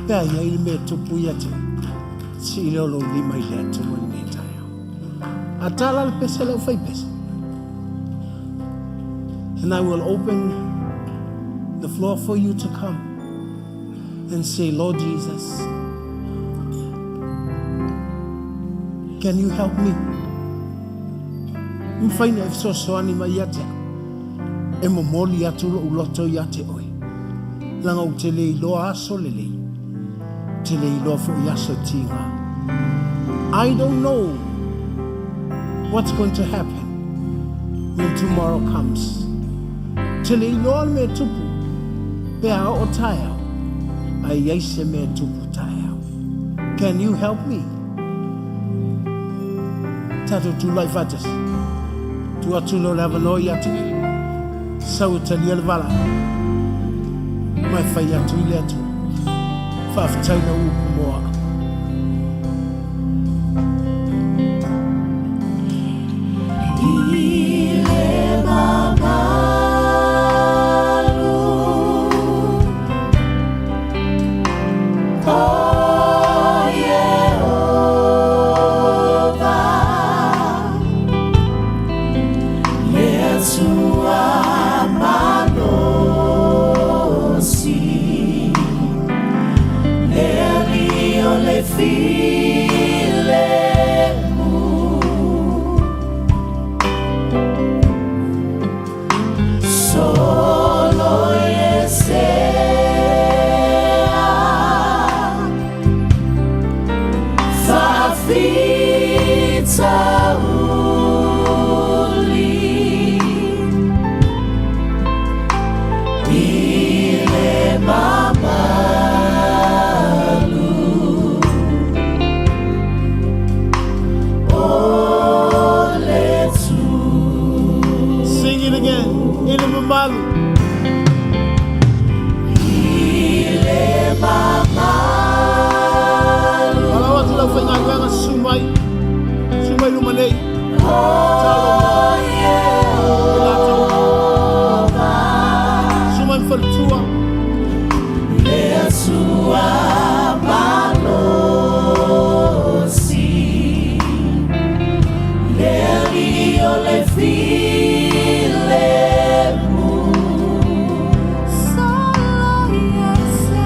pe ai ai le mea tupu ia te, si i leo lou lima i le atua i nei taeo. A tala le pese lau whai pese. And I will open the floor for you to come and say, Lord Jesus, can you help me? Mwhaina e sosoani mai ia te e momoli atu lo uloto ia te oe. Langa u te lei loa aso le lei. Te lei loa fo i aso tinga. I don't know what's going to happen when tomorrow comes. Te lei loa le mea tupu, pe a o taeao, ai ai se mea tupu taeao. Can you help me? Tatou tūlai whatasi. Tu atu lo le awanoa i atu. Sau e talia le vala. Mai whai atu i le atu. Whaafataina upu moa. I le mamalu o Iehova, le Atua malosi, le Alii o le filemu. Solo Iesea, faafitauli, i le mamalu o le Sing it again. I le mamalu. I le mamalu Ala atu lau whainga sumai. Sumai luma nei. o Iehova, Sumai mfalitua. le Atua malosi, le Alii o le filemu. Solo Iesea,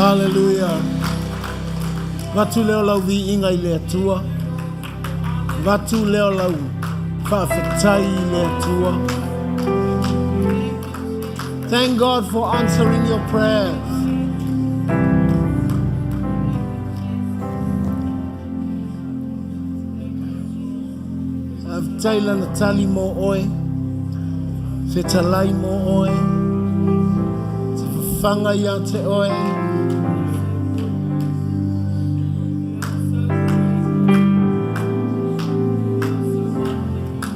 Hallelujah. Vatu leo lau viiga i le Atua. Vatu leo lau faafetai i le Atua. Thank God for answering your prayers. Faafetai lana tali mo oe, fetalai mo oe, te fafaga ia te oe.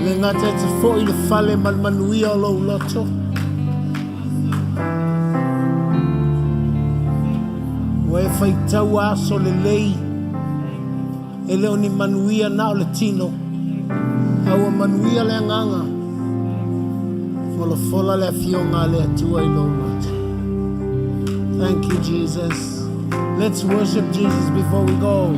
Le gata e te foi le fale ma le manuia o lou loto. Ua e faitaua aso lelei e le o ni manuia na o le tino, a ua manuia le agaga. Folafola le afioga a le Atua i lou loto. Thank you, Jesus. Let's worship Jesus before we go.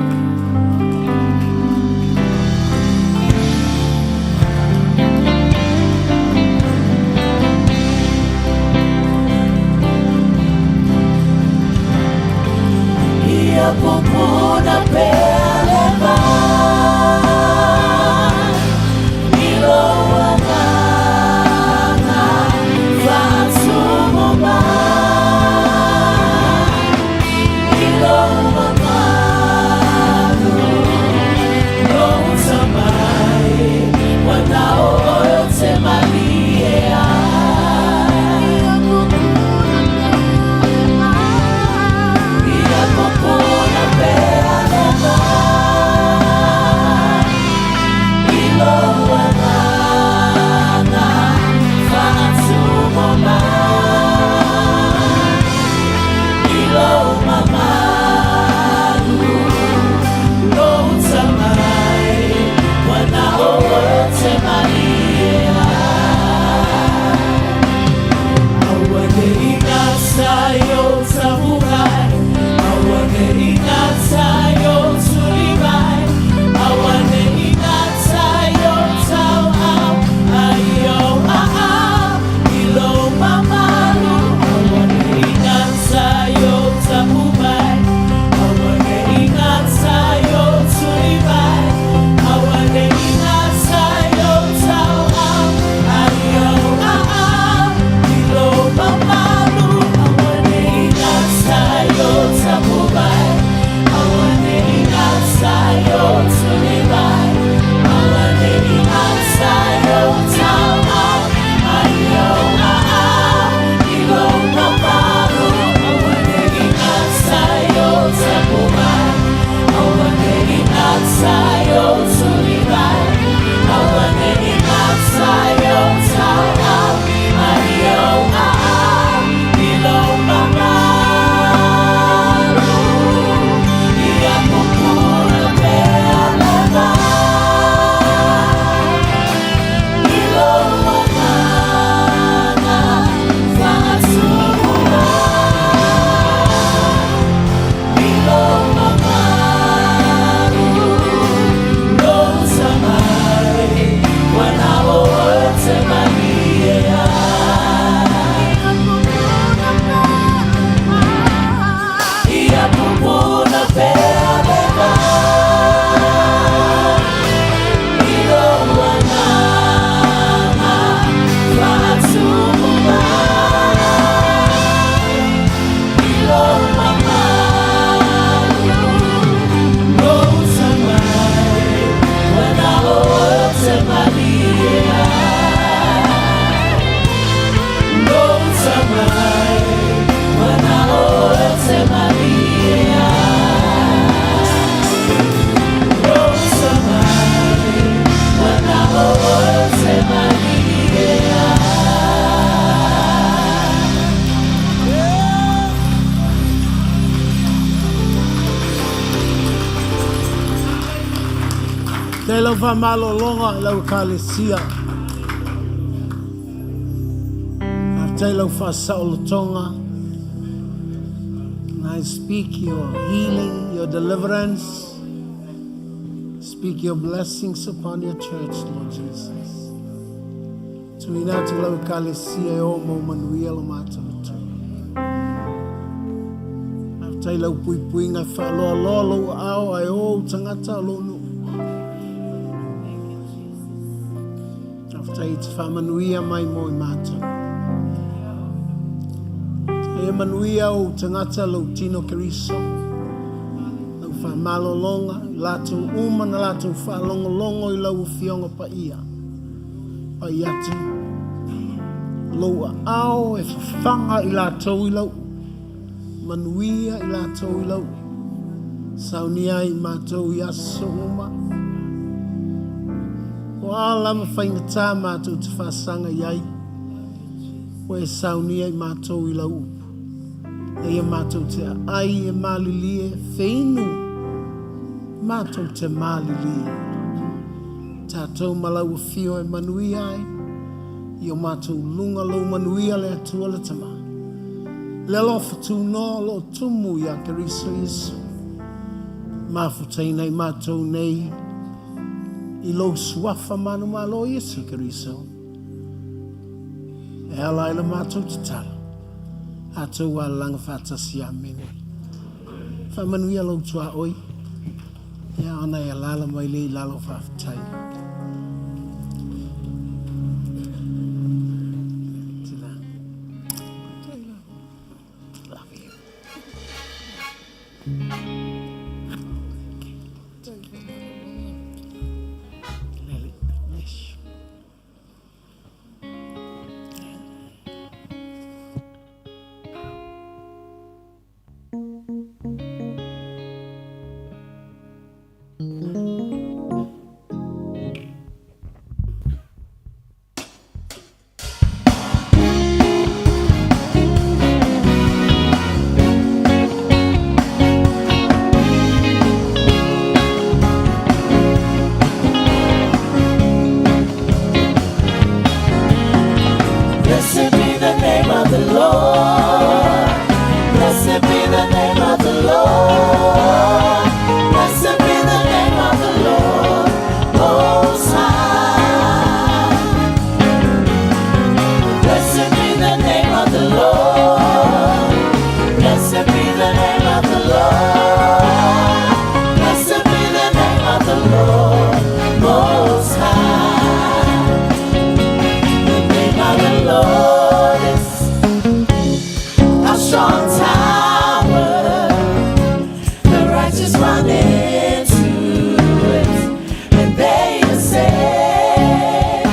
Ia pupuna pea le vai i lou agaga faatumu mai i lou mamalu lou tamai ua na o oe ou te malie ai. Ia pupuna pea le vai i lou agaga faatumu mai i lou mamalu lou tamai ua na o oe ou te malie ai. Aua ne i gata i ou tapuai, aua ne i gata i ou tuli mai, aua ne i gata i ou tauau, ai ou aao i lou mamalu. Aua ne i gata i ou tapuai, aua ne i gata i ou tuli mai, aua ne i gata i ou tauau, ai ou aao i lou mamalu. Aua ne i gata i ou tapuai, aua ne i gata i ou tuli mai, aua ne i gata i ou tauau, ai ou aao i lou mamalu. Aua ne i gata i ou tapuai, aua ne i gata i ou tuli mai, aua ne i gata i ou tauau, ai ou aao i lou mamalu. Ia pupuna pea le vai i lou agaga faatumu mai i lou mamalu lou tamai ua na o oe ou te malie ai. Ia pupuna pea le vai i lou agaga faatumu mai i lou mamalu lou tamai ua na o oe ou te malie ai. Lou tamai ua na o oe ou te malie ai. Lou tamai ua na o oe ou te malie ai. Te lau whamalologa i lau ekalesia. Faafetai lau faasaolotoga. Na I speak your healing, your deliverance. Speak your blessings upon your church, Lord Jesus. Tuina atu lau ekalesia e o mau manuia lo matou Atua. Faafetai lau puipuiga e faaloaloa lou aao ae o ou tagata o lou nuu. Faafetai e te faamanuia mai mo i matou. Ia manuia ou tagata lou tino Keriso, lau faamalologa, i latou uma na latou faalogologo i lau Afioga Paia. Pai atu lou aao e fafaga i latou i lau manuia i latou i lau saunia ai i matou i aso uma. O a lava faigata matou te faasaga i ai, ua e saunia i matou i lau upu. Eia matou te aai e malilie feinu matou te malilie. Tatou ma lau afio e manuia ai i o matou luga lou manuia le Atua le Tama. Le alofa tunoa o lo o tumu iā Keriso Iesu. Mafutaina i matou nei i lou suafa manumalo Iesu Keriso. E ala ai la matou tatalo. Atou alalaga faatasi. Amene. Faamanuia lou tuaoi. Ia ona e alaala mai lea i lalo faafetai. Love you. Lily, bless you. Blessed be the name of the Lord. Blessed be the name of the Lord. Blessed be the name of the Lord. Most High. Blessed be the name of the Lord. Blessed be the name of the Lord. Blessed be the name of the Lord. Most High. The name of the Lord is a strong tower. The righteous run into it, and they are saved.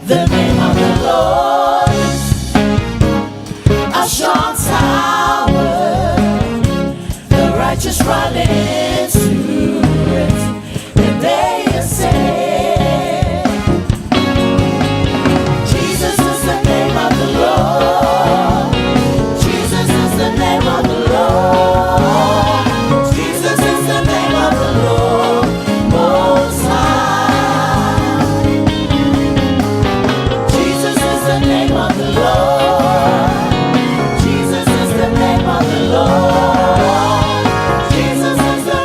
The name of the Lord is a strong tower. The righteous run into it, and they are saved. Jesus is the name of the Lord. Jesus is the name of the Lord. Jesus is the name of the Lord. Most High. Jesus is the name of the Lord. Jesus is the name of the Lord. Jesus is the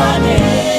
Ane.